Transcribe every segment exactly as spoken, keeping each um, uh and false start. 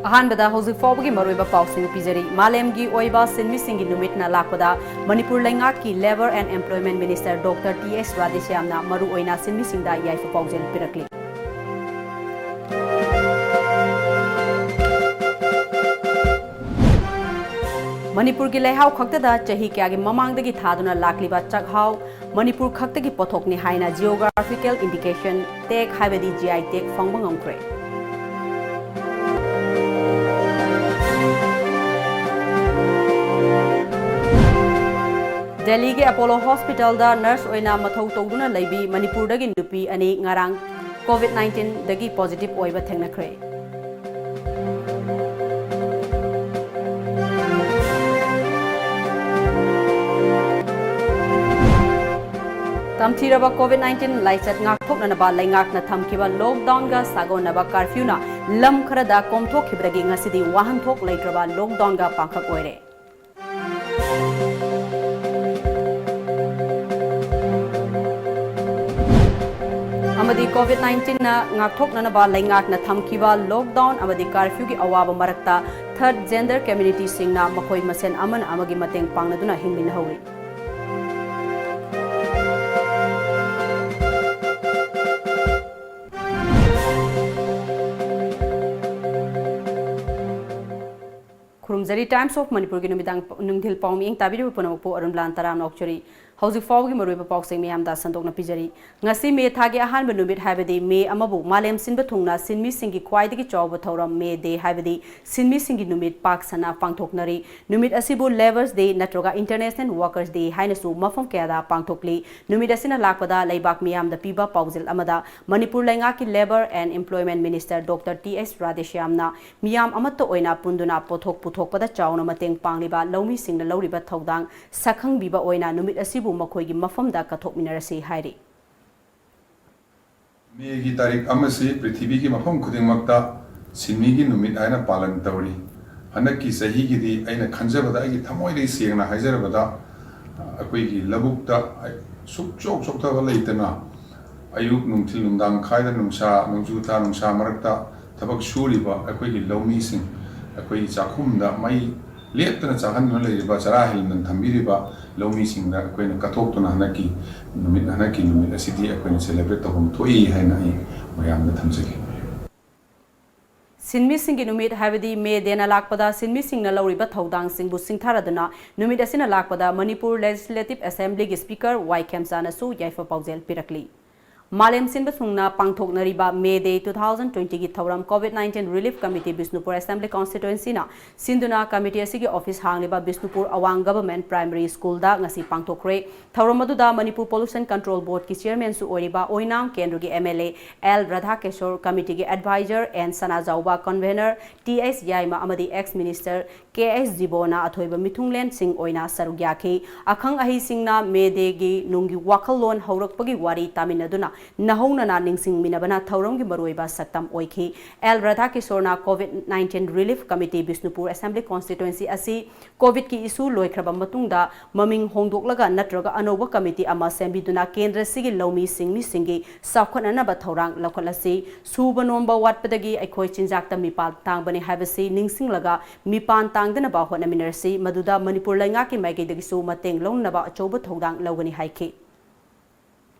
ꯑꯍꯥꯟꯕꯗ ꯍꯧꯖꯤꯛ ꯐꯥꯎꯕꯒꯤ ꯃꯔꯨꯑꯣꯏꯕ ꯄꯥꯎꯁꯤꯡ ꯄꯤꯖꯔꯤ꯫ ꯃꯥꯂꯦꯝꯒꯤ ꯑꯣꯏꯕ ꯁꯤꯟꯃꯤꯁꯤꯡꯒꯤ ꯅꯨꯃꯤꯠꯅ ꯂꯥꯛꯄꯗ ꯃꯅꯤꯄꯨꯔ ꯂꯩꯉꯥꯛꯀꯤ Labour and Employment Minister Doctor T S ꯔꯥꯙꯦꯁ꯭ꯌꯥꯝꯅ ꯃꯔꯨꯑꯣꯏꯅ ꯁꯤꯟꯃꯤꯁꯤꯡꯗ ꯌꯥꯏꯐ ꯄꯥꯎꯖꯦꯜ ꯄꯤꯔꯛꯂꯤ꯫ ꯃꯅꯤꯄꯨꯔꯒꯤ ꯂꯩꯍꯥꯎ ꯈꯛꯇꯗ ꯆꯍꯤ ꯀꯌꯥꯒꯤ ꯃꯃꯥꯡꯗꯒꯤ ꯊꯥꯗꯨꯅ ꯂꯥꯛꯂꯤꯕ ꯆꯥꯛꯍꯥꯎ ꯃꯅꯤꯄꯨꯔ ꯈꯛꯇꯒꯤ ꯄꯣꯠꯊꯣꯛꯅꯤ ꯍꯥꯏꯅ Geographical Indication tag ꯍꯥꯏꯕꯗꯤ G I tag ꯐꯪꯕ ꯉꯝꯈ꯭ꯔꯦ꯫ ꯗꯦꯜꯂꯤꯒꯤ ꯑꯦꯄꯣꯂꯣ ꯍꯣꯁꯄꯤꯇꯥꯜꯗ ꯅꯔꯁ ꯑꯣꯏꯅ ꯃꯊꯧ ꯇꯧꯗꯨꯅ ꯂꯩꯕꯤ ꯃꯅꯤꯄꯨꯔꯗꯒꯤ ꯅꯨꯄꯤ ꯑꯅꯤ ꯉꯔꯥꯡ COVID nineteenꯗꯒꯤ positive ꯑꯣꯏꯕ ꯊꯦꯡꯅꯈ꯭ꯔꯦ꯫ ꯇꯝꯊꯤꯔꯕ COVID nineteen ꯂꯥꯏꯆꯠ ꯉꯥꯛꯊꯣꯛꯅꯅꯕ ꯂꯩꯉꯥꯛꯅ ꯊꯝꯈꯤꯕ lockdownꯒ ꯁꯥꯒꯣꯟꯅꯕ curfewꯅ ꯂꯝ ꯈꯔꯗ ꯀꯣꯝꯊꯣꯛꯈꯤꯕꯗꯒꯤ ꯉꯁꯤꯗꯤ ꯋꯥꯍꯟꯊꯣꯛ ꯂꯩꯇ꯭ꯔꯕ lockdownꯒ ꯄꯥꯡꯈꯛ ꯑꯣꯏꯔꯦ꯫ ꯑꯃꯗꯤ COVID nineteenꯅ ꯉꯥꯛꯊꯣꯛꯅꯅꯕ ꯂꯩꯉꯥꯛꯅ ꯊꯝꯈꯤꯕ lockdown ꯑꯃꯗꯤ curfewꯒꯤ ꯑꯋꯥꯕ ꯃꯔꯛꯇ third gender communityꯁꯤꯡꯅ ꯃꯈꯣꯏ ꯃꯁꯦꯟ ꯑꯃꯅ ꯑꯃꯒꯤ ꯃꯇꯦꯡ ꯄꯥꯡꯅꯗꯨꯅ ꯍꯤꯡꯃꯤꯟꯅꯍꯧꯔꯤ꯫ ꯈꯨꯔꯨꯝꯖꯔꯤ꯫ Times of Manipurꯒꯤ ꯅꯨꯃꯤꯗꯥꯡ ꯅꯨꯡꯊꯤꯜ ꯄꯥꯎ ꯃꯤꯠꯌꯦꯡ ꯇꯥꯕꯤꯔꯤꯕ ꯄꯨꯝꯅꯃꯛꯄꯨ ꯑꯔꯨꯟꯕꯂꯥꯜ ꯇꯔꯥꯝꯅ ꯑꯣꯛꯆꯔꯤ꯫ ꯍꯧꯖꯤꯛ ꯐꯥꯎꯕꯒꯤ ꯃꯔꯨꯑꯣꯏꯕ ꯄꯥꯎꯁꯤꯡ ꯃꯌꯥꯝꯗ ꯁꯟꯗꯣꯛꯅ ꯄꯤꯖꯔꯤ꯫ ꯉꯁꯤ ꯃꯦ ꯊꯥꯒꯤ ꯑꯍꯥꯟꯕ ꯅꯨꯃꯤꯠ ꯍꯥꯏꯕꯗꯤ ꯃꯦ ꯑꯃꯕꯨ ꯃꯥꯂꯦꯝ ꯁꯤꯟꯕ ꯊꯨꯡꯅ ꯁꯤꯟꯃꯤꯁꯤꯡꯒꯤ ꯈ꯭ꯋꯥꯏꯗꯒꯤ ꯆꯥꯎꯕ ꯊꯧꯔꯝ May Day ꯍꯥꯏꯕꯗꯤ ꯁꯤꯟꯃꯤꯁꯤꯡꯒꯤ ꯅꯨꯃꯤꯠ ꯄꯥꯛ ꯁꯟꯅ ꯄꯥꯡꯊꯣꯛꯅꯔꯤ꯫ ꯅꯨꯃꯤꯠ ꯑꯁꯤꯕꯨ Labour's Day ꯅꯠꯇ꯭ꯔꯒ International Workers Day ꯍꯥꯏꯅꯁꯨ ꯃꯐꯝ ꯀꯌꯥꯗ ꯄꯥꯡꯊꯣꯛꯂꯤ꯫ ꯅꯨꯃꯤꯠ ꯑꯁꯤꯅ ꯂꯥꯛꯄꯗ ꯂꯩꯕꯥꯛ ꯃꯤꯌꯥꯝꯗ ꯄꯤꯕ ꯄꯥꯎꯖꯦꯜ ꯑꯃꯗ ꯃꯅꯤꯄꯨꯔ ꯂꯩꯉꯥꯛꯀꯤ Labour and Employment Minister Doctor T S ꯔꯥꯙꯦꯁ꯭ꯌꯥꯝꯅ ꯃꯤꯌꯥꯝ ꯑꯃꯠꯇ ꯑꯣꯏꯅ ꯄꯨꯟꯗꯨꯅ ꯄꯣꯠꯊꯣꯛ ꯄꯨꯊꯣꯛꯄꯗ ꯆꯥꯎꯅ ꯃꯇꯦꯡ ꯄꯥꯡꯂꯤꯕ ꯂꯧꯃꯤꯁꯤꯡꯅ ꯂꯧꯔꯤꯕ ꯊꯧꯗꯥꯡ ꯁꯛꯈꯪꯕꯤꯕ ꯑꯣꯏꯅ ꯅꯨꯃꯤꯠ ꯑꯁꯤꯕꯨ ꯃꯈꯣꯏꯒꯤ ꯃꯐꯝꯗ ꯀꯠꯊꯣꯛꯃꯤꯟꯅꯔꯁꯤ ꯍꯥꯏꯔꯤ꯫ ꯃꯦꯒꯤ ꯇꯥꯔꯤꯛ ꯑꯃꯁꯤ ꯄ꯭ꯔꯤꯊꯤꯕꯤꯒꯤ ꯃꯐꯝ ꯈꯨꯗꯤꯡꯃꯛꯇ ꯁꯤꯟꯃꯤꯒꯤ ꯅꯨꯃꯤꯠ ꯍꯥꯏꯅ ꯄꯥꯂꯟ ꯇꯧꯔꯤ꯫ ꯍꯟꯗꯛꯀꯤ ꯆꯍꯤꯒꯤꯗꯤ ꯑꯩꯅ ꯈꯟꯖꯕꯗ, ꯑꯩꯒꯤ ꯊꯃꯣꯏꯗꯒꯤ ꯁꯦꯡꯅ ꯍꯥꯏꯖꯔꯕꯗ, ꯑꯩꯈꯣꯏꯒꯤ ꯂꯧꯕꯨꯛꯇ ꯁꯨꯛꯆꯣꯛ ꯆꯣꯛꯊꯕ ꯂꯩꯇꯅ ꯑꯌꯨꯛ, ꯅꯨꯡꯊꯤꯜ, ꯅꯨꯡꯗꯥꯡ ꯈꯥꯏꯗꯅ ꯅꯨꯡꯁꯥ, ꯅꯣꯡꯖꯨ ꯊꯥ ꯅꯨꯡꯁꯥ ꯃꯔꯛꯇ ꯊꯕꯛ ꯁꯨꯔꯤꯕ ꯑꯩꯈꯣꯏꯒꯤ ꯂꯧꯃꯤꯁꯤꯡ, ꯑꯩꯈꯣꯏꯒꯤ ꯆꯥꯛꯈꯨꯝꯗ ꯃꯩ ꯂꯦꯞꯇꯅ ꯆꯥꯛꯍꯟꯗꯨꯅ ꯂꯩꯔꯤꯕ, ꯆꯔꯥ ꯍꯦꯜꯍꯟꯗꯅ ꯊꯝꯕꯤꯔꯤꯕ ꯂꯧꯃꯤꯁꯤꯡꯗ ꯑꯩꯈꯣꯏꯅ ꯀꯠꯊꯣꯛꯇꯨꯅ ꯍꯟꯗꯛꯀꯤ ꯅꯨꯃꯤꯠ, ꯍꯟꯗꯛꯀꯤ ꯅꯨꯃꯤꯠ ꯑꯁꯤꯗꯤ ꯑꯩꯈꯣꯏꯅ celebrate ꯇꯧꯐꯝ ꯊꯣꯛꯏ ꯍꯥꯏꯅ ꯑꯩ ꯃꯌꯥꯝꯗ ꯊꯝꯖꯒꯦ꯫ ꯁꯤꯟꯃꯤꯁꯤꯡꯒꯤ ꯅꯨꯃꯤꯠ ꯍꯥꯏꯕꯗꯤ May Day ꯅ ꯂꯥꯛꯄꯗ ꯁꯤꯟꯃꯤꯁꯤꯡꯅ ꯂꯧꯔꯤꯕ ꯊꯧꯗꯥꯡꯁꯤꯡꯕꯨ ꯁꯤꯡꯊꯥꯔꯗꯨꯅ ꯅꯨꯃꯤꯠ ꯑꯁꯤꯅ ꯂꯥꯛꯄꯗ ꯃꯅꯤꯄꯨꯔ Legislative Assembly ꯒꯤ Speaker ꯋꯥꯏ ꯈꯦꯝꯆꯥꯅꯁꯨ ꯌꯥꯏꯐ ꯄꯥꯎꯖꯦꯜ ꯄꯤꯔꯛꯂꯤ꯫ ꯃꯥꯂꯦꯝ ꯁꯤꯟꯕ ꯊꯨꯡꯅ ꯄꯥꯡꯊꯣꯛꯅꯔꯤꯕ May Day two thousand twenty ꯒꯤ ꯊꯧꯔꯝ COVID nineteen Relief Committee Bishnupur Assembly Constituency ꯅ ꯁꯤꯟꯗꯨꯅ committee ꯑꯁꯤꯒꯤ office ꯍꯥꯡꯂꯤꯕ ꯕꯤꯁꯅꯨꯄꯨꯔ ꯑꯋꯥꯡ Government Primary School ꯗ ꯉꯁꯤ ꯄꯥꯡꯊꯣꯛꯈ꯭ꯔꯦ꯫ ꯊꯧꯔꯝ ꯑꯗꯨꯗ ꯃꯅꯤꯄꯨꯔ Pollution Control Board ꯀꯤ Chairman ꯁꯨ ꯑꯣꯏꯔꯤꯕ ꯑꯣꯏꯅꯥꯝ ꯀꯦꯟꯗ꯭ꯔꯒꯤ MLA ꯑꯦꯜ ꯔꯥꯙꯥꯀꯦꯁꯣꯔ, committee ꯒꯤ advisor and Sanajaoba, convenor T ꯑꯦꯁ ꯌꯥꯏꯃ ꯑꯃꯗꯤ ex Minister ꯀꯦ ꯑꯦꯁ ꯖꯤꯕꯣꯅ ꯑꯊꯣꯏꯕ ꯃꯤꯊꯨꯡꯂꯦꯟꯁꯤꯡ ꯑꯣꯏꯅ ꯁꯔꯨꯛ ꯌꯥꯈꯤ꯫ ꯑꯈꯪ ꯑꯍꯩꯁꯤꯡꯅ May Day ꯒꯤ ꯅꯨꯡꯒꯤ ꯋꯥꯈꯜꯂꯣꯟ ꯍꯧꯔꯛꯄꯒꯤ ꯋꯥꯔꯤ ꯇꯥꯃꯤꯟꯅꯗꯨꯅ ꯅꯧꯍꯧꯅꯅ ꯅꯤꯡꯁꯤꯡꯃꯤꯟꯅꯕꯅ ꯊꯧꯔꯝꯒꯤ ꯃꯔꯨꯑꯣꯏꯕ ꯁꯛꯇꯝ ꯑꯣꯏꯈꯤ꯫ ꯑꯦꯜ ꯔꯥꯙꯥꯀꯤꯁꯣꯔꯅ COVID nineteen Relief Committee Bishnupur Assembly Constituency ꯑꯁꯤ COVID ꯀꯤ issue ꯂꯣꯏꯈ꯭ꯔꯕ ꯃꯇꯨꯡꯗ ꯃꯃꯤꯡ ꯍꯣꯡꯗꯣꯛꯂꯒ ꯅꯠꯇ꯭ꯔꯒ ꯑꯅꯧꯕ committee ꯑꯃ ꯁꯦꯝꯕꯤꯗꯨꯅ ꯀꯦꯟꯗ꯭ꯔꯁꯤꯒꯤ ꯂꯧꯃꯤ ꯁꯤꯡꯃꯤꯁꯤꯡꯒꯤ ꯆꯥꯎꯈꯠꯅꯅꯕ ꯊꯧꯔꯥꯡ ꯂꯧꯈꯠꯂꯁꯤ꯫ ꯁꯨꯕ ꯅꯣꯝꯕ ꯋꯥꯠꯄꯗꯒꯤ ꯑꯩꯈꯣꯏ ꯆꯤꯟꯖꯥꯛꯇ ꯃꯤꯄꯥꯟ ꯇꯥꯡꯕꯅꯤ ꯍꯥꯏꯕꯁꯤ ꯅꯤꯡꯁꯤꯡꯂꯒ ꯃꯤꯄꯥꯟ ꯇꯥꯡꯗꯅꯕ ꯍꯣꯠꯅꯃꯤꯟꯅꯔꯁꯤ꯫ ꯃꯗꯨꯗ ꯃꯅꯤꯄꯨꯔ ꯂꯩꯉꯥꯛꯀꯤ ꯃꯥꯏꯀꯩꯗꯒꯤꯁꯨ ꯃꯇꯦꯡ ꯂꯧꯅꯅꯕ ꯑꯆꯧꯕ ꯊꯧꯗꯥꯡ ꯂꯧꯒꯅꯤ ꯍꯥꯏꯈꯤ꯫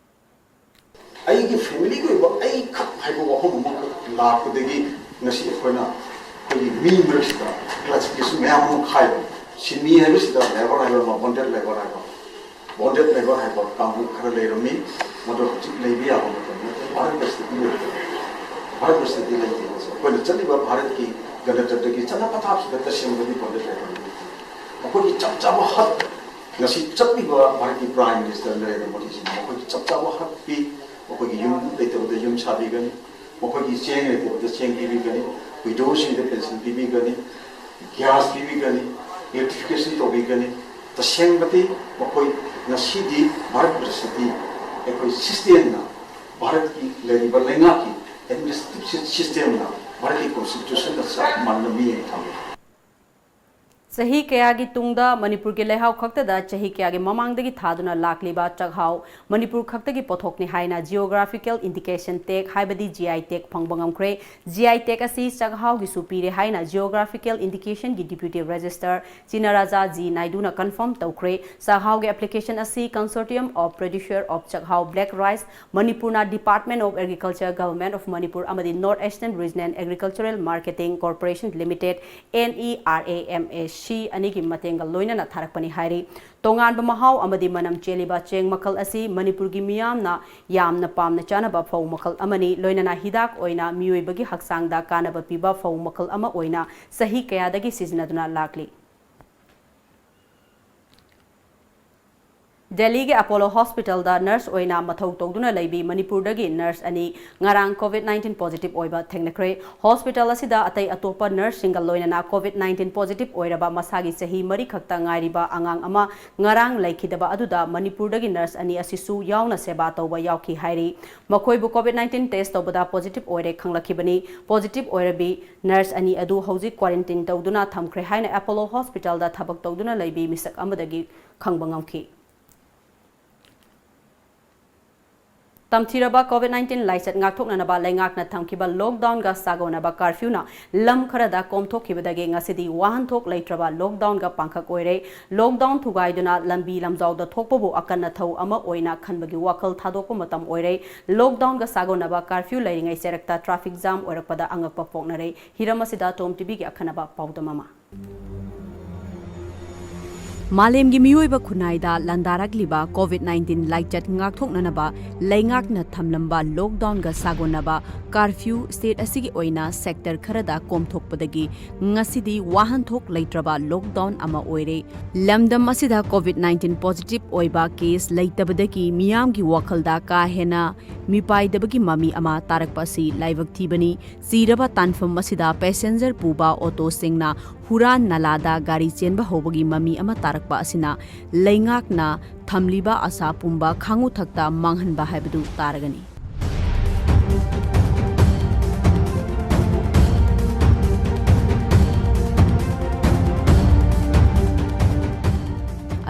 ꯑꯩꯒꯤ family ꯒꯤ ꯑꯣꯏꯕ ꯑꯩꯈꯛ ꯍꯥꯏꯕ ꯋꯥꯐꯝ ꯑꯃꯈꯛ ꯂꯥꯛꯄꯗꯒꯤ ꯉꯁꯤ ꯑꯩꯈꯣꯏꯅ ꯑꯩꯈꯣꯏꯒꯤ ꯃꯤ ꯃꯔꯛꯁꯤꯗ classification ꯃꯌꯥꯝ ꯑꯃ ꯈꯥꯏꯕ꯫ ꯁꯤꯟꯃꯤ ꯍꯥꯏꯕꯁꯤꯗ labour ꯍꯥꯏꯕ ꯑꯃ, bonded labour ꯍꯥꯏꯕ, bonded labour ꯍꯥꯏꯕ ꯀꯥꯡꯕꯨ ꯈꯔ ꯂꯩꯔꯝꯃꯤ꯫ ꯃꯗꯨ ꯍꯧꯖꯤꯛ ꯂꯩꯕ ꯌꯥꯕ ꯃꯇꯝ ꯅꯠꯇꯦ꯫ ꯚꯥꯔꯠ ꯕꯔꯁꯇꯗꯤ ꯂꯩꯇꯦ꯫ ꯚꯥꯔꯠ ꯕꯔꯁꯇꯗꯤ ꯂꯩꯇꯦ꯫ ꯑꯩꯈꯣꯏꯅ ꯆꯠꯂꯤꯕ ꯚꯥꯔꯠꯀꯤ ꯒꯅꯇꯟꯇ꯭ꯔꯒꯤ ꯆꯠꯅ ꯄꯊꯥꯞꯁꯤꯗ ꯇꯁꯦꯡꯕꯗꯤ bonded labour ꯂꯩꯇꯦ꯫ ꯃꯈꯣꯏꯒꯤ ꯆꯞ ꯆꯥꯕ ꯍꯛ, ꯉꯁꯤ ꯆꯠꯂꯤꯕ ꯚꯥꯔꯠꯀꯤ Prime Minister ꯅꯔꯦꯟꯗ꯭ꯔ ꯃꯣꯗꯤꯖꯤꯅ ꯃꯈꯣꯏꯒꯤ ꯆꯞ ꯆꯥꯕ ꯍꯛ ꯄꯤ꯫ ꯃꯈꯣꯏꯒꯤ ꯌꯨꯝ ꯂꯩꯇꯕꯗ ꯌꯨꯝ ꯁꯥꯕꯤꯒꯅꯤ, ꯃꯈꯣꯏꯒꯤ ꯆꯦꯡ ꯂꯩꯇꯕꯗ ꯆꯦꯡ ꯄꯤꯕꯤꯒꯅꯤ, widow ꯁꯤꯡꯗ pension ꯄꯤꯕꯤꯒꯅꯤ, gas ꯄꯤꯕꯤꯒꯅꯤ, electrification ꯇꯧꯕꯤꯒꯅꯤ꯫ ꯇꯁꯦꯡꯕꯗꯤ ꯃꯈꯣꯏ ꯉꯁꯤꯗꯤ ꯚꯥꯔꯠ ꯕꯔꯁꯇꯗꯤ ꯑꯩꯈꯣꯏ system ꯅ, ꯚꯥꯔꯠꯀꯤ ꯂꯩꯔꯤꯕ ꯂꯩꯉꯥꯛꯀꯤ administrative system ꯅ ꯚꯥꯔꯠꯀꯤ constitution ꯅ ꯆꯞ ꯃꯥꯟꯅꯅ ꯃꯤꯠꯌꯦꯡ ꯊꯝꯃꯤ꯫ ꯆꯍꯤ ꯀꯌꯥꯒꯤ ꯇꯨꯡꯗ ꯃꯅꯤꯄꯨꯔꯒꯤ ꯂꯩꯍꯥꯎ ꯈꯛꯇꯗ ꯆꯍꯤ ꯀꯌꯥꯒꯤ ꯃꯃꯥꯡꯗꯒꯤ ꯊꯥꯗꯨꯅ ꯂꯥꯛꯂꯤꯕ ꯆꯥꯛꯍꯥꯎ ꯃꯅꯤꯄꯨꯔ ꯈꯛꯇꯒꯤ ꯄꯣꯠꯊꯣꯛꯅꯤ ꯍꯥꯏꯅ Geographical Indication Tag ꯍꯥꯏꯕꯗꯤ G I tag ꯐꯪꯕ ꯉꯝꯈ꯭ꯔꯦ꯫ G I tag ꯑꯁꯤ ꯆꯥꯛꯍꯥꯎꯒꯤꯁꯨ ꯄꯤꯔꯦ ꯍꯥꯏꯅ Geographical Indication ꯒꯤ Deputy Registrar ꯆꯤꯅꯥꯔꯥꯖꯥ ꯖꯤ ꯅꯥꯏꯗꯨꯅ confirm ꯇꯧꯈ꯭ꯔꯦ꯫ ꯆꯥꯛꯍꯥꯎꯒꯤ application ꯑꯁꯤ Consortium of Producer of Chakhao Black Rice, ꯃꯅꯤꯄꯨꯔꯅ Department of Agriculture, Government of Manipur ꯑꯃꯗꯤ North Eastern Regional Agricultural Marketing Corporation Limited, N E R A M A C, ꯑꯅꯤꯒꯤ ꯃꯇꯦꯡꯒ ꯂꯣꯏꯅꯅ ꯊꯥꯔꯛꯄꯅꯤ ꯍꯥꯏꯔꯤ꯫ ꯇꯣꯉꯥꯟꯕ ꯃꯍꯥꯎ ꯑꯃꯗꯤ ꯃꯅꯝ ꯆꯦꯜꯂꯤꯕ ꯆꯦꯡ ꯃꯈꯜ ꯑꯁꯤ ꯃꯅꯤꯄꯨꯔꯒꯤ ꯃꯤꯌꯥꯝꯅ ꯌꯥꯝꯅ ꯄꯥꯝꯅ ꯆꯥꯅꯕ ꯐꯧ ꯃꯈꯜ ꯑꯃꯅꯤ꯫ ꯂꯣꯏꯅꯅ ꯍꯤꯗꯥꯛ ꯑꯣꯏꯅ ꯃꯤꯑꯣꯏꯕꯒꯤ ꯍꯛꯆꯥꯡꯗ ꯀꯥꯟꯅꯕ ꯄꯤꯕ ꯐꯧ ꯃꯈꯜ ꯑꯃ ꯑꯣꯏꯅ ꯆꯍꯤ ꯀꯌꯥꯗꯒꯤ ꯁꯤꯖꯤꯟꯅꯗꯨꯅ ꯂꯥꯛꯂꯤ꯫ ꯗꯦꯜꯂꯤꯒꯤ ꯑꯦꯄꯣꯂꯣ ꯍꯣꯁꯄꯤꯇꯥꯜꯗ ꯅꯔꯁ ꯑꯣꯏꯅ ꯃꯊꯧ ꯇꯧꯗꯨꯅ ꯂꯩꯕꯤ ꯃꯅꯤꯄꯨꯔꯗꯒꯤ ꯅꯔꯁ ꯑꯅꯤ ꯉꯔꯥꯡ COVID nineteen positive ꯑꯣꯏꯕ ꯊꯦꯡꯅꯈ꯭ꯔꯦ꯫ ꯍꯣꯁꯄꯤꯇꯥꯜ ꯑꯁꯤꯗ ꯑꯇꯩ ꯑꯇꯣꯞꯄ ꯅꯔꯁꯁꯤꯡꯒ ꯂꯣꯏꯅꯅ COVID nineteen positive ꯑꯣꯏꯔꯕ ꯃꯁꯥꯒꯤ ꯆꯍꯤ ꯃꯔꯤ ꯈꯛꯇ ꯉꯥꯏꯔꯤꯕ ꯑꯉꯥꯡ ꯑꯃ ꯉꯔꯥꯡ ꯂꯩꯈꯤꯗꯕ ꯑꯗꯨꯗ ꯃꯅꯤꯄꯨꯔꯗꯒꯤ ꯅꯔꯁ ꯑꯅꯤ ꯑꯁꯤꯁꯨ ꯌꯥꯎꯅ ꯁꯦꯕꯥ ꯇꯧꯕ ꯌꯥꯎꯈꯤ ꯍꯥꯏꯔꯤ꯫ ꯃꯈꯣꯏꯕꯨ COVID nineteen test ꯇꯧꯕꯗ positive ꯑꯣꯏꯔꯦ ꯈꯪꯂꯛꯈꯤꯕꯅꯤ꯫ Positive ꯑꯣꯏꯔꯕꯤ ꯅꯔꯁ ꯑꯅꯤ ꯑꯗꯨ ꯍꯧꯖꯤꯛ quarantine ꯇꯧꯗꯨꯅ ꯊꯝꯈ꯭ꯔꯦ ꯍꯥꯏꯅ ꯑꯦꯄꯣꯂꯣ ꯍꯣꯁꯄꯤꯇꯥꯜꯗ ꯊꯕꯛ ꯇꯧꯗꯨꯅ ꯂꯩꯕꯤ ꯃꯤꯁꯛ ꯑꯃꯗꯒꯤ ꯈꯪꯕ ꯉꯝꯈꯤ꯫ ꯇꯝꯊꯤꯔꯕ COVID nineteen ꯂꯥꯏꯆꯠ ꯉꯥꯛꯊꯣꯛꯅꯅꯕ ꯂꯩꯉꯥꯛꯅ ꯊꯝꯈꯤꯕ lockdownꯒ ꯆꯥꯒꯣꯟꯅꯕ curfewꯅ ꯂꯝ ꯈꯔꯗ ꯀꯣꯝꯊꯣꯛꯈꯤꯕꯗꯒꯤ ꯉꯁꯤꯗꯤ ꯋꯥꯍꯟꯊꯣꯛ ꯂꯩꯇ꯭ꯔꯕ lockdownꯒ ꯄꯥꯡꯈꯛ ꯑꯣꯏꯔꯦ꯫ Lockdown ꯊꯨꯒꯥꯏꯗꯨꯅ ꯂꯝꯕꯤ ꯂꯝꯖꯥꯎꯗ ꯊꯣꯛꯄꯕꯨ ꯑꯀꯟ ꯑꯊꯧ ꯑꯃ ꯑꯣꯏꯅ ꯈꯟꯕꯒꯤ ꯋꯥꯈꯜ ꯊꯥꯗꯣꯛꯄ ꯃꯇꯝ ꯑꯣꯏꯔꯦ꯫ Lockdownꯒ ꯆꯥꯒꯣꯟꯅꯕ curfew ꯂꯩꯔꯤꯉꯩ ꯆꯦꯔꯛꯇ traffic jam ꯑꯣꯏꯔꯛꯄꯗ ꯑꯉꯛꯄ ꯄꯣꯛꯅꯔꯦ꯫ ꯍꯤꯔꯝ ꯑꯁꯤꯗ Tom TVꯒꯤ ꯑꯈꯟꯅꯕ ꯄꯥꯎꯗꯝ ꯑꯃ꯫ ꯃꯥꯂꯦꯝꯒꯤ ꯃꯤꯑꯣꯏꯕ ꯈꯨꯟꯅꯥꯏꯗ ꯂꯥꯟꯗꯥꯔꯛꯂꯤꯕ COVID nineteen ꯂꯥꯏꯆꯠ ꯉꯥꯛꯊꯣꯛꯅꯅꯕ ꯂꯩꯉꯥꯛꯅ ꯊꯝꯂꯝꯕ lockdownꯒ ꯁꯥꯒꯣꯟꯅꯕ curfew state ꯑꯁꯤꯒꯤ ꯑꯣꯏꯅ sector ꯈꯔꯗ ꯀꯣꯝꯊꯣꯛꯄꯗꯒꯤ ꯉꯁꯤꯗꯤ ꯋꯥꯍꯟꯊꯣꯛ ꯂꯩꯇ꯭ꯔꯕ lockdown ꯑꯃ ꯑꯣꯏꯔꯦ꯫ ꯂꯝꯗꯝ ꯑꯁꯤꯗ COVID nineteen positive ꯑꯣꯏꯕ case ꯂꯩꯇꯕꯗꯒꯤ ꯃꯤꯌꯥꯝꯒꯤ ꯋꯥꯈꯜꯗ ꯀꯥ ꯍꯦꯟꯅ ꯃꯤꯄꯥꯏꯗꯕꯒꯤ ꯃꯃꯤ ꯑꯃ ꯇꯥꯔꯛꯄ ꯑꯁꯤ ꯂꯥꯏꯕꯛ ꯊꯤꯕꯅꯤ꯫ ꯆꯤꯔꯕ ꯇꯥꯟꯐꯝ ꯑꯁꯤꯗ passenger ꯄꯨꯕ ꯑꯣꯇꯣꯁꯤꯡꯅ ꯍꯨꯔꯥꯟ ꯅꯂꯥꯗ ꯒꯥꯔꯤ ꯆꯦꯟꯕ ꯍꯧꯕꯒꯤ ꯃꯃꯤ ꯑꯃ ꯇꯥꯔꯛꯄ ꯑꯁꯤꯅ ꯂꯩꯉꯥꯛꯅ ꯊꯝꯂꯤꯕ ꯑꯁꯥ ꯄꯨꯝꯕ ꯈꯥꯉꯨꯊꯛꯇ ꯃꯥꯡꯍꯟꯕ ꯍꯥꯏꯕꯗꯨ ꯇꯥꯔꯒꯅꯤ꯫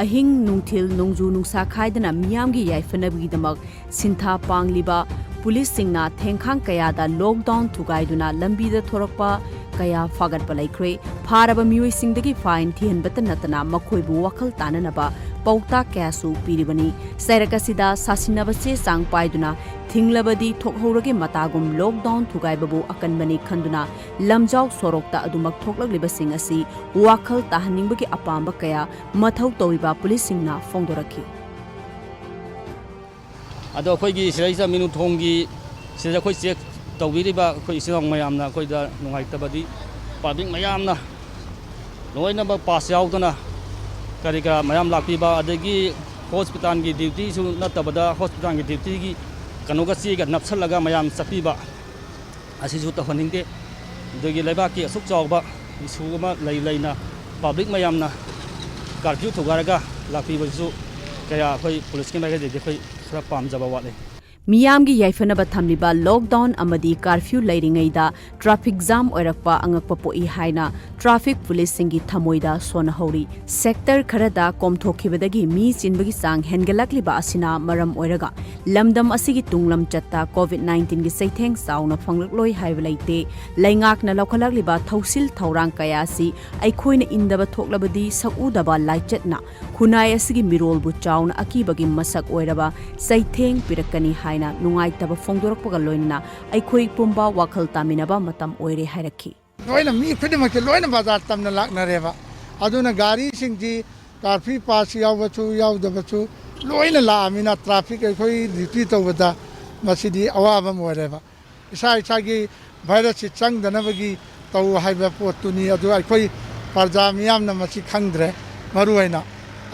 ꯑꯍꯤꯡ ꯅꯨꯡꯊꯤꯜ ꯅꯣꯡꯖꯨ ꯅꯨꯡꯁꯥ ꯈꯥꯏꯗꯅ ꯃꯤꯌꯥꯝꯒꯤ ꯌꯥꯏꯐꯅꯕꯒꯤꯗꯃꯛ ꯁꯤꯟꯊꯥ ꯄꯥꯡꯂꯤꯕ ꯄꯨꯂꯤꯁꯁꯤꯡꯅ ꯊꯦꯡꯈꯥꯡ ꯀꯌꯥꯗ ꯂꯣꯛꯗꯥꯎꯟ ꯊꯨꯒꯥꯏꯗꯨꯅ ꯂꯝꯕꯤꯗ ꯊꯣꯔꯛꯄ ꯀꯌꯥ ꯐꯥꯒꯠꯄ ꯂꯩꯈ꯭ꯔꯦ꯫ ꯐꯥꯔꯕ ꯃꯤꯑꯣꯏꯁꯤꯡꯗꯒꯤ ꯐꯥꯏꯟ ꯊꯤꯍꯟꯕꯇ ꯅꯠꯇꯅ ꯃꯈꯣꯏꯕꯨ ꯋꯥꯈꯜ ꯇꯥꯅꯅꯕ ꯄꯥꯎꯇꯥꯛ ꯀꯌꯥꯁꯨ ꯄꯤꯔꯤꯕꯅꯤ꯫ ꯆꯩꯔꯛ ꯑꯁꯤꯗ ꯁꯥꯁꯤꯟꯅꯕ ꯆꯦ ꯆꯥꯡ ꯄꯥꯏꯗꯨꯅ ꯊꯤꯡꯂꯕꯗꯤ ꯊꯣꯛꯍꯧꯔꯒꯦ ꯃꯇꯥꯒꯨꯝ ꯂꯣꯛꯗꯥꯎꯟ ꯊꯨꯒꯥꯏꯕꯕꯨ ꯑꯀꯟꯕꯅꯤ ꯈꯟꯗꯨꯅ ꯂꯝꯖꯥꯎ ꯁꯣꯔꯣꯛꯇ ꯑꯗꯨꯃꯛ ꯊꯣꯛꯂꯛꯂꯤꯕꯁꯤꯡ ꯑꯁꯤ ꯋꯥꯈꯜ ꯇꯥꯍꯟꯅꯤꯡꯕꯒꯤ ꯑꯄꯥꯝꯕ ꯀꯌꯥ ꯃꯊꯧ ꯇꯧꯔꯤꯕ ꯄꯨꯂꯤꯁꯁꯤꯡꯅ ꯐꯣꯡꯗꯣꯔꯛꯈꯤ꯫ ꯑꯗꯣ ꯑꯩꯈꯣꯏꯒꯤ ꯁꯤꯗꯩꯁꯤꯗ ꯃꯤꯅꯨꯊꯣꯡꯒꯤ ꯁꯤꯗ ꯑꯩꯈꯣꯏ ꯆꯦꯛ ꯇꯧꯕꯤꯔꯤꯕ ꯑꯩꯈꯣꯏ ꯏꯆꯤꯜ ꯏꯅꯥꯎ ꯃꯌꯥꯝꯅ ꯑꯩꯈꯣꯏꯗ ꯅꯨꯡꯉꯥꯏꯇꯕꯗꯤ ꯄꯥꯕ꯭ꯂꯤꯛ ꯃꯌꯥꯝꯅ ꯂꯣꯏꯅꯃꯛ ꯄꯥꯁ ꯌꯥꯎꯗꯅ ꯀꯔꯤ ꯀꯔꯥ ꯃꯌꯥꯝ ꯂꯥꯛꯄꯤꯕ, ꯑꯗꯒꯤ ꯍꯣꯁꯄꯤꯇꯥꯜꯒꯤ ꯗ꯭ꯌꯨꯇꯤꯁꯨ ꯅꯠꯇꯕꯗ ꯍꯣꯁꯄꯤꯇꯥꯜꯒꯤ ꯗ꯭ꯌꯨꯇꯤꯒꯤ ꯀꯩꯅꯣꯒ ꯆꯦꯒ ꯅꯞꯁꯜꯂꯒ ꯃꯌꯥꯝ ꯆꯠꯄꯤꯕ, ꯑꯁꯤꯁꯨ ꯇꯧꯍꯟꯅꯤꯡꯗꯦ꯫ ꯑꯗꯒꯤ ꯂꯩꯕꯥꯛꯀꯤ ꯑꯁꯨꯛ ꯆꯥꯎꯕ ꯏꯁꯨ ꯑꯃ ꯂꯩ ꯂꯩꯅ ꯄꯥꯕ꯭ꯂꯤꯛ ꯃꯌꯥꯝꯅ ꯀꯥꯔꯐ꯭ꯌꯨ ꯊꯨꯒꯥꯏꯔꯒ ꯂꯥꯛꯄꯤꯕꯁꯤꯁꯨ ꯀꯌꯥ ꯑꯩꯈꯣꯏ ꯄꯨꯂꯤꯁꯀꯤ ꯃꯥꯏꯀꯩꯗꯒꯤ ꯑꯩꯈꯣꯏ ꯈꯔ ꯄꯥꯝꯖꯕ ꯋꯥꯠꯂꯤ꯫ ꯃꯤꯌꯥꯝꯒꯤ ꯌꯥꯏꯐꯅꯕ ꯊꯝꯂꯤꯕ ꯂꯣꯛꯗꯥꯎꯟ ꯑꯃꯗꯤ ꯀꯥꯔꯐ꯭ꯌꯨ ꯂꯩꯔꯤꯉꯩꯗ ꯇ꯭ꯔꯥꯐꯤꯛ ꯖꯥꯝ ꯑꯣꯏꯔꯛꯄ ꯑꯉꯛꯄ ꯄꯣꯛꯏ ꯍꯥꯏꯅ ꯇ꯭ꯔꯥꯐꯤꯛ ꯄꯨꯂꯤꯁꯁꯤꯡꯒꯤ ꯊꯃꯣꯏꯗ ꯁꯣꯟꯅꯍꯧꯔꯤ꯫ ꯁꯦꯛꯇꯔ ꯈꯔꯗ ꯀꯣꯝꯊꯣꯛꯈꯤꯕꯗꯒꯤ ꯃꯤ ꯆꯤꯟꯕꯒꯤ ꯆꯥꯡ ꯍꯦꯟꯒꯠꯂꯛꯂꯤꯕ ꯑꯁꯤꯅ ꯃꯔꯝ ꯑꯣꯏꯔꯒ ꯂꯝꯗꯝ ꯑꯁꯤꯒꯤ ꯇꯨꯡ ꯂꯝꯆꯠꯇ ꯀꯣꯚꯤꯗ ꯅꯥꯏꯟꯇꯤꯟꯒꯤ ꯆꯩꯊꯦꯡ ꯆꯥꯎꯅ ꯐꯪꯂꯛꯂꯣꯏ ꯍꯥꯏꯕ ꯂꯩꯇꯦ꯫ ꯂꯩꯉꯥꯛꯅ ꯂꯧꯈꯠꯂꯛꯂꯤꯕ ꯊꯧꯁꯤꯜ ꯊꯧꯔꯥꯡ ꯀꯌꯥ ꯑꯁꯤ ꯑꯩꯈꯣꯏꯅ ꯏꯟꯗꯕ ꯊꯣꯛꯂꯕꯗꯤ ꯁꯛꯎꯗꯕ ꯂꯥꯏꯆꯠꯅ ꯈꯨꯟꯅꯥꯏ ꯑꯁꯤꯒꯤ ꯃꯤꯔꯣꯜꯕꯨ ꯆꯥꯎꯅ ꯑꯀꯤꯕꯒꯤ ꯃꯁꯛ ꯑꯣꯏꯔꯕ ꯆꯩꯊꯦꯡ ꯄꯤꯔꯛꯀꯅꯤ ꯍꯥꯏꯅ ꯅꯨꯡꯉꯥꯏꯇꯕ ꯐꯣꯡꯗꯣꯔꯛꯄꯒ ꯂꯣꯏꯅꯅ ꯑꯩꯈꯣꯏ ꯄꯨꯝꯕ ꯋꯥꯈꯜ ꯇꯥꯃꯤꯟꯅꯕ ꯃꯇꯝ ꯑꯣꯏꯔꯦ ꯍꯥꯏꯔꯛꯈꯤ꯫ ꯂꯣꯏꯅ ꯃꯤ ꯈꯨꯗꯤꯡꯃꯛꯁꯦ ꯂꯣꯏꯅ ꯕꯖꯥꯔ ꯇꯝꯅ ꯂꯥꯛꯅꯔꯦꯕ꯫ ꯑꯗꯨꯅ ꯒꯥꯔꯤꯁꯤꯡꯁꯤ ꯀꯥꯔꯐ꯭ꯌꯨ ꯄꯥꯁ ꯌꯥꯎꯕꯁꯨ ꯌꯥꯎꯗꯕꯁꯨ ꯂꯣꯏꯅ ꯂꯥꯛꯑꯃꯤꯅ ꯇ꯭ꯔꯥꯐꯤꯛ ꯑꯩꯈꯣꯏ ꯗ꯭ꯌꯨꯇꯤ ꯇꯧꯕꯗ ꯃꯁꯤꯗꯤ ꯑꯋꯥꯕ ꯑꯃ ꯑꯣꯏꯔꯦꯕ꯫ ꯏꯁꯥ ꯏꯁꯥꯒꯤ ꯚꯥꯏꯔꯁꯁꯤ ꯆꯪꯗꯅꯕꯒꯤ ꯇꯧ ꯍꯥꯏꯕ ꯄꯣꯠꯇꯨꯅꯤ꯫ ꯑꯗꯨ ꯑꯩꯈꯣꯏ ꯄ꯭ꯔꯖꯥ ꯃꯤꯌꯥꯝꯅ ꯃꯁꯤ ꯈꯪꯗ꯭ꯔꯦ ꯃꯔꯨ ꯑꯣꯏꯅ꯫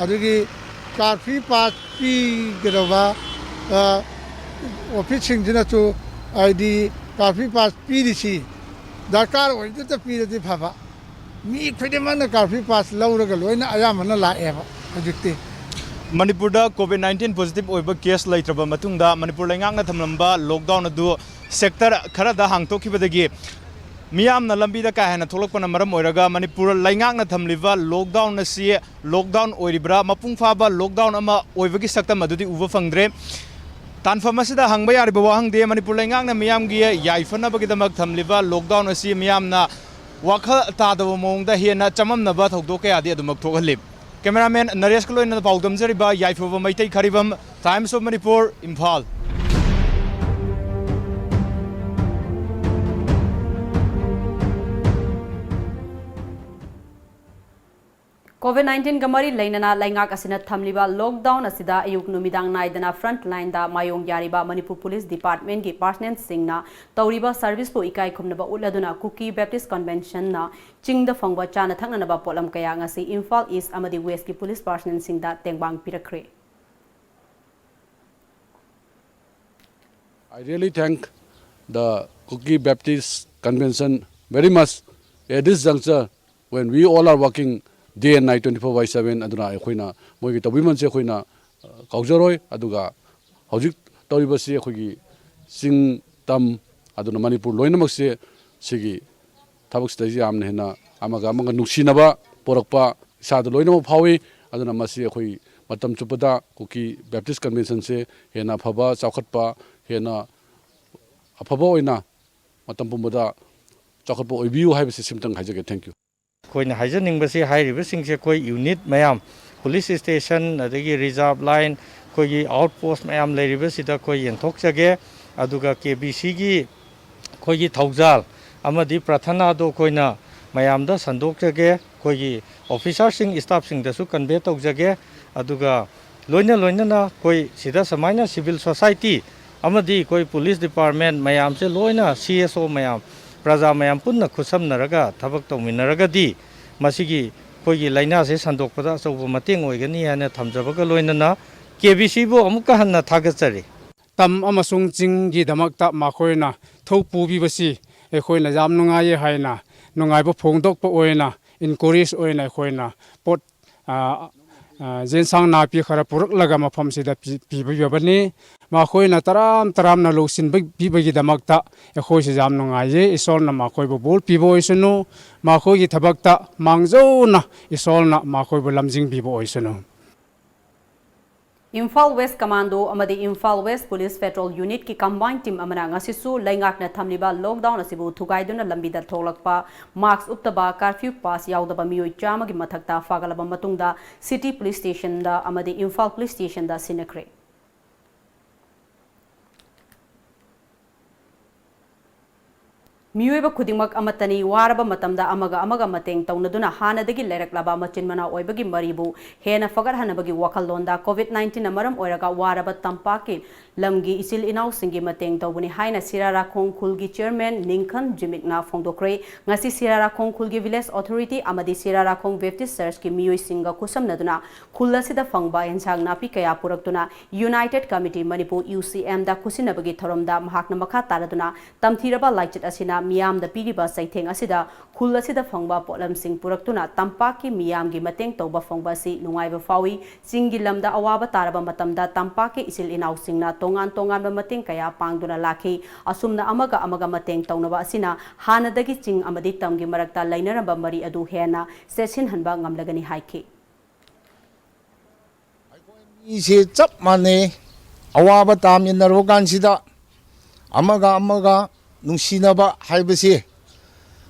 ꯑꯗꯨꯒꯤ ꯀꯥꯔꯐ꯭ꯌꯨ ꯄꯥꯁ ꯄꯤꯒꯗꯕ, ꯑ, ꯑꯣꯐꯤꯁꯁꯤꯡꯁꯤꯅꯁꯨ ꯍꯥꯏꯗꯤ ꯀꯥꯔꯐ꯭ꯌꯨ ꯄꯥꯁ ꯄꯤꯔꯤꯁꯤ ꯗꯔꯀꯥꯔ ꯑꯣꯏꯗꯨꯗ ꯄꯤꯔꯗꯤ ꯐꯕ꯫ ꯃꯤ ꯈꯨꯗꯤꯡꯃꯛꯅ ꯀꯥꯔꯐ꯭ꯌꯨ ꯄꯥꯁ ꯂꯧꯔꯒ ꯂꯣꯏꯅ ꯑꯌꯥꯝꯕꯅ ꯂꯥꯛꯑꯦꯕ ꯍꯧꯖꯤꯛꯇꯤ꯫ ꯃꯅꯤꯄꯨꯔꯗ ꯀꯣꯚꯤꯗ ꯅꯥꯏꯟꯇꯤꯟ ꯄꯣꯖꯤꯇꯤꯚ ꯑꯣꯏꯕ ꯀꯦꯁ ꯂꯩꯇ꯭ꯔꯕ ꯃꯇꯨꯡꯗ ꯃꯅꯤꯄꯨꯔ ꯂꯩꯉꯥꯛꯅ ꯊꯝꯂꯝꯕ ꯂꯣꯛꯗꯥꯎꯟ ꯑꯗꯨ ꯁꯦꯛꯇꯔ ꯈꯔꯗ ꯍꯥꯡꯗꯣꯛꯈꯤꯕꯗꯒꯤ ꯃꯤꯌꯥꯝꯅ ꯂꯝꯕꯤꯗ ꯀꯥ ꯍꯦꯟꯅ ꯊꯣꯛꯂꯛꯄꯅ ꯃꯔꯝ ꯑꯣꯏꯔꯒ ꯃꯅꯤꯄꯨꯔ ꯂꯩꯉꯥꯛꯅ ꯊꯝꯂꯤꯕ lockdown ꯑꯁꯤ lockdown ꯑꯣꯏꯔꯤꯕ꯭ꯔꯥ, ꯃꯄꯨꯡ ꯐꯥꯕ lockdown ꯑꯃ ꯑꯣꯏꯕꯒꯤ ꯁꯛꯇꯝ ꯑꯗꯨꯗꯤ ꯎꯕ ꯐꯪꯗ꯭ꯔꯦ꯫ ꯇꯥꯟꯐꯝ ꯑꯁꯤꯗ ꯍꯪꯕ ꯌꯥꯔꯤꯕ ꯋꯥꯍꯪꯗꯤ, ꯃꯅꯤꯄꯨꯔ ꯂꯩꯉꯥꯛꯅ ꯃꯤꯌꯥꯝꯒꯤ ꯌꯥꯏꯐꯅꯕꯒꯤꯗꯃꯛ ꯊꯝꯂꯤꯕ lockdown ꯑꯁꯤ ꯃꯤꯌꯥꯝꯅ ꯋꯥꯈꯜ ꯇꯥꯗꯕ ꯃꯑꯣꯡꯗ ꯍꯦꯟꯅ ꯆꯃꯝꯅꯕ ꯊꯧꯗꯣꯛ ꯀꯌꯥꯗꯤ ꯑꯗꯨꯃꯛ ꯊꯣꯛꯍꯜꯂꯤ꯫ Cameraman ꯅꯔꯦꯁꯀ ꯂꯣꯏꯅꯅ ꯄꯥꯎꯗꯝꯖꯔꯤꯕ ꯌꯥꯏꯐꯕ Meitei ꯈꯥꯔꯤꯕꯝ, Times of Manipur, Imphal. Covid nineteenꯒ ꯃꯔꯤ ꯂꯩꯅꯅ ꯂꯩꯉꯥꯛ ꯑꯁꯤꯅ ꯊꯝꯂꯤꯕ lockdown ꯑꯁꯤꯗ ꯑꯌꯨꯛ ꯅꯨꯃꯤꯗꯥꯡ ꯅꯥꯏꯗꯅ frontlineꯗ ꯃꯥꯌꯣꯡ ꯌꯥꯔꯤꯕ ꯃꯅꯤꯄꯨꯔ Police Departmentꯀꯤ personnelꯁꯤꯡꯅ ꯇꯧꯔꯤꯕ serviceꯄꯨ ꯏꯀꯥꯏ ꯈꯨꯝꯅꯕ ꯎꯠꯂꯗꯨꯅ ꯀꯨꯀꯤ Baptist Conventionꯅ ꯆꯤꯡꯗ ꯐꯪꯕ ꯆꯥꯅ ꯊꯛꯅꯅꯕ ꯄꯣꯠꯂꯝ ꯀꯌꯥ ꯉꯁꯤ ꯏꯝꯐꯥꯜ East ꯑꯃꯗꯤ Westꯀꯤ police personnelꯁꯤꯡꯗ ꯇꯦꯡꯕꯥꯡ ꯄꯤꯔꯛꯈ꯭ꯔꯦ꯫ I really thank the Kuki Baptist Convention very much at this juncture when we all are working day and night twenty four by seven ꯑꯗꯨꯅ ꯑꯩꯈꯣꯏꯅ ꯃꯣꯏꯒꯤ ꯇꯧꯕꯤꯃꯜꯁꯦ ꯑꯩꯈꯣꯏꯅ ꯀꯥꯎꯖꯔꯣꯏ꯫ ꯑꯗꯨꯒ ꯍꯧꯖꯤꯛ ꯇꯧꯔꯤꯕꯁꯤ ꯑꯩꯈꯣꯏꯒꯤ ꯆꯤꯡ ꯇꯝ ꯑꯗꯨꯅ ꯃꯅꯤꯄꯨꯔ ꯂꯣꯏꯅꯃꯛꯁꯦ ꯁꯤꯒꯤ ꯊꯕꯛꯁꯤꯗꯩꯁꯤ ꯌꯥꯝꯅ ꯍꯦꯟꯅ ꯑꯃꯒ ꯑꯃꯒ ꯅꯨꯡꯁꯤꯅꯕ ꯄꯣꯔꯛꯄ ꯏꯁꯥꯗ ꯂꯣꯏꯅꯃꯛ ꯐꯥꯎꯏ꯫ ꯑꯗꯨꯅ ꯃꯁꯤ ꯑꯩꯈꯣꯏ ꯃꯇꯝ ꯆꯨꯞꯄꯗ ꯀꯨꯀꯤ Baptist Conventionꯁꯦ ꯍꯦꯟꯅ ꯑꯐꯕ ꯆꯥꯎꯈꯠꯄ ꯍꯦꯟꯅ ꯑꯐꯕ ꯑꯣꯏꯅ ꯃꯇꯝ ꯄꯨꯝꯕꯗ ꯆꯥꯎꯈꯠꯄ ꯑꯣꯏꯕꯤꯌꯨ ꯍꯥꯏꯕꯁꯤ ꯁꯤꯝꯇꯪ ꯍꯥꯏꯖꯒꯦ꯫ Thank you꯫ ꯑꯩꯈꯣꯏꯅ ꯍꯥꯏꯖꯅꯤꯡꯕꯁꯤ ꯍꯥꯏꯔꯤꯕꯁꯤꯡꯁꯦ ꯑꯩꯈꯣꯏ unit ꯃꯌꯥꯝ police station ꯑꯗꯒꯤ reserve line ꯑꯩꯈꯣꯏꯒꯤ outpost ꯃꯌꯥꯝ ꯂꯩꯔꯤꯕꯁꯤꯗ ꯑꯩꯈꯣꯏ ꯌꯦꯟꯊꯣꯛꯆꯒꯦ꯫ ꯑꯗꯨꯒ ꯀꯦ ꯕꯤ ꯁꯤꯒꯤ ꯑꯩꯈꯣꯏꯒꯤ ꯊꯧꯖꯥꯜ ꯑꯃꯗꯤ ꯄ꯭ꯔꯥꯊꯅꯥꯗꯣ ꯑꯩꯈꯣꯏꯅ ꯃꯌꯥꯝꯗ ꯁꯟꯗꯣꯛꯆꯒꯦ꯫ ꯑꯩꯈꯣꯏꯒꯤ officerꯁꯤꯡ staffꯁꯤꯡꯗꯁꯨ convey ꯇꯧꯖꯒꯦ꯫ ꯑꯗꯨꯒ ꯂꯣꯏꯅ ꯂꯣꯏꯅꯅ ꯑꯩꯈꯣꯏ ꯁꯤꯗ ꯁꯨꯃꯥꯏꯅ civil society ꯑꯃꯗꯤ ꯑꯩꯈꯣꯏ police department ꯃꯌꯥꯝꯁꯦ ꯂꯣꯏꯅ C S O ꯃꯌꯥꯝ ꯄ꯭ꯔꯖꯥ ꯃꯌꯥꯝ ꯄꯨꯟꯅ ꯈꯨꯠꯁꯝꯅꯔꯒ ꯊꯕꯛ ꯇꯧꯃꯤꯟꯅꯔꯒꯗꯤ ꯃꯁꯤꯒꯤ ꯑꯩꯈꯣꯏꯒꯤ ꯂꯥꯏꯅꯥꯁꯦ ꯁꯟꯗꯣꯛꯄꯗ ꯑꯆꯧꯕ ꯃꯇꯦꯡ ꯑꯣꯏꯒꯅꯤ ꯍꯥꯏꯅ ꯊꯝꯖꯕꯒ ꯂꯣꯏꯅꯅ ꯀꯦ ꯕꯤ ꯁꯤꯕꯨ ꯑꯃꯨꯛꯀ ꯍꯟꯅ ꯊꯥꯒꯠꯆꯔꯤ꯫ ꯇꯝ ꯑꯃꯁꯨꯡ ꯆꯤꯡꯒꯤꯗꯃꯛꯇ ꯃꯈꯣꯏꯅ ꯊꯧ ꯄꯨꯕꯤꯕꯁꯤ ꯑꯩꯈꯣꯏꯅ ꯌꯥꯝ ꯅꯨꯡꯉꯥꯏꯌꯦ ꯍꯥꯏꯅ ꯅꯨꯡꯉꯥꯏꯕ ꯐꯣꯡꯗꯣꯛꯄ ꯑꯣꯏꯅ encourage ꯑꯣꯏꯅ ꯑꯩꯈꯣꯏꯅ ꯄꯣꯠ ꯑ, ꯌꯦꯟꯁꯥꯡ ꯅꯥꯄꯤ ꯈꯔ ꯄꯨꯔꯛꯂꯒ ꯃꯐꯝꯁꯤꯗ ꯄꯤ-, ꯄꯤꯕꯤꯕꯅꯤ꯫ ꯃꯈꯣꯏꯅ ꯇꯔꯥꯝ ꯇꯔꯥꯝꯅ ꯂꯧꯁꯤꯟꯕ ꯄꯤꯕꯒꯤꯗꯃꯛꯇ ꯑꯩꯈꯣꯏꯁꯨ ꯌꯥꯝ ꯅꯨꯡꯉꯥꯏꯌꯦ꯫ ꯏꯁꯣꯔꯅ ꯃꯈꯣꯏꯕꯨ ꯕꯣꯔ ꯄꯤꯕ ꯑꯣꯏꯁꯅꯨ, ꯃꯈꯣꯏꯒꯤ ꯊꯕꯛꯇ ꯃꯥꯡꯖꯧꯅ ꯏꯁꯣꯔꯅ ꯃꯈꯣꯏꯕꯨ ꯂꯝꯖꯤꯡꯕꯤꯕ ꯑꯣꯏꯁꯅꯨ꯫ ꯏꯝꯐꯥꯜ ꯋꯦꯁ ꯀꯃꯥꯟꯗꯣ ꯑꯃꯗꯤ ꯏꯝꯐꯥꯜ ꯋꯦꯁ ꯄꯨꯂꯤꯁ ꯐꯦꯗꯔꯦꯜ ꯌꯨꯅꯤꯠꯀꯤ ꯀꯝꯕꯥꯏꯟ ꯇꯤꯝ ꯑꯃꯅ ꯉꯁꯤꯁꯨ ꯂꯩꯉꯥꯛꯅ ꯊꯝꯂꯤꯕ ꯂꯣꯛꯗꯥꯎꯟ ꯑꯁꯤꯕꯨ ꯊꯨꯒꯥꯏꯗꯨꯅ ꯂꯝꯕꯤꯗ ꯊꯣꯛꯂꯛꯄ, ꯃꯥꯛꯁ ꯎꯞꯇꯕ, ꯀꯔꯐ꯭ꯌꯨ ꯄꯥꯁ ꯌꯥꯎꯗꯕ ꯃꯤꯑꯣꯏ ꯆꯥꯝꯃꯒꯤ ꯃꯊꯛꯇ ꯐꯥꯒꯠꯂꯕ ꯃꯇꯨꯡꯗ ꯁꯤꯇꯤ ꯄꯨꯂꯤꯁ ꯁ꯭ꯇꯦꯁꯟꯗ ꯑꯃꯗꯤ ꯏꯝꯐꯥꯜ ꯄꯨꯂꯤꯁ ꯁ꯭ꯇꯦꯁꯟꯗ ꯁꯤꯟꯅꯈ꯭ꯔꯦ꯫ ꯃꯤꯑꯣꯏꯕ ꯈꯨꯗꯤꯡꯃꯛ ꯑꯃꯠꯇꯅꯤ, ꯋꯥꯔꯕ ꯃꯇꯝꯗ ꯑꯃꯒ ꯑꯃꯒ ꯃꯇꯦꯡ ꯇꯧꯅꯗꯨꯅ ꯍꯥꯟꯅꯗꯒꯤ ꯂꯩꯔꯛꯂꯕ ꯃꯆꯤꯟ ꯃꯅꯥꯎ ꯑꯣꯏꯕꯒꯤ ꯃꯔꯤꯕꯨ ꯍꯦꯟꯅ ꯐꯒꯠꯍꯟꯅꯕꯒꯤ ꯋꯥꯈꯜꯂꯣꯟꯗ COVID nineteenꯅ ꯃꯔꯝ ꯑꯣꯏꯔꯒ ꯋꯥꯔꯕ ꯇꯝꯄꯥꯛꯀꯤ ꯂꯝꯒꯤ ꯏꯆꯤꯜ ꯏꯅꯥꯎꯁꯤꯡꯒꯤ ꯃꯇꯦꯡ ꯇꯧꯕꯅꯤ ꯍꯥꯏꯅ ꯁꯤꯔꯥꯔꯥꯈꯣꯡ ꯈꯨꯜꯒꯤ ꯆꯤꯌꯔꯃꯦꯟ ꯅꯤꯡꯈꯟ ꯖꯤꯃꯤꯛꯅ ꯐꯣꯡꯗꯣꯛꯈ꯭ꯔꯦ꯫ ꯉꯁꯤ ꯁꯤꯔꯥꯔꯥꯈꯣꯡ ꯈꯨꯜꯒꯤ ꯚꯤꯂꯦꯖ ꯑꯣꯊꯣꯔꯤꯇꯤ ꯑꯃꯗꯤ ꯁꯤꯔꯥꯔꯥꯈꯣꯡ ꯕꯦꯞꯇꯤꯁ ꯆꯔꯆꯀꯤ ꯃꯤꯑꯣꯏꯁꯤꯡꯒ ꯈꯨꯠꯁꯝꯅꯗꯨꯅ ꯈꯨꯜ ꯑꯁꯤꯗ ꯐꯪꯕ ꯑꯦꯟꯁꯥꯡ ꯅꯥꯄꯤ ꯀꯌꯥ ꯄꯨꯔꯛꯇꯨꯅ United Committee Manipur, UCMꯗ ꯈꯨꯠꯁꯤꯟꯅꯕꯒꯤ ꯊꯧꯔꯝꯗ ꯃꯍꯥꯛꯅ ꯃꯈꯥ ꯇꯥꯔꯗꯨꯅ ꯇꯝꯊꯤꯔꯕ ꯂꯥꯏꯆꯠ ꯑꯁꯤꯅ ꯃꯤꯌꯥꯝꯗ ꯄꯤꯔꯤꯕ ꯆꯩꯊꯦꯡ ꯑꯁꯤꯗ ꯈꯨꯜ ꯑꯁꯤꯗ ꯐꯪꯕ ꯄꯣꯠꯂꯝꯁꯤꯡ ꯄꯨꯔꯛꯇꯨꯅ ꯇꯝꯄꯥꯛꯀꯤ ꯃꯤꯌꯥꯝꯒꯤ ꯃꯇꯦꯡ ꯇꯧꯕ ꯐꯪꯕ ꯑꯁꯤ ꯅꯨꯡꯉꯥꯏꯕ ꯐꯥꯎꯏ꯫ ꯆꯤꯡꯒꯤ ꯂꯝꯗ ꯑꯋꯥꯕ ꯇꯥꯔꯕ ꯃꯇꯝꯗ ꯇꯝꯄꯥꯛꯀꯤ ꯏꯆꯤꯜ ꯏꯅꯥꯎꯁꯤꯡꯅ ꯇꯣꯉꯥꯟ ꯇꯣꯉꯥꯟꯕ ꯃꯇꯦꯡ ꯀꯌꯥ ꯄꯥꯡꯗꯨꯅ ꯂꯥꯛꯈꯤ꯫ ꯑꯁꯨꯝꯅ ꯑꯃꯒ ꯑꯃꯒ ꯃꯇꯦꯡ ꯇꯧꯅꯕ ꯑꯁꯤꯅ ꯍꯥꯟꯅꯗꯒꯤ ꯆꯤꯡ ꯑꯃꯗꯤ ꯇꯝꯒꯤ ꯃꯔꯛꯇ ꯂꯩꯅꯔꯝꯕ ꯃꯔꯤ ꯑꯗꯨ ꯍꯦꯟꯅ ꯆꯦꯠꯁꯤꯟꯍꯟꯕ ꯉꯝꯂꯒꯅꯤ ꯍꯥꯏꯈꯤ꯫ ꯑꯩꯈꯣꯏ ꯃꯤꯁꯦ ꯆꯞ ꯃꯥꯟꯅꯩ꯫ ꯑꯋꯥꯕ ꯇꯥꯃꯤꯟꯅꯔꯕ ꯀꯥꯟꯁꯤꯗ ꯑꯃꯒ ꯑꯃꯒ ꯅꯨꯡꯁꯤꯅꯕ ꯍꯥꯏꯕꯁꯤ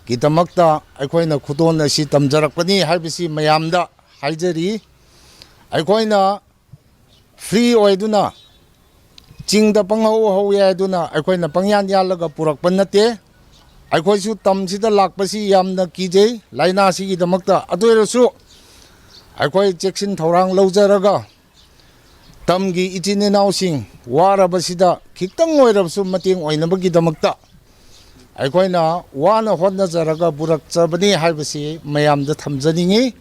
ꯒꯤꯗꯃꯛꯇ ꯑꯩꯈꯣꯏꯅ ꯈꯨꯗꯣꯜ ꯑꯁꯤ ꯇꯝꯖꯔꯛꯄꯅꯤ ꯍꯥꯏꯕꯁꯤ ꯃꯌꯥꯝꯗ ꯍꯥꯏꯖꯔꯤ꯫ ꯑꯩꯈꯣꯏꯅ free ꯑꯣꯏꯗꯨꯅ ꯆꯤꯡꯗ ꯄꯪꯍꯧ ꯍꯧ ꯌꯥꯏ ꯑꯗꯨꯅ ꯑꯩꯈꯣꯏꯅ ꯄꯪꯌꯥꯟ ꯌꯥꯜꯂꯒ ꯄꯨꯔꯛꯄ ꯅꯠꯇꯦ꯫ ꯑꯩꯈꯣꯏꯁꯨ ꯇꯝꯁꯤꯗ ꯂꯥꯛꯄꯁꯤ ꯌꯥꯝꯅ ꯀꯤꯖꯩ ꯂꯥꯏꯅꯥꯁꯤꯒꯤꯗꯃꯛꯇ꯫ ꯑꯗꯨ ꯑꯣꯏꯔꯁꯨ ꯑꯩꯈꯣꯏ ꯆꯦꯛꯁꯤꯟ ꯊꯧꯔꯥꯡ ꯂꯧꯖꯔꯒ ꯇꯝꯒꯤ ꯏꯆꯤꯟ ꯏꯅꯥꯎꯁꯤꯡ ꯋꯥꯔꯕꯁꯤꯗ ꯈꯤꯇꯪ ꯑꯣꯏꯔꯕꯁꯨ ꯃꯇꯦꯡ ꯑꯣꯏꯅꯕꯒꯤꯗꯃꯛꯇ ꯑꯩꯈꯣꯏꯅ ꯋꯥꯅ ꯍꯣꯠꯅꯖꯔꯒ ꯄꯨꯔꯛꯆꯕꯅꯤ ꯍꯥꯏꯕꯁꯤ ꯃꯌꯥꯝꯗ ꯊꯝꯖꯅꯤꯡꯏ꯫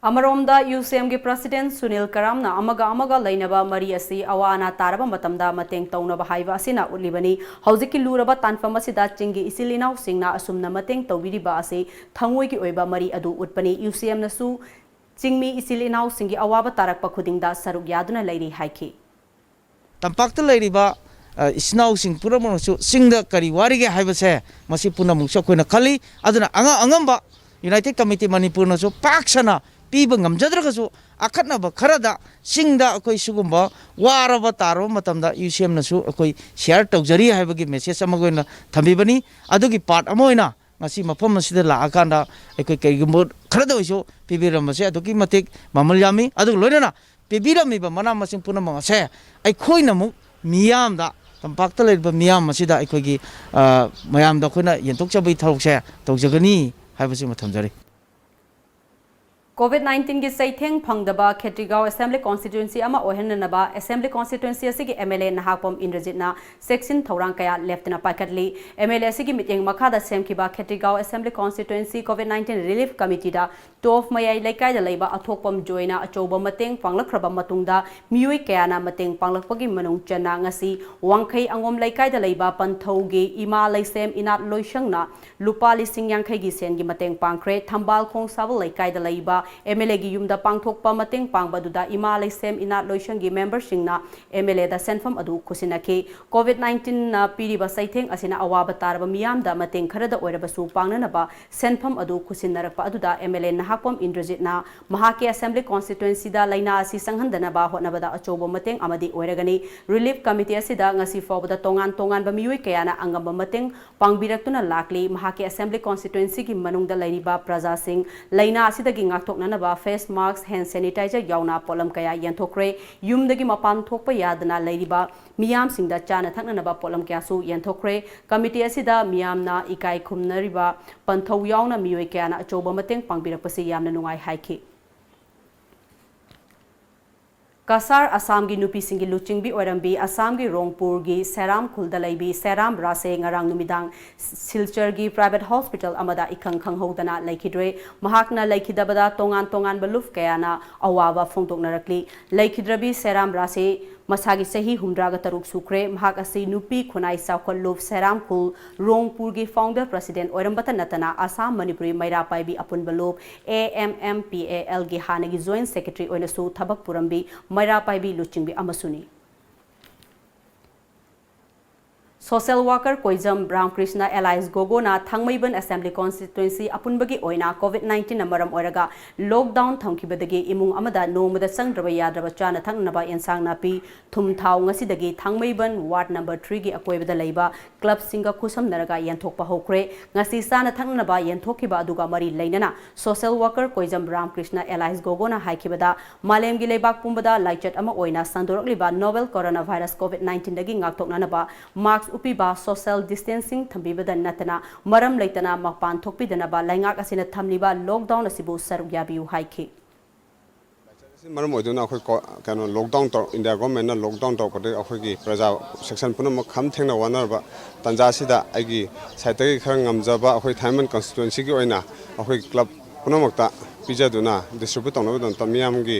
ꯑꯃꯔꯣꯝꯗ UCMꯒꯤ President ꯁꯨꯅꯤꯜ ꯀꯔꯥꯝꯅ ꯑꯃꯒ ꯑꯃꯒ ꯂꯩꯅꯕ ꯃꯔꯤ ꯑꯁꯤ ꯑꯋꯥ ꯑꯅꯥ ꯇꯥꯔꯕ ꯃꯇꯝꯗ ꯃꯇꯦꯡ ꯇꯧꯅꯕ ꯍꯥꯏꯕ ꯑꯁꯤꯅ ꯎꯠꯂꯤꯕꯅꯤ꯫ ꯍꯧꯖꯤꯛꯀꯤ ꯂꯨꯔꯕ ꯇꯥꯟꯐꯝ ꯑꯁꯤꯗ ꯆꯤꯡꯒꯤ ꯏꯆꯤꯜ ꯏꯅꯥꯎꯁꯤꯡꯅ ꯑꯁꯨꯝꯅ ꯃꯇꯦꯡ ꯇꯧꯕꯤꯔꯤꯕ ꯑꯁꯤ ꯊꯃꯣꯏꯒꯤ ꯑꯣꯏꯕ ꯃꯔꯤ ꯑꯗꯨ ꯎꯠꯄꯅꯤ꯫ UCMꯅꯁꯨ ꯆꯤꯡꯃꯤ ꯏꯆꯤꯜ ꯏꯅꯥꯎꯁꯤꯡꯒꯤ ꯑꯋꯥꯕ ꯇꯥꯔꯛꯄ ꯈꯨꯗꯤꯡꯗ ꯁꯔꯨꯛ ꯌꯥꯗꯨꯅ ꯂꯩꯔꯤ ꯍꯥꯏꯈꯤ꯫ ꯇꯝꯄꯥꯛꯇ ꯂꯩꯔꯤꯕ ꯏꯆꯤꯟ ꯏꯅꯥꯎꯁꯤꯡ ꯄꯨꯝꯅꯃꯛꯅꯁꯨ ꯆꯤꯡꯗ ꯀꯔꯤ ꯋꯥꯔꯤꯒꯦ ꯍꯥꯏꯕꯁꯦ ꯃꯁꯤ ꯄꯨꯝꯅꯃꯛꯁꯨ ꯑꯩꯈꯣꯏꯅ ꯈꯜꯂꯤ꯫ ꯑꯗꯨꯅ ꯑꯉꯝ ꯑꯉꯝꯕ United Committee ꯃꯅꯤꯄꯨꯔꯅꯁꯨ ꯄꯥꯛ ꯁꯟꯅ ꯄꯤꯕ ꯉꯝꯖꯗ꯭ꯔꯒꯁꯨ ꯑꯈꯟꯅꯕ ꯈꯔꯗ ꯆꯤꯡꯗ ꯑꯩꯈꯣꯏ ꯁꯤꯒꯨꯝꯕ ꯋꯥꯔꯕ ꯇꯥꯔꯕ ꯃꯇꯝꯗ UCMꯅꯁꯨ ꯑꯩꯈꯣꯏ share ꯇꯧꯖꯔꯤ ꯍꯥꯏꯕꯒꯤ message ꯑꯃꯒ ꯑꯣꯏꯅ ꯊꯝꯕꯤꯕꯅꯤ꯫ ꯑꯗꯨꯒꯤ part ꯑꯃ ꯑꯣꯏꯅ ꯉꯁꯤ ꯃꯐꯝ ꯑꯁꯤꯗ ꯂꯥꯛꯑꯀꯥꯟꯗ ꯑꯩꯈꯣꯏ ꯀꯔꯤꯒꯨꯝꯕ ꯈꯔꯗ ꯑꯣꯏꯁꯨ ꯄꯤꯕꯤꯔꯝꯕꯁꯦ ꯑꯗꯨꯛꯀꯤ ꯃꯇꯤꯛ ꯃꯃꯜ ꯌꯥꯝꯃꯤ꯫ ꯑꯗꯨꯒ ꯂꯣꯏꯅꯅ ꯄꯤꯕꯤꯔꯝꯃꯤꯕ ꯃꯅꯥ ꯃꯁꯤꯡ ꯄꯨꯝꯅꯃꯛ ꯑꯁꯦ ꯑꯩꯈꯣꯏꯅ ꯑꯃꯨꯛ ꯃꯤꯌꯥꯝꯗ, ꯇꯝꯄꯥꯛꯇ ꯂꯩꯔꯤꯕ ꯃꯤꯌꯥꯝ ꯑꯁꯤꯗ ꯑꯩꯈꯣꯏꯒꯤ, ꯑ, ꯃꯌꯥꯝꯗ ꯑꯩꯈꯣꯏꯅ ꯌꯦꯟꯊꯣꯛꯆꯕꯒꯤ ꯊꯕꯛꯁꯦ ꯇꯧꯖꯒꯅꯤ ꯍꯥꯏꯕꯁꯤꯃ ꯊꯝꯖꯔꯤ꯫ COVID nineteen ꯒꯤ ꯆꯩꯊꯦꯡ ꯐꯪꯗꯕ ꯈꯦꯇ꯭ꯔꯤꯒꯥꯎ Assembly Constituency ꯑꯃ ꯑꯣꯏꯍꯟꯅꯅꯕ Assembly Constituency ꯑꯁꯤꯒꯤ MLA ꯅꯍꯥꯛꯄꯝ ꯏꯟꯗ꯭ꯔꯖꯤꯠꯅ ꯆꯦꯛꯁꯤꯟ ꯊꯧꯔꯥꯡ ꯀꯌꯥ ꯂꯦꯞꯇꯅ ꯄꯥꯏꯈꯠꯂꯤ꯫ MLA ꯑꯁꯤꯒꯤ ꯃꯤꯠꯌꯦꯡ ꯃꯈꯥꯗ ꯁꯦꯝꯈꯤꯕ ꯈꯦꯇ꯭ꯔꯤꯒꯥꯎ Assembly Constituency COVID nineteen Relief Committeeꯗ ꯇꯣꯞ ꯃꯌꯥꯏ ꯂꯩꯀꯥꯏꯗ ꯂꯩꯕ ꯑꯊꯣꯛꯄꯝ ꯖꯣꯏꯅ ꯑꯆꯧꯕ ꯃꯇꯦꯡ ꯄꯥꯡꯂꯛꯈ꯭ꯔꯕ ꯃꯇꯨꯡꯗ ꯃꯤꯑꯣꯏ ꯀꯌꯥꯅ ꯃꯇꯦꯡ ꯄꯥꯡꯂꯛꯄꯒꯤ ꯃꯅꯨꯡ ꯆꯟꯅ ꯉꯁꯤ ꯋꯥꯡꯈꯩ ꯑꯉꯣꯝ ꯂꯩꯀꯥꯏꯗ ꯂꯩꯕ ꯄꯟꯊꯧꯒꯤ ꯏꯃꯥ ꯂꯩꯁꯦꯝ ꯏꯅꯥꯠ ꯂꯣꯏꯁꯪꯅ ꯂꯨꯄꯥ ꯂꯤꯁꯤꯡ ꯌꯥꯡꯈꯩꯒꯤ ꯁꯦꯟꯒꯤ ꯃꯇꯦꯡ ꯄꯥꯡꯈ꯭ꯔꯦ꯫ ꯊꯝꯕꯥꯜ ꯈꯣꯡꯁꯥꯕꯜ ꯂꯩꯀꯥꯏꯗ ꯂꯩꯕ MLAꯒꯤ ꯌꯨꯝꯗ ꯄꯥꯡꯊꯣꯛꯄ ꯃꯇꯦꯡ ꯄꯥꯡꯕ ꯑꯗꯨꯗ ꯏꯃꯥ ꯂꯩꯁꯦꯝ ꯏꯅꯥꯠ ꯂꯣꯏꯁꯪꯒꯤ memberꯁꯤꯡꯅ MLAꯗ ꯁꯦꯟꯐꯝ ꯑꯗꯨ ꯈꯨꯠꯁꯤꯟꯅꯈꯤ꯫ COVID nineteenꯅ ꯄꯤꯔꯤꯕ ꯆꯩꯊꯦꯡ ꯑꯁꯤꯅ ꯑꯋꯥꯕ ꯇꯥꯔꯕ ꯃꯤꯌꯥꯝꯗ ꯃꯇꯦꯡ ꯈꯔꯗ ꯑꯣꯏꯔꯕꯁꯨ ꯄꯥꯡꯅꯅꯕ ꯁꯦꯟꯐꯝ ꯑꯗꯨ ꯈꯨꯠꯁꯤꯟꯅꯔꯛꯄ ꯑꯗꯨꯗ MLA ꯅꯍꯥꯛꯄꯝ ꯏꯟꯗ꯭ꯔꯖꯤꯠꯅ ꯃꯍꯥꯛꯀꯤ Assembly Constituencyꯗ ꯂꯥꯏꯅꯥ ꯑꯁꯤ ꯆꯪꯍꯟꯗꯅꯕ ꯍꯣꯠꯅꯕꯗ ꯑꯆꯧꯕ ꯃꯇꯦꯡ ꯑꯃꯗꯤ ꯑꯣꯏꯔꯒꯅꯤ꯫ Relief Committee ꯑꯁꯤꯗ ꯉꯁꯤ ꯐꯥꯎꯕꯗ ꯇꯣꯉꯥꯟ ꯇꯣꯉꯥꯟꯕ ꯃꯤꯑꯣꯏ ꯀꯌꯥꯅ ꯑꯉꯝꯕ ꯃꯇꯦꯡ ꯄꯥꯡꯕꯤꯔꯛꯇꯨꯅ ꯂꯥꯛꯂꯤ꯫ ꯃꯍꯥꯛꯀꯤ Assembly Constituencyꯒꯤ ꯃꯅꯨꯡꯗ ꯂꯩꯔꯤꯕ ꯄ꯭ꯔꯖꯥꯁꯤꯡ ꯂꯥꯏꯅꯥ ꯑꯁꯤꯗꯒꯤ ꯉꯥꯛꯊꯣꯛꯅꯅꯕ face mask, hand sanitizer ꯌꯥꯎꯅ ꯄꯣꯠꯂꯝ ꯀꯌꯥ ꯌꯦꯟꯊꯣꯛꯈ꯭ꯔꯦ꯫ ꯌꯨꯝꯗꯒꯤ ꯃꯄꯥꯟ ꯊꯣꯛꯄ ꯌꯥꯗꯅ ꯂꯩꯔꯤꯕ ꯃꯤꯌꯥꯝꯁꯤꯡꯗ ꯆꯥꯅ ꯊꯛꯅꯅꯕ ꯄꯣꯠꯂꯝ ꯀꯌꯥꯁꯨ ꯌꯦꯟꯊꯣꯛꯈ꯭ꯔꯦ꯫ Committee ꯑꯁꯤꯗ ꯃꯤꯌꯥꯝꯅ ꯏꯀꯥꯏ ꯈꯨꯝꯅꯔꯤꯕ ꯄꯟꯊꯧ ꯌꯥꯎꯅ ꯃꯤꯑꯣꯏ ꯀꯌꯥꯅ ꯑꯆꯧꯕ ꯃꯇꯦꯡ ꯄꯥꯡꯕꯤꯔꯛꯄꯁꯤ ꯌꯥꯝꯅ ꯅꯨꯡꯉꯥꯏ ꯍꯥꯏꯈꯤ꯫ ꯀꯁꯥꯔ ꯑꯁꯥꯝꯒꯤ ꯅꯨꯄꯤꯁꯤꯡꯒꯤ ꯂꯨꯆꯤꯡꯕꯤ ꯑꯣꯏꯔꯝꯕꯤ ꯑꯁꯥꯝꯒꯤ ꯔꯣꯡꯄꯨꯔꯒꯤ ꯁꯦꯔꯥꯝ ꯈꯨꯜꯗ ꯂꯩꯕꯤ ꯁꯦꯔꯥꯝ ꯔꯥꯁꯦ ꯉꯔꯥꯡ ꯅꯨꯃꯤꯗꯥꯡ ꯁꯤꯜꯆꯔꯒꯤ private hospital ꯑꯃꯗ ꯏꯈꯪ ꯈꯪꯍꯧꯗꯅ ꯂꯩꯈꯤꯗ꯭ꯔꯦ꯫ ꯃꯍꯥꯛꯅ ꯂꯩꯈꯤꯗꯕꯗ ꯇꯣꯉꯥꯟ ꯇꯣꯉꯥꯟꯕ ꯂꯨꯞ ꯀꯌꯥꯅ ꯑꯋꯥꯕ ꯐꯣꯡꯗꯣꯛꯅꯔꯛꯂꯤ꯫ ꯂꯩꯈꯤꯗ꯭ꯔꯕꯤ ꯁꯦꯔꯥꯝ ꯔꯥꯁꯦ ꯃꯁꯥꯒꯤ ꯆꯍꯤ ꯍꯨꯝꯗ꯭ꯔꯥꯒ ꯇꯔꯨꯛ ꯁꯨꯈ꯭ꯔꯦ꯫ ꯃꯍꯥꯛ ꯑꯁꯤ ꯅꯨꯄꯤ ꯈꯨꯟꯅꯥꯏ ꯆꯥꯎꯈꯠ ꯂꯨꯞ ꯁꯦꯔꯥꯝ ꯈꯨꯜ ꯔꯣꯡꯄꯨꯔꯒꯤ founder president ꯑꯣꯏꯔꯝꯕꯇ ꯅꯠꯇꯅ ꯑꯁꯥꯝ ꯃꯅꯤꯄꯨꯔꯤ ꯃꯩꯔꯥ ꯄꯥꯏꯕꯤ ꯑꯄꯨꯟꯕ ꯂꯨꯞ A M M P A L ꯒꯤ ꯍꯥꯟꯅꯒꯤ joint secretary ꯑꯣꯏꯅꯁꯨ ꯊꯕꯛ ꯄꯨꯔꯝꯕꯤ ꯃꯩꯔꯥ ꯄꯥꯏꯕꯤ ꯂꯨꯆꯤꯡꯕꯤ ꯑꯃꯁꯨꯅꯤ꯫ Social worker ꯀꯣꯏꯖꯝ ꯔꯥꯝꯀ꯭ꯔꯤꯁꯅ alias ꯒꯣꯒꯣꯅ ꯊꯥꯡꯃꯩꯕꯟ assembly constituency ꯑꯄꯨꯟꯕꯒꯤ ꯑꯣꯏꯅ COVID nineteen ꯅ ꯃꯔꯝ ꯑꯣꯏꯔꯒ lockdown ꯊꯝꯈꯤꯕꯗꯒꯤ ꯏꯃꯨꯡ ꯑꯃꯗ ꯅꯣꯡꯃꯗ ꯆꯪꯗ꯭ꯔꯕ ꯌꯥꯗ꯭ꯔꯕ ꯆꯥꯅ ꯊꯛꯅꯅꯕ ꯑꯦꯟꯁꯥꯡ ꯅꯥꯄꯤ, ꯊꯨꯝ, ꯊꯥꯎ ꯉꯁꯤꯗꯒꯤ ꯊꯥꯡꯃꯩꯕꯟ ward number three ꯒꯤ ꯑꯀꯣꯏꯕꯗ ꯂꯩꯕ club ꯁꯤꯡꯒ ꯈꯨꯠꯁꯝꯅꯔꯒ ꯌꯦꯟꯊꯣꯛꯄ ꯍꯧꯈ꯭ꯔꯦ꯫ ꯉꯁꯤ ꯆꯥꯅ ꯊꯛꯅꯅꯕ ꯌꯦꯟꯊꯣꯛꯈꯤꯕ ꯑꯗꯨꯒ ꯃꯔꯤ ꯂꯩꯅꯅ social worker ꯀꯣꯏꯖꯝ ꯔꯥꯝꯀ꯭ꯔꯤꯁꯅ alias ꯒꯣꯒꯣꯅ ꯍꯥꯏꯈꯤꯕꯗ, ꯃꯥꯂꯦꯝꯒꯤ ꯂꯩꯕꯥꯛ ꯄꯨꯝꯕꯗ ꯂꯥꯏꯆꯠ ꯑꯃ ꯑꯣꯏꯅ ꯁꯟꯗꯣꯔꯛꯂꯤꯕ novel coronavirus COVID nineteen ꯗꯒꯤ ꯉꯥꯛꯊꯣꯛꯅꯅꯕ mask ꯎꯞꯄꯤꯕ, social distancing ꯊꯝꯕꯤꯕꯗ ꯅꯠꯇꯅ ꯃꯔꯝ ꯂꯩꯇꯅ ꯃꯄꯥꯟ ꯊꯣꯛꯄꯤꯗꯅꯕ ꯂꯩꯉꯥꯛ ꯑꯁꯤꯅ ꯊꯝꯂꯤꯕ lockdown ꯑꯁꯤꯕꯨ ꯁꯔꯨꯛ ꯌꯥꯕꯤꯌꯨ ꯍꯥꯏꯈꯤ꯫ ꯃꯔꯝ ꯑꯣꯏꯗꯨꯅ ꯑꯩꯈꯣꯏ ꯀꯣ-, ꯀꯩꯅꯣ, lockdown ꯇꯧ-, India government ꯅ lockdown ꯇꯧꯔꯛꯄꯗꯒꯤ ꯑꯩꯈꯣꯏꯒꯤ ꯄ꯭ꯔꯖꯥ section ꯄꯨꯝꯅꯃꯛ ꯈꯝ ꯊꯦꯡꯅ ꯋꯥꯅꯔꯕ ꯇꯥꯟꯖꯥ ꯑꯁꯤꯗ ꯑꯩꯒꯤ side ꯇꯒꯤ ꯈꯔ ꯉꯝꯖꯕ ꯑꯩꯈꯣꯏ ꯊꯥꯡꯃꯩꯕꯟ constituency ꯒꯤ ꯑꯣꯏꯅ ꯑꯩꯈꯣꯏ club ꯄꯨꯝꯅꯃꯛꯇ ꯄꯤꯖꯗꯨꯅ distribute ꯇꯧꯅꯕꯒꯤꯗꯃꯛꯇ ꯃꯤꯌꯥꯝꯒꯤ,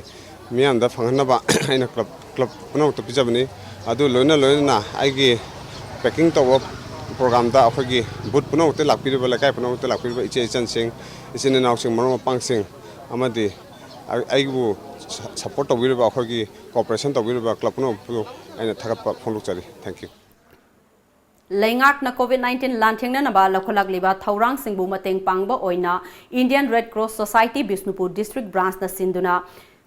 ꯃꯤꯌꯥꯝꯗ ꯐꯪꯍꯟꯅꯕ ꯑꯩꯅ club, club ꯄꯨꯝꯅꯃꯛꯇ ꯄꯤꯖꯕꯅꯤ꯫ ꯑꯗꯨ ꯂꯣꯏꯅ ꯂꯣꯏꯅꯅ ꯑꯩꯒꯤ packing ꯇꯧꯕ program ꯗ ꯑꯩꯈꯣꯏꯒꯤ booth ꯄꯨꯝꯅꯃꯛꯇ ꯂꯥꯛꯄꯤꯔꯤꯕ, ꯂꯩꯀꯥꯏ ꯄꯨꯝꯅꯃꯛꯇ ꯂꯥꯛꯄꯤꯔꯤꯕ ꯏꯆꯦ ꯏꯆꯟꯁꯤꯡ, ꯏꯆꯤꯟ ꯏꯅꯥꯎꯁꯤꯡ, ꯃꯔꯨꯞ ꯃꯄꯥꯡꯁꯤꯡ ꯑꯃꯗꯤ ꯑꯩ-, ꯑꯩꯕꯨ ꯁ-, support ꯇꯧꯕꯤꯔꯤꯕ, ꯑꯩꯈꯣꯏꯒꯤ cooperation ꯇꯧꯕꯤꯔꯤꯕ club ꯄꯨꯝꯅꯃꯛꯄꯨ ꯑꯩꯅ ꯊꯥꯒꯠꯄ ꯐꯣꯡꯗꯣꯛꯆꯔꯤ꯫ Thank you꯫ ꯂꯩꯉꯥꯛꯅ COVID nineteen ꯂꯥꯟꯊꯦꯡꯅꯅꯕ ꯂꯧꯈꯠꯂꯛꯂꯤꯕ ꯊꯧꯔꯥꯡꯁꯤꯡꯕꯨ ꯃꯇꯦꯡ ꯄꯥꯡꯕ ꯑꯣꯏꯅ Indian Red Cross Society Bishnupur district branch ꯅ ꯁꯤꯟꯗꯨꯅ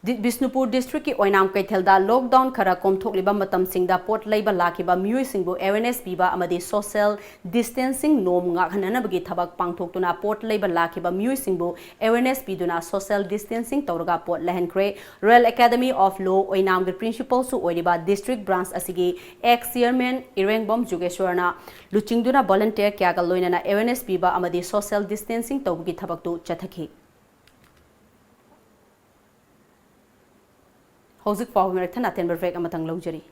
ꯗꯤ-, ꯕꯤꯁꯅꯨꯄꯨꯔ district ꯀꯤ ꯑꯣꯏꯅꯥꯝ ꯀꯩꯊꯦꯜꯗ lockdown ꯈꯔ ꯀꯣꯝꯊꯣꯛꯂꯤꯕ ꯃꯇꯝꯁꯤꯡꯗ ꯄꯣꯠ ꯂꯩꯕ ꯂꯥꯛꯈꯤꯕ ꯃꯤꯑꯣꯏꯁꯤꯡꯕꯨ awareness ꯄꯤꯕ ꯑꯃꯗꯤ social distancing ꯅꯣꯝ ꯉꯥꯛꯍꯟꯅꯅꯕꯒꯤ ꯊꯕꯛ ꯄꯥꯡꯊꯣꯛꯇꯨꯅ ꯄꯣꯠ ꯂꯩꯕ ꯂꯥꯛꯈꯤꯕ ꯃꯤꯑꯣꯏꯁꯤꯡꯕꯨ awareness ꯄꯤꯗꯨꯅ social distancing ꯇꯧꯔꯒ ꯄꯣꯠ ꯂꯩꯍꯟꯈ꯭ꯔꯦ꯫ Royal Academy of Law ꯑꯣꯏꯅꯥꯝꯒꯤ principal ꯁꯨ ꯑꯣꯏꯔꯤꯕ district branch ꯑꯁꯤꯒꯤ ex chairman ꯏꯔꯦꯡꯕꯝ ꯖꯨꯒꯦꯁ꯭ꯋꯔꯅ ꯂꯨꯆꯤꯡꯗꯨꯅ volunteer ꯀꯌꯥꯒ ꯂꯣꯏꯅꯅ awareness ꯄꯤꯕ ꯑꯃꯗꯤ social distancing ꯇꯧꯕꯒꯤ ꯊꯕꯛꯇꯨ ꯆꯠꯊꯈꯤ꯫ ꯍꯧꯖꯤꯛ ꯐꯥꯎꯕ ꯃꯔꯛ ꯊꯠꯅ ꯑꯇꯦꯟꯕ break ꯑꯃꯇꯪ ꯂꯧꯖꯔꯤ꯫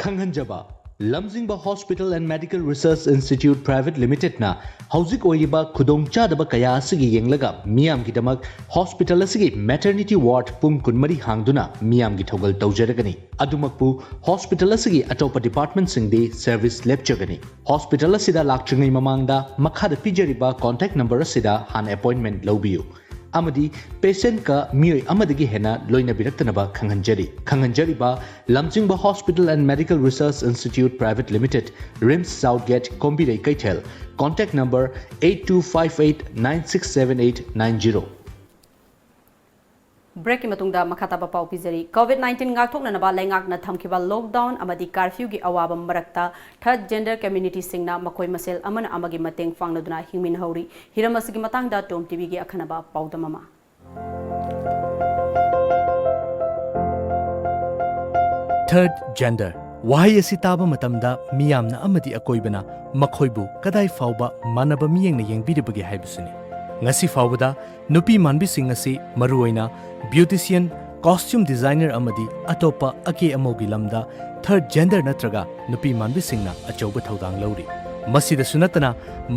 ꯈꯪꯍꯟꯖꯕ, ꯂꯝꯖꯤꯡꯕ Hospital and Medical Research Institute Private Limited ꯅ ꯍꯧꯖꯤꯛ ꯑꯣꯏꯔꯤꯕ ꯈꯨꯗꯣꯡꯆꯥꯗꯕ ꯀꯌꯥ ꯑꯁꯤꯒꯤ ꯌꯦꯡꯂꯒ ꯃꯤꯌꯥꯝꯒꯤꯗꯃꯛ hospital ꯑꯁꯤꯒꯤ maternity ward ꯄꯨꯡ ꯀꯨꯟꯃꯔꯤ ꯍꯥꯡꯗꯨꯅ ꯃꯤꯌꯥꯝꯒꯤ ꯊꯧꯒꯜ ꯇꯧꯖꯔꯒꯅꯤ꯫ ꯑꯗꯨꯃꯛꯄꯨ hospital ꯑꯁꯤꯒꯤ ꯑꯇꯣꯞꯄ department ꯁꯤꯡꯗꯤ service ꯂꯦꯞꯆꯒꯅꯤ꯫ Hospital ꯑꯁꯤꯗ ꯂꯥꯛꯇ꯭ꯔꯤꯉꯩ ꯃꯃꯥꯡꯗ ꯃꯈꯥꯗ ꯄꯤꯖꯔꯤꯕ contact number ꯑꯁꯤꯗ ꯍꯥꯟꯅ appointment ꯂꯧꯕꯤꯌꯨ꯫ ꯑꯃꯗꯤ patient ꯀ ꯃꯤꯑꯣꯏ ꯑꯃꯗꯒꯤ ꯍꯦꯟꯅ ꯂꯣꯏꯅꯕꯤꯔꯛꯇꯅꯕ ꯈꯪꯍꯟꯖꯔꯤ꯫ ꯈꯪꯍꯟꯖꯔꯤꯕ ꯂꯝꯖꯤꯡꯕ Hospital and Medical Research Institute Private Limited, RIMS South Gate, ꯀꯣꯝꯕꯤꯔꯩ ꯀꯩꯊꯦꯜ, contact number eight two five eight nine six seven eight nine zero꯫ Break ꯀꯤ ꯃꯇꯨꯡꯗ ꯃꯈꯥ ꯇꯥꯕ ꯄꯥꯎ ꯄꯤꯖꯔꯤ꯫ COVID nineteen ꯉꯥꯛꯊꯣꯛꯅꯅꯕ ꯂꯩꯉꯥꯛꯅ ꯊꯝꯈꯤꯕ lockdown ꯑꯃꯗꯤ curfew ꯒꯤ ꯑꯋꯥꯕ ꯃꯔꯛꯇ third gender community ꯁꯤꯡꯅ ꯃꯈꯣꯏ ꯃꯁꯦꯜ ꯑꯃꯅ ꯑꯃꯒꯤ ꯃꯇꯦꯡ ꯄꯥꯡꯅꯗꯨꯅ ꯍꯤꯡꯃꯤꯟꯅꯍꯧꯔꯤ꯫ ꯍꯤꯔꯝ ꯑꯁꯤꯒꯤ ꯃꯇꯥꯡꯗ ꯇꯣꯝ ꯇꯤꯚꯤ ꯒꯤ ꯑꯈꯟꯅꯕ ꯄꯥꯎꯗꯝ ꯑꯃ꯫ Third gender ꯋꯥꯍꯩ ꯑꯁꯤ ꯇꯥꯕ ꯃꯇꯝꯗ ꯃꯤꯌꯥꯝꯅ ꯑꯃꯗꯤ ꯑꯀꯣꯏꯕꯅ ꯃꯈꯣꯏꯕꯨ ꯀꯗꯥꯏ ꯐꯥꯎꯕ ꯃꯥꯟꯅꯕ ꯃꯤꯠꯌꯦꯡꯅ ꯌꯦꯡꯕꯤꯔꯤꯕꯒꯦ ꯍꯥꯏꯕꯁꯤꯅꯤ꯫ ꯉꯁꯤ ꯐꯥꯎꯕꯗ ꯅꯨꯄꯤ ꯃꯥꯟꯕꯤꯁꯤꯡ ꯑꯁꯤ ꯃꯔꯨꯑꯣꯏꯅ beautician, costume designer ꯑꯃꯗꯤ ꯑꯇꯣꯞꯄ ꯑꯀꯦ ꯑꯃꯧꯒꯤ ꯂꯝꯗ third gender ꯅꯠꯇ꯭ꯔꯒ ꯅꯨꯄꯤ ꯃꯥꯟꯕꯤꯁꯤꯡꯅ ꯑꯆꯧꯕ ꯊꯧꯗꯥꯡ ꯂꯧꯔꯤ꯫ ꯃꯁꯤꯗꯁꯨ ꯅꯠꯇꯅ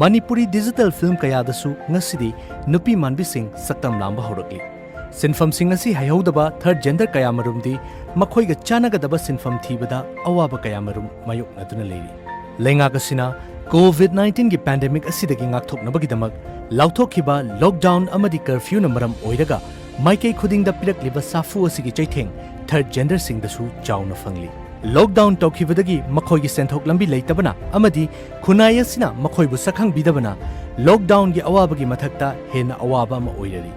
ꯃꯅꯤꯄꯨꯔꯤ digital film ꯀꯌꯥꯗꯁꯨ ꯉꯁꯤꯗꯤ ꯅꯨꯄꯤ ꯃꯥꯟꯕꯤꯁꯤꯡ ꯁꯛꯇꯝ ꯂꯥꯡꯕ ꯍꯧꯔꯛꯂꯤ꯫ ꯁꯤꯟꯐꯝꯁꯤꯡ ꯑꯁꯤ ꯍꯩꯍꯧꯗꯕ third gender ꯀꯌꯥꯃꯔꯨꯝꯗꯤ ꯃꯈꯣꯏꯒ ꯆꯥꯟꯅꯒꯗꯕ ꯁꯤꯟꯐꯝ ꯊꯤꯕꯗ ꯑꯋꯥꯕ ꯀꯌꯥꯃꯔꯨꯝ ꯃꯥꯌꯣꯛꯅꯗꯨꯅ ꯂꯩꯔꯤ꯫ ꯂꯩꯉꯥꯛ ꯑꯁꯤꯅ COVID nineteen ꯒꯤ pandemic ꯑꯁꯤꯗꯒꯤ ꯉꯥꯛꯊꯣꯛꯅꯕꯒꯤꯗꯃꯛ ꯂꯥꯎꯊꯣꯛꯈꯤꯕ lockdown ꯑꯃꯗꯤ curfew ꯅ ꯃꯔꯝ ꯑꯣꯏꯔꯒ ꯃꯥꯏꯀꯩ ꯈꯨꯗꯤꯡꯗ ꯄꯤꯔꯛꯂꯤꯕ ꯁꯥꯐꯨ ꯑꯁꯤꯒꯤ ꯆꯩꯊꯦꯡ third gender ꯁꯤꯡꯗꯁꯨ ꯆꯥꯎꯅ ꯐꯪꯂꯤ꯫ Lockdown ꯇꯧꯈꯤꯕꯗꯒꯤ ꯃꯈꯣꯏꯒꯤ ꯁꯦꯟꯊꯣꯛ ꯂꯝꯕꯤ ꯂꯩꯇꯕꯅ ꯑꯃꯗꯤ ꯈꯨꯟꯅꯥꯏ ꯑꯁꯤꯅ ꯃꯈꯣꯏꯕꯨ ꯁꯛꯈꯪꯕꯤꯗꯕꯅ lockdown ꯒꯤ ꯑꯋꯥꯕꯒꯤ ꯃꯊꯛꯇ ꯍꯦꯟꯅ ꯑꯋꯥꯕ ꯑꯃ ꯑꯣꯏꯔꯔꯤ꯫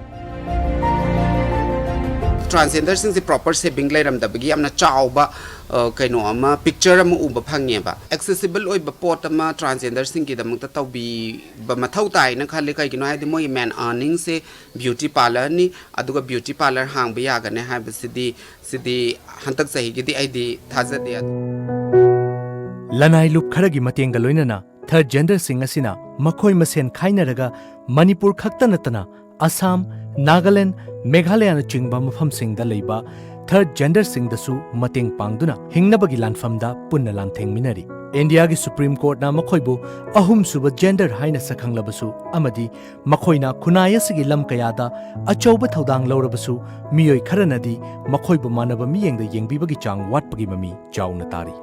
ꯇ꯭ꯔꯥꯟꯁꯖꯦꯟꯗꯔꯁꯤꯡꯁꯦ ꯄ꯭ꯔꯣꯄꯔ ꯁꯦꯕꯤꯡ ꯂꯩꯔꯝꯗꯕꯒꯤ ꯌꯥꯝꯅ ꯆꯥꯎꯕ, ꯑ, ꯀꯩꯅꯣ ꯑꯃ, ꯄꯤꯛꯆꯔ ꯑꯃ ꯎꯕ ꯐꯪꯉꯦꯕ꯫ ꯑꯦꯛꯁꯦꯁꯤꯕꯜ ꯑꯣꯏꯕ ꯄꯣꯠ ꯑꯃ ꯇ꯭ꯔꯥꯟꯁꯖꯦꯟꯗꯔꯁꯤꯡꯒꯤꯗꯃꯛꯇ ꯇꯧꯕꯤꯕ ꯃꯊꯧ ꯇꯥꯏꯅ ꯈꯜꯂꯤ꯫ ꯀꯩꯒꯤꯅꯣ ꯍꯥꯏꯗꯤ ꯃꯣꯏꯒꯤ ꯃꯦꯟ ꯑꯥꯔꯅꯤꯡꯁꯦ ꯕ꯭ꯌꯨꯇꯤ ꯄꯥꯔꯂꯔꯅꯤ, ꯑꯗꯨꯒ ꯕ꯭ꯌꯨꯇꯤ ꯄꯥꯔꯂꯔ ꯍꯥꯡꯕ ꯌꯥꯒꯅꯤ ꯍꯥꯏꯕꯁꯤꯗꯤ, ꯁꯤꯗꯤ ꯍꯟꯗꯛ ꯆꯍꯤꯒꯤꯗꯤ ꯑꯩꯗꯤ ꯊꯥꯖꯗꯦ꯫ ꯑꯗꯨ ꯂꯅꯥꯏ ꯂꯨꯞ ꯈꯔꯒꯤ ꯃꯇꯦꯡꯒ ꯂꯣꯏꯅꯅ ꯊꯔꯗ ꯖꯦꯟꯗꯔꯁꯤꯡ ꯑꯁꯤꯅ ꯃꯈꯣꯏ ꯃꯁꯦꯟ ꯈꯥꯏꯅꯔꯒ ꯃꯅꯤꯄꯨꯔ ꯈꯛꯇ ꯅꯠꯇꯅ ꯑꯁꯥꯝ, ꯅꯥꯒꯥꯂꯦꯟ, ꯃꯦꯘꯥꯂꯌꯅꯆꯤꯡꯕ ꯃꯐꯝꯁꯤꯡꯗ ꯂꯩꯕ ꯊꯔꯗ ꯖꯦꯟꯗꯔꯁꯤꯡꯗꯁꯨ ꯃꯇꯦꯡ ꯄꯥꯡꯗꯨꯅ ꯍꯤꯡꯅꯕꯒꯤ ꯂꯥꯟꯐꯝꯗ ꯄꯨꯟꯅ ꯂꯥꯟꯊꯦꯡꯃꯤꯟꯅꯔꯤ꯫ ꯏꯟꯗꯤꯌꯥꯒꯤ ꯁꯨꯄ꯭ꯔꯤꯝ ꯀꯣꯔꯠꯅ ꯃꯈꯣꯏꯕꯨ ꯑꯍꯨꯝꯁꯨꯕ ꯖꯦꯟꯗꯔ ꯍꯥꯏꯅ ꯁꯛꯈꯪꯂꯕꯁꯨ ꯑꯃꯗꯤ ꯃꯈꯣꯏꯅ ꯈꯨꯟꯅꯥꯏ ꯑꯁꯤꯒꯤ ꯂꯝ ꯀꯌꯥꯗ ꯑꯆꯧꯕ ꯊꯧꯗꯥꯡ ꯂꯧꯔꯕꯁꯨ, ꯃꯤꯑꯣꯏ ꯈꯔꯅꯗꯤ ꯃꯈꯣꯏꯕꯨ ꯃꯥꯟꯅꯕ ꯃꯤꯠꯌꯦꯡꯗ ꯌꯦꯡꯕꯤꯕꯒꯤ ꯆꯥꯡ ꯋꯥꯠꯄꯒꯤ ꯃꯃꯤ ꯆꯥꯎꯅ ꯇꯥꯔꯤ꯫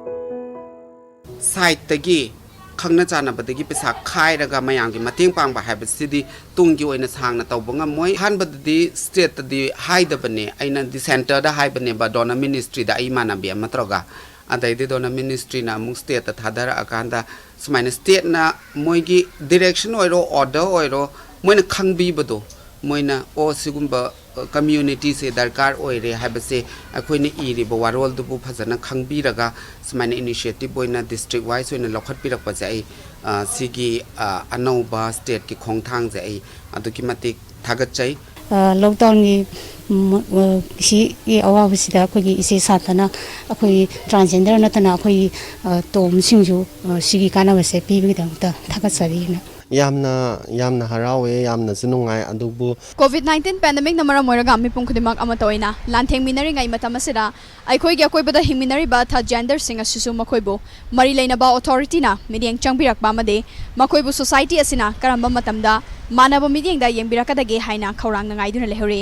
ꯁꯥꯏꯠꯇꯒꯤ, ꯈꯪꯅ ꯆꯥꯟꯅꯕꯗꯒꯤ ꯄꯩꯁꯥ ꯈꯥꯏꯔꯒ ꯃꯌꯥꯝꯒꯤ ꯃꯇꯦꯡ ꯄꯥꯡꯕ ꯍꯥꯏꯕꯁꯤꯗꯤ ꯇꯨꯡꯒꯤ ꯑꯣꯏꯅ ꯁꯥꯡꯅ ꯇꯧꯕ ꯉꯝꯃꯣꯏ꯫ ꯑꯍꯥꯟꯕꯗꯗꯤ ꯁ꯭ꯇꯦꯠꯇꯗꯤ ꯍꯥꯏꯗꯕꯅꯦ, ꯑꯩꯅꯗꯤ ꯁꯦꯟꯇꯔꯗ ꯍꯥꯏꯕꯅꯦꯕ, ꯗꯣꯅꯔ ꯃꯤꯅꯤꯁꯇ꯭ꯔꯤꯗ ꯑꯩ ꯏꯃꯥꯟꯅꯕꯤ ꯑꯃ ꯇꯧꯔꯒ꯫ ꯑꯗꯩꯗꯤ ꯗꯣꯅꯔ ꯃꯤꯅꯤꯁꯇ꯭ꯔꯤꯅ ꯑꯃꯨꯛ ꯁ꯭ꯇꯦꯠꯇ ꯊꯥꯗꯔꯛꯑꯀꯥꯟꯗ ꯁꯨꯃꯥꯏꯅ ꯁ꯭ꯇꯦꯠꯅ ꯃꯣꯏꯒꯤ ꯗꯤꯔꯦꯛꯁꯟ ꯑꯣꯏꯔꯣ, ꯑꯣꯔꯗꯔ ꯑꯣꯏꯔꯣ, ꯃꯣꯏꯅ ꯈꯪꯕꯤꯕꯗꯣ, ꯃꯣꯏꯅ, "ꯑꯣ, ꯁꯤꯒꯨꯝꯕ, ꯑ, ꯀꯝꯃ꯭ꯌꯨꯅꯤꯇꯤꯁꯦ ꯗꯔꯀꯥꯔ ꯑꯣꯏꯔꯦ" ꯍꯥꯏꯕꯁꯦ ꯑꯩꯈꯣꯏꯅ ꯏꯔꯤꯕ ꯋꯥꯔꯣꯜꯗꯨꯕꯨ ꯐꯖꯅ ꯈꯪꯕꯤꯔꯒ ꯁꯨꯃꯥꯏꯅ ꯏꯅꯤꯁꯤꯌꯦꯇꯤꯚ ꯑꯣꯏꯅ ꯗꯤꯁꯇ꯭ꯔꯤꯛ ꯋꯥꯏꯁ ꯑꯣꯏꯅ ꯂꯧꯈꯠꯄꯤꯔꯛꯄꯁꯦ ꯑꯩ, ꯑ, ꯁꯤꯒꯤ, ꯑ, ꯑꯅꯧꯕ ꯁ꯭ꯇꯦꯠꯀꯤ ꯈꯣꯡꯊꯥꯡꯁꯦ ꯑꯩ ꯑꯗꯨꯛꯀꯤ ꯃꯇꯤꯛ ꯊꯥꯒꯠꯆꯩ꯫ ꯑ, ꯂꯣꯛꯗꯥꯎꯟꯒꯤ, ꯎꯝ, ꯑ, ꯁꯤꯒꯤ ꯑꯋꯥꯕꯁꯤꯗ ꯑꯩꯈꯣꯏꯒꯤ ꯏꯆꯦ ꯁꯥꯇꯅ ꯑꯩꯈꯣꯏꯒꯤ ꯇ꯭ꯔꯥꯟꯁꯖꯦꯟꯗꯔ ꯅꯠꯇꯅ ꯑꯩꯈꯣꯏꯒꯤ, ꯑ, ꯇꯣꯝꯁꯤꯡꯁꯨ, ꯑ, ꯁꯤꯒꯤ ꯀꯥꯟꯅꯕꯁꯦ ꯄꯤꯕꯒꯤꯗꯃꯛꯇ ꯊꯥꯒꯠꯆꯔꯤꯅ꯫ ꯌꯥꯝꯅ ꯌꯥꯝꯅ ꯍꯔꯥꯎꯋꯦ, ꯌꯥꯝꯅꯁꯨ ꯅꯨꯡꯉꯥꯏ꯫ ꯑꯗꯨꯕꯨ ꯀꯣꯚꯤꯗ ꯅꯥꯏꯟꯇꯤꯟ ꯄꯦꯟꯗꯦꯃꯤꯛꯅ ꯃꯔꯝ ꯑꯣꯏꯔꯒ ꯃꯤꯄꯨꯝ ꯈꯨꯗꯤꯡꯃꯛ ꯑꯃꯠꯇ ꯑꯣꯏꯅ ꯂꯥꯟꯊꯦꯡꯃꯤꯟꯅꯔꯤꯉꯩ ꯃꯇꯝ ꯑꯁꯤꯗ ꯑꯩꯈꯣꯏꯒꯤ ꯑꯀꯣꯏꯕꯗ ꯍꯤꯡꯃꯤꯟꯅꯔꯤꯕ ꯊꯔꯗ ꯖꯦꯟꯗꯔꯁꯤꯡ ꯑꯁꯤꯁꯨ ꯃꯈꯣꯏꯕꯨ ꯃꯔꯤ ꯂꯩꯅꯕ ꯑꯣꯊꯣꯔꯤꯇꯤꯅ ꯃꯤꯠꯌꯦꯡ ꯆꯪꯕꯤꯔꯛꯄ ꯑꯃꯗꯤ ꯃꯈꯣꯏꯕꯨ ꯁꯣꯁꯥꯏꯇꯤ ꯑꯁꯤꯅ ꯀꯔꯝꯕ ꯃꯇꯝꯗ ꯃꯥꯟꯅꯕ ꯃꯤꯠꯌꯦꯡꯗ ꯌꯦꯡꯕꯤꯔꯛꯀꯗꯒꯦ ꯍꯥꯏꯅ ꯈꯧꯔꯥꯡꯅ ꯉꯥꯏꯗꯨꯅ ꯂꯩꯍꯧꯔꯤ꯫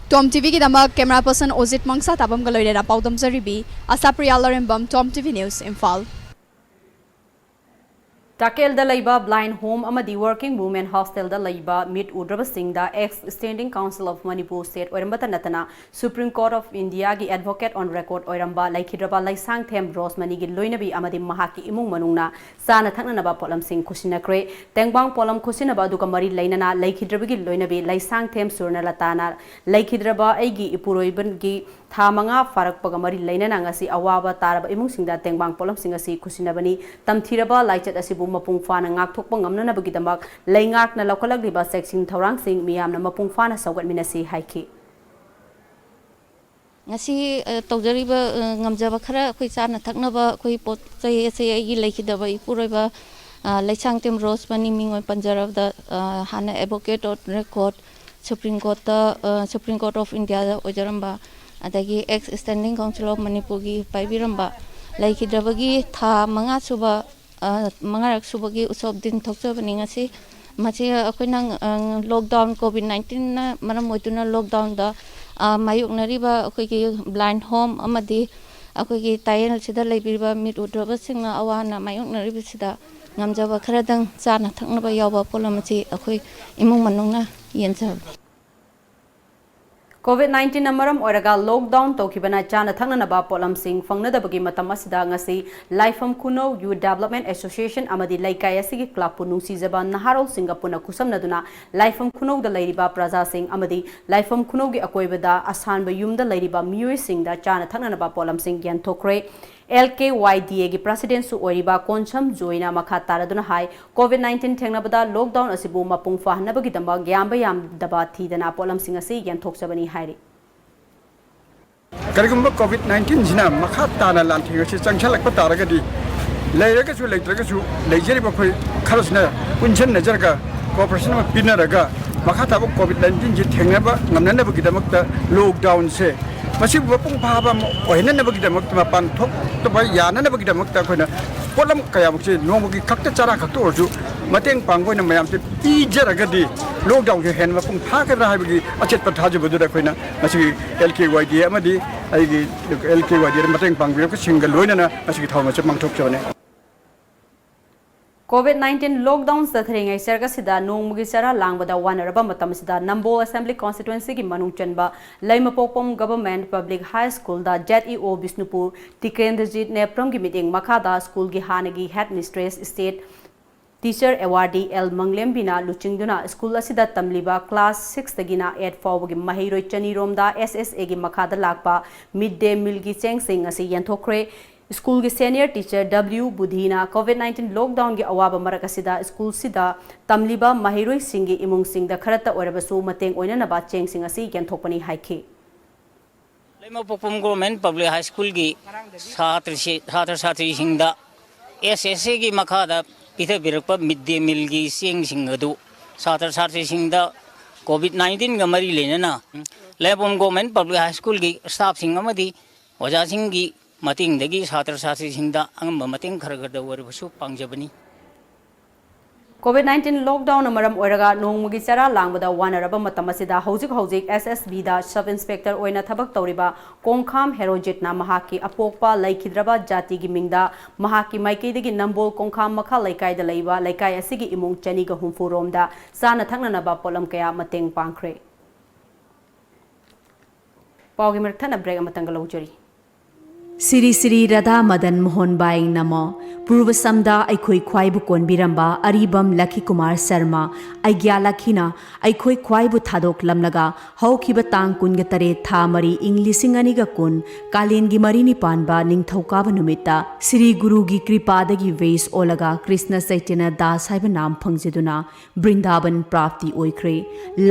ꯇꯣꯝ ꯇꯤꯚꯤꯒꯤꯗꯃꯛ ꯀꯦꯃꯦꯔꯥ ꯄꯔꯁꯟ ꯑꯣꯖꯤꯠ ꯃꯪꯁꯥ ꯇꯥꯕꯝꯒ ꯂꯣꯏꯅꯅ ꯄꯥꯎꯗꯝꯖꯔꯤꯕꯤ ꯑꯁꯥꯄ꯭ꯔꯤꯌꯥ ꯂꯥꯔꯦꯝꯕꯝ, ꯇꯣꯝ ꯇꯤꯚꯤ ꯅ꯭ꯌꯨꯁ, ꯏꯝꯐꯥꯜ꯫ ꯇꯥꯀꯦꯜꯗ ꯂꯩꯕ Blind Home ꯑꯃꯗꯤ Working Women Hostelꯗ ꯂꯩꯕ ꯃꯤꯠ ꯎꯗ꯭ꯔꯕꯁꯤꯡꯗ Ex Standing Counsel of Manipur State ꯑꯣꯏꯔꯝꯕꯇ ꯅꯠꯇꯅ Supreme Court of Indiaꯒꯤ Advocate on Record ꯑꯣꯏꯔꯝꯕ ꯂꯩꯈꯤꯗ꯭ꯔꯕ ꯂꯩꯁꯥꯡꯊꯦꯝ ꯔꯣꯁꯃꯅꯤꯒꯤ ꯂꯣꯏꯅꯕꯤ ꯑꯃꯗꯤ ꯃꯍꯥꯛꯀꯤ ꯏꯃꯨꯡ ꯃꯅꯨꯡꯅ ꯆꯥꯅ ꯊꯛꯅꯅꯕ ꯄꯣꯠꯂꯝꯁꯤꯡ ꯈꯨꯠꯁꯤꯟꯅꯈ꯭ꯔꯦ꯫ ꯇꯦꯡꯕꯥꯡ ꯄꯣꯠꯂꯝ ꯈꯨꯠꯁꯤꯟꯅꯕ ꯑꯗꯨꯒ ꯃꯔꯤ ꯂꯩꯅꯅ ꯂꯩꯈꯤꯗ꯭ꯔꯕꯒꯤ ꯂꯣꯏꯅꯕꯤ ꯂꯩꯁꯥꯡꯊꯦꯝ ꯁꯨꯔꯅꯂꯇꯥꯅ ꯂꯩꯈꯤꯗ꯭ꯔꯕ ꯑꯩꯒꯤ ꯏꯄꯨꯔꯣꯏꯕꯒꯤ ꯊꯥ ꯃꯉꯥ ꯐꯥꯔꯛꯄꯒ ꯃꯔꯤ ꯂꯩꯅꯅ ꯉꯁꯤ ꯑꯋꯥꯕ ꯇꯥꯔꯕ ꯏꯃꯨꯡꯁꯤꯡꯗ ꯇꯦꯡꯕꯥꯡ ꯄꯣꯠꯂꯝꯁꯤꯡ ꯑꯁꯤ ꯈꯨꯠꯁꯤꯟꯅꯕꯅꯤ꯫ ꯇꯝꯊꯤꯔꯕ ꯂꯥꯏꯆꯠ ꯑꯁꯤꯕꯨ ꯃꯄꯨꯡ ꯐꯥꯅ ꯉꯥꯛꯊꯣꯛꯄ ꯉꯝꯅꯅꯕꯒꯤꯗꯃꯛ ꯂꯩꯉꯥꯛꯅ ꯂꯧꯈꯠꯂꯛꯂꯤꯕ ꯆꯦꯛꯁꯤꯟ ꯊꯧꯔꯥꯡꯁꯤꯡ ꯃꯤꯌꯥꯝꯅ ꯃꯄꯨꯡ ꯐꯥꯅ ꯁꯧꯒꯠꯃꯤꯟꯅꯁꯤ ꯍꯥꯏꯈꯤ꯫ ꯉꯁꯤ, ꯑ, ꯇꯧꯖꯔꯤꯕ, ꯑ, ꯉꯝꯖꯕ ꯈꯔ ꯑꯩꯈꯣꯏ ꯆꯥꯅ ꯊꯛꯅꯕ ꯑꯩꯈꯣꯏ ꯄꯣꯠ ꯆꯩ ꯑꯁꯦ ꯑꯩꯒꯤ ꯂꯩꯈꯤꯗꯕ ꯏꯄꯨꯔꯣꯏꯕ, ꯑ, ꯂꯩꯁꯥꯡꯊꯦꯝ ꯔꯣꯁꯃꯅꯤ ꯃꯤꯡ ꯑꯣꯏꯅ ꯄꯟꯖꯔꯕꯗ, ꯑ, ꯍꯥꯟꯅ Advocate on Record, Supreme Courtꯇ, ꯑ, Supreme Court of Indiaꯗ ꯑꯣꯏꯖꯔꯝꯕ, ꯑꯗꯒꯤ Ex Standing Counsel of ꯃꯅꯤꯄꯨꯔꯒꯤ ꯄꯥꯏꯕꯤꯔꯝꯕ, ꯂꯩꯈꯤꯗ꯭ꯔꯕꯒꯤ ꯊꯥ ꯃꯉꯥ ꯁꯨꯕ ꯑ, ꯃꯉꯥꯔꯛ ꯁꯨꯕꯒꯤ ꯎꯁꯣꯞ ꯗꯤꯟ ꯊꯣꯛꯆꯕꯅꯤ ꯉꯁꯤ꯫ ꯃꯁꯤ ꯑꯩꯈꯣꯏꯅ, ꯑ, lockdown, COVID nineteenꯅ ꯃꯔꯝ ꯑꯣꯏꯗꯨꯅ lockdownꯗ, ꯑ, ꯃꯥꯌꯣꯛꯅꯔꯤꯕ ꯑꯩꯈꯣꯏꯒꯤ Blind Home ꯑꯃꯗꯤ ꯑꯩꯈꯣꯏꯒꯤ ꯇꯥꯌꯦꯜꯁꯤꯗ ꯂꯩꯕꯤꯔꯤꯕ ꯃꯤꯠ ꯎꯗ꯭ꯔꯕꯁꯤꯡꯅ ꯑꯋꯥ ꯑꯅꯥ ꯃꯥꯌꯣꯛꯅꯔꯤꯕꯁꯤꯗ ꯉꯝꯖꯕ ꯈꯔꯗꯪ ꯆꯥꯅ ꯊꯛꯅꯕ ꯌꯥꯎꯕ ꯄꯣꯠꯂꯝ ꯑꯁꯤ ꯑꯩꯈꯣꯏ ꯏꯃꯨꯡ ꯃꯅꯨꯡꯅ ꯌꯦꯟꯖꯕꯅꯤ꯫ COVID nineteenꯅ ꯃꯔꯝ ꯑꯣꯏꯔꯒ lockdown ꯇꯧꯈꯤꯕꯅ ꯆꯥꯅ ꯊꯛꯅꯅꯕ ꯄꯣꯠꯂꯝꯁꯤꯡ ꯐꯪꯅꯗꯕꯒꯤ ꯃꯇꯝ ꯑꯁꯤꯗ ꯉꯁꯤ ꯂꯥꯏꯐꯝ ꯈꯨꯅꯧ Youth Development Association ꯑꯃꯗꯤ ꯂꯩꯀꯥꯏ ꯑꯁꯤꯒꯤ clubꯄꯨ ꯅꯨꯡꯁꯤꯖꯕ ꯅꯍꯥꯔꯣꯜꯁꯤꯡꯒ ꯄꯨꯟꯅ ꯈꯨꯠꯁꯝꯅꯗꯨꯅ ꯂꯥꯏꯐꯝ ꯈꯨꯅꯧꯗ ꯂꯩꯔꯤꯕ ꯄ꯭ꯔꯖꯥꯁꯤꯡ ꯑꯃꯗꯤ ꯂꯥꯏꯐꯝ ꯈꯨꯅꯧꯒꯤ ꯑꯀꯣꯏꯕꯗ ꯑꯁꯥꯟꯕ ꯌꯨꯝꯗ ꯂꯩꯔꯤꯕ ꯃꯤꯑꯣꯏꯁꯤꯡꯗ ꯆꯥꯅ ꯊꯛꯅꯅꯕ ꯄꯣꯠꯂꯝꯁꯤꯡ ꯌꯦꯟꯊꯣꯛꯈ꯭ꯔꯦ꯫ LKYDAꯒꯤ presidentꯁꯨ ꯑꯣꯏꯔꯤꯕ ꯀꯣꯟꯁꯝ ꯖꯣꯏꯅ ꯃꯈꯥ ꯇꯥꯔꯗꯨꯅ ꯍꯥꯏ, COVID nineteen ꯊꯦꯡꯅꯕꯗ lockdown ꯑꯁꯤꯕꯨ ꯃꯄꯨꯡ ꯐꯥꯍꯟꯅꯕꯒꯤꯗꯃꯛ ꯌꯥꯝꯕ ꯌꯥꯝꯗꯕ ꯊꯤꯗꯅ ꯄꯣꯠꯂꯝꯁꯤꯡ ꯑꯁꯤ ꯌꯦꯟꯊꯣꯛꯆꯕꯅꯤ ꯍꯥꯏꯔꯤ꯫ ꯀꯔꯤꯒꯨꯝꯕ COVID nineteenꯁꯤꯅ ꯃꯈꯥ ꯇꯥꯅ ꯂꯥꯟꯊꯦꯡ ꯑꯁꯤ ꯆꯪꯁꯤꯜꯂꯛꯄ ꯇꯥꯔꯒꯗꯤ, ꯂꯩꯔꯒꯁꯨ ꯂꯩꯇ꯭ꯔꯒꯁꯨ ꯂꯩꯖꯔꯤꯕ ꯑꯩꯈꯣꯏ ꯈꯔꯁꯤꯅ ꯄꯨꯟꯁꯤꯟꯅꯖꯔꯒ, cooperation ꯑꯃ ꯄꯤꯅꯔꯒ, ꯃꯈꯥ ꯇꯥꯕ COVID nineteenꯁꯤ ꯊꯦꯡꯅꯕ ꯉꯝꯅꯅꯕꯒꯤꯗꯃꯛꯇ lockdownꯁꯦ ꯃꯁꯤꯕꯨ ꯃꯄꯨꯡ ꯐꯥꯕ ꯑꯃ ꯑꯣꯏꯍꯟꯅꯅꯕꯒꯤꯗꯃꯛꯇ, ꯃꯄꯥꯟ ꯊꯣꯛꯇꯕ ꯌꯥꯅꯅꯕꯒꯤꯗꯃꯛꯇ ꯑꯩꯈꯣꯏꯅ ꯄꯣꯠꯂꯝ ꯀꯌꯥꯃꯨꯛꯁꯦ ꯅꯣꯡꯃꯒꯤ ꯈꯛꯇ ꯆꯔꯥ ꯈꯛꯇ ꯑꯣꯏꯔꯁꯨ ꯃꯇꯦꯡ ꯄꯥꯡꯕ ꯑꯣꯏꯅ ꯃꯌꯥꯝꯁꯦ ꯄꯤꯖꯔꯒꯗꯤ lockdownꯁꯦ ꯍꯦꯟꯅ ꯃꯄꯨꯡ ꯐꯥꯒꯗ꯭ꯔꯥ ꯍꯥꯏꯕꯒꯤ ꯑꯆꯦꯠꯄ ꯊꯥꯖꯕꯗꯨꯗ ꯑꯩꯈꯣꯏꯅ ꯉꯁꯤꯒꯤ LKYDA ꯑꯃꯗꯤ ꯑꯩꯒꯤ LKYDAꯗ ꯃꯇꯦꯡ ꯄꯥꯡꯕꯤꯔꯛꯄꯁꯤꯡꯒ ꯂꯣꯏꯅꯅ ꯉꯁꯤꯒꯤ ꯊꯧꯔꯝ ꯑꯁꯤ ꯄꯥꯡꯊꯣꯛꯆꯕꯅꯤ꯫ COVID nineteen lockdown ꯆꯠꯊꯔꯤꯉꯩ ꯆꯔꯛ ꯑꯁꯤꯗ ꯅꯣꯡꯃꯒꯤ ꯆꯔꯥ ꯂꯥꯡꯕꯗ ꯋꯥꯅꯔꯕ ꯃꯇꯝ ꯑꯁꯤꯗ ꯅꯝꯕꯣꯜ Assembly Constituencyꯒꯤ ꯃꯅꯨꯡ ꯆꯟꯕ ꯂꯩꯃꯄꯣꯛꯄꯝ Government Public High Schoolꯗ ZEO Bishnupur Tikendrajit ꯅꯦꯄ꯭ꯔꯝꯒꯤ ꯃꯤꯠꯌꯦꯡ ꯃꯈꯥꯗ ꯁ꯭ꯀꯨꯜꯒꯤ ꯍꯥꯟꯅꯒꯤ Head Mistress, State Teacher Awardee L ꯃꯪꯂꯦꯝꯕꯤꯅ ꯂꯨꯆꯤꯡꯗꯨꯅ ꯁ꯭ꯀꯨꯜ ꯑꯁꯤꯗ ꯇꯝꯂꯤꯕ class sixꯇꯒꯤꯅ eight ꯐꯥꯎꯕꯒꯤ ꯃꯍꯩꯔꯣꯏ ꯆꯅꯤꯔꯣꯝꯗ SSAꯒꯤ ꯃꯈꯥꯗ ꯂꯥꯛꯄ Mid Day Mealꯒꯤ ꯆꯦꯡꯁꯤꯡ ꯑꯁꯤ ꯌꯦꯟꯊꯣꯛꯈ꯭ꯔꯦ꯫ ꯁ꯭ꯀꯨꯜꯒꯤ Senior Teacher W ꯕꯨꯙꯤꯅ COVID nineteen lockdownꯒꯤ ꯑꯋꯥꯕ ꯃꯔꯛ ꯑꯁꯤꯗ ꯁ꯭ꯀꯨꯜꯁꯤꯗ ꯇꯝꯂꯤꯕ ꯃꯍꯩꯔꯣꯏꯁꯤꯡꯒꯤ ꯏꯃꯨꯡꯁꯤꯡꯗ ꯈꯔꯇ ꯑꯣꯏꯔꯕꯁꯨ ꯃꯇꯦꯡ ꯑꯣꯏꯅꯅꯕ ꯆꯦꯡꯁꯤꯡ ꯑꯁꯤ ꯌꯦꯟꯊꯣꯛꯄꯅꯤ ꯍꯥꯏꯈꯤ꯫ ꯂꯩꯃꯄꯣꯛꯄꯝ Government Public High Schoolꯒꯤ ꯁꯥꯇ꯭ꯔꯁꯤ-, ꯁꯥꯇ꯭ꯔ ꯁꯥꯇ꯭ꯔꯤꯁꯤꯡꯗ SSAꯒꯤ ꯃꯈꯥꯗ ꯄꯤꯊꯕꯤꯔꯛꯄ Mid Day Mealꯒꯤ ꯆꯦꯡꯁꯤꯡ ꯑꯗꯨ ꯁꯥꯇ꯭ꯔ ꯁꯥꯇ꯭ꯔꯤꯁꯤꯡꯗ COVID nineteen ꯃꯔꯤ ꯂꯩꯅꯅ ꯂꯩꯃꯄꯣꯛꯄꯝ Government Public High Schoolꯒꯤ staffꯁꯤꯡ ꯑꯃꯗꯤ ꯑꯣꯖꯥꯁꯤꯡꯒꯤ ꯃꯇꯦꯡꯗꯒꯤ ꯁꯥꯇ꯭ꯔ ꯁꯥꯇ꯭ꯔꯤꯁꯤꯡꯗ ꯑꯉꯝꯕ ꯃꯇꯦꯡ ꯈꯔ ꯈꯔꯗ ꯑꯣꯏꯔꯕꯁꯨ ꯄꯥꯡꯖꯕꯅꯤ꯫ COVID nineteen lockdownꯅ ꯃꯔꯝ ꯑꯣꯏꯔꯒ ꯅꯣꯡꯃꯒꯤ ꯆꯔꯥ ꯂꯥꯡꯕꯗ ꯋꯥꯅꯔꯕ ꯃꯇꯝ ꯑꯁꯤꯗ ꯍꯧꯖꯤꯛ ꯍꯧꯖꯤꯛ SSBꯗ Sub Inspector ꯑꯣꯏꯅ ꯊꯕꯛ ꯇꯧꯔꯤꯕ ꯀꯣꯡꯈꯥꯝ ꯍꯦꯔꯣꯖꯤꯠꯅ ꯃꯍꯥꯛꯀꯤ ꯑꯄꯣꯛꯄ ꯂꯩꯈꯤꯗ꯭ꯔꯕ ꯖꯥꯇꯤꯒꯤ ꯃꯤꯡꯗ ꯃꯍꯥꯛꯀꯤ ꯃꯥꯏꯀꯩꯗꯒꯤ ꯅꯝꯕꯣꯜ ꯀꯣꯡꯈꯥꯝ ꯃꯈꯥ ꯂꯩꯀꯥꯏꯗ ꯂꯩꯕ ꯂꯩꯀꯥꯏ ꯑꯁꯤꯒꯤ ꯏꯃꯨꯡ ꯆꯅꯤꯒ ꯍꯨꯝꯐꯨ ꯔꯣꯝꯗ ꯆꯥꯅ ꯊꯛꯅꯅꯕ ꯄꯣꯠꯂꯝ ꯀꯌꯥ ꯃꯇꯦꯡ ꯄꯥꯡꯈ꯭ꯔꯦ꯫ ꯄꯥꯎꯒꯤ ꯃꯔꯛ ꯊꯠꯅ break ꯑꯃꯇꯪꯒ ꯂꯧꯖꯔꯤ꯫ ꯁꯤꯔꯤ ꯁꯤꯔꯤ ꯔꯥꯙꯥ ꯃꯗꯟ ꯃꯣꯍꯟ ꯕꯥꯏ ꯅꯃꯣ꯫ ꯄꯨꯔꯕꯁꯝꯗ ꯑꯩꯈꯣꯏ ꯈ꯭ꯋꯥꯏꯕꯨ ꯀꯣꯟꯕꯤꯔꯝꯕ ꯑꯔꯤꯕꯝ ꯂꯈꯤ ꯀꯨꯃꯥꯔ ꯁꯔꯃ, ꯑꯩꯒ꯭ꯌꯥ ꯂꯈꯤꯅ ꯑꯩꯈꯣꯏ ꯈ꯭ꯋꯥꯏꯕꯨ ꯊꯥꯗꯣꯛꯂꯝꯂꯒ ꯍꯧꯈꯤꯕ ꯇꯥꯡ ꯀꯨꯟꯒ ꯇꯔꯦꯠ ꯊꯥ ꯃꯔꯤ ꯏꯪ ꯂꯤꯁꯤꯡ ꯑꯅꯤꯒ ꯀꯨꯟ ꯀꯥꯂꯦꯟꯒꯤ ꯃꯔꯤꯅꯤ ꯄꯥꯟꯕ ꯅꯤꯡꯊꯧꯀꯥꯕ ꯅꯨꯃꯤꯠꯇ ꯁꯤꯔꯤ ꯒꯨꯔꯨꯒꯤ ꯀ꯭ꯔꯤꯄꯥꯗꯒꯤ ꯋꯦꯁ ꯑꯣꯜꯂꯒ ꯀ꯭ꯔꯤꯁꯅ ꯆꯩꯇꯟꯌ ꯗꯥꯁ ꯍꯥꯏꯕ ꯅꯥꯝ ꯐꯪꯖꯗꯨꯅ ꯕ꯭ꯔꯤꯟꯗꯥꯕꯟ ꯄ꯭ꯔꯥꯞꯇꯤ ꯑꯣꯏꯈ꯭ꯔꯦ꯫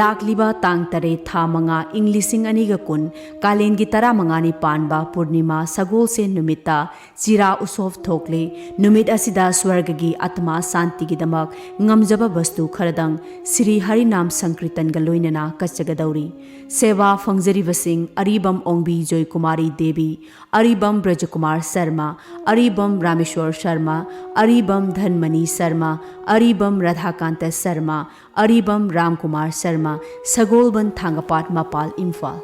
ꯂꯥꯛꯂꯤꯕ ꯇꯥꯡ ꯇꯔꯦꯠ ꯊꯥ ꯃꯉꯥ ꯏꯪ ꯂꯤꯁꯤꯡ ꯑꯅꯤꯒ ꯀꯨꯟ ꯀꯥꯂꯦꯟꯒꯤ ꯇꯔꯥꯃꯉꯥꯅꯤ ꯄꯥꯟꯕ ꯄꯨꯔꯅꯤꯃꯥ ꯁꯒꯣꯜꯁꯦꯟ ꯅꯨꯃꯤꯠꯇ ꯆꯤꯔꯥ ꯎꯁꯣꯞ ꯊꯣꯛꯂꯦ꯫ ꯅꯨꯃꯤꯠ ꯑꯁꯤꯗ ꯁ꯭ꯋꯔꯒꯒꯤ ꯑꯇꯃꯥ ꯁꯥꯟꯇꯤꯒꯤꯗꯃꯛ ꯉꯝꯖꯕ ꯕꯁꯇꯨ ꯈꯔꯗꯪ ꯁ꯭ꯔꯤ ꯍꯔꯤꯅꯥꯝ ꯁꯪꯀ꯭ꯔꯤꯇꯟꯒ ꯂꯣꯏꯅꯅ ꯀꯠꯆꯒꯗꯧꯔꯤ꯫ ꯁꯦꯕꯥ ꯐꯪꯖꯔꯤꯕꯁꯤꯡ ꯑꯔꯤꯕꯝ ꯑꯣꯡꯕꯤ ꯖꯣꯏꯀꯨꯃꯥꯔꯤ ꯗꯦꯕꯤ, ꯑꯔꯤꯕꯝ ꯕ꯭ꯔꯖꯀꯨꯃꯥꯔ ꯁꯔꯃ, ꯑꯔꯤꯕꯝ ꯔꯥꯃꯦꯁ꯭ꯋꯔ ꯁꯔꯃ, ꯑꯔꯤꯕꯝ ꯙꯟꯃꯅꯤ ꯁꯔꯃ, ꯑꯔꯤꯕꯝ ꯔꯥꯙꯥꯀꯥꯟꯇ ꯁꯔꯃ, ꯑꯔꯤꯕꯝ ꯔꯥꯝꯀꯨꯃꯥꯔ ꯁꯔꯃ, ꯁꯒꯣꯜꯕꯟ ꯊꯥꯡꯒꯄꯥꯠ ꯃꯄꯥꯜ ꯏꯝꯐꯥꯜ꯫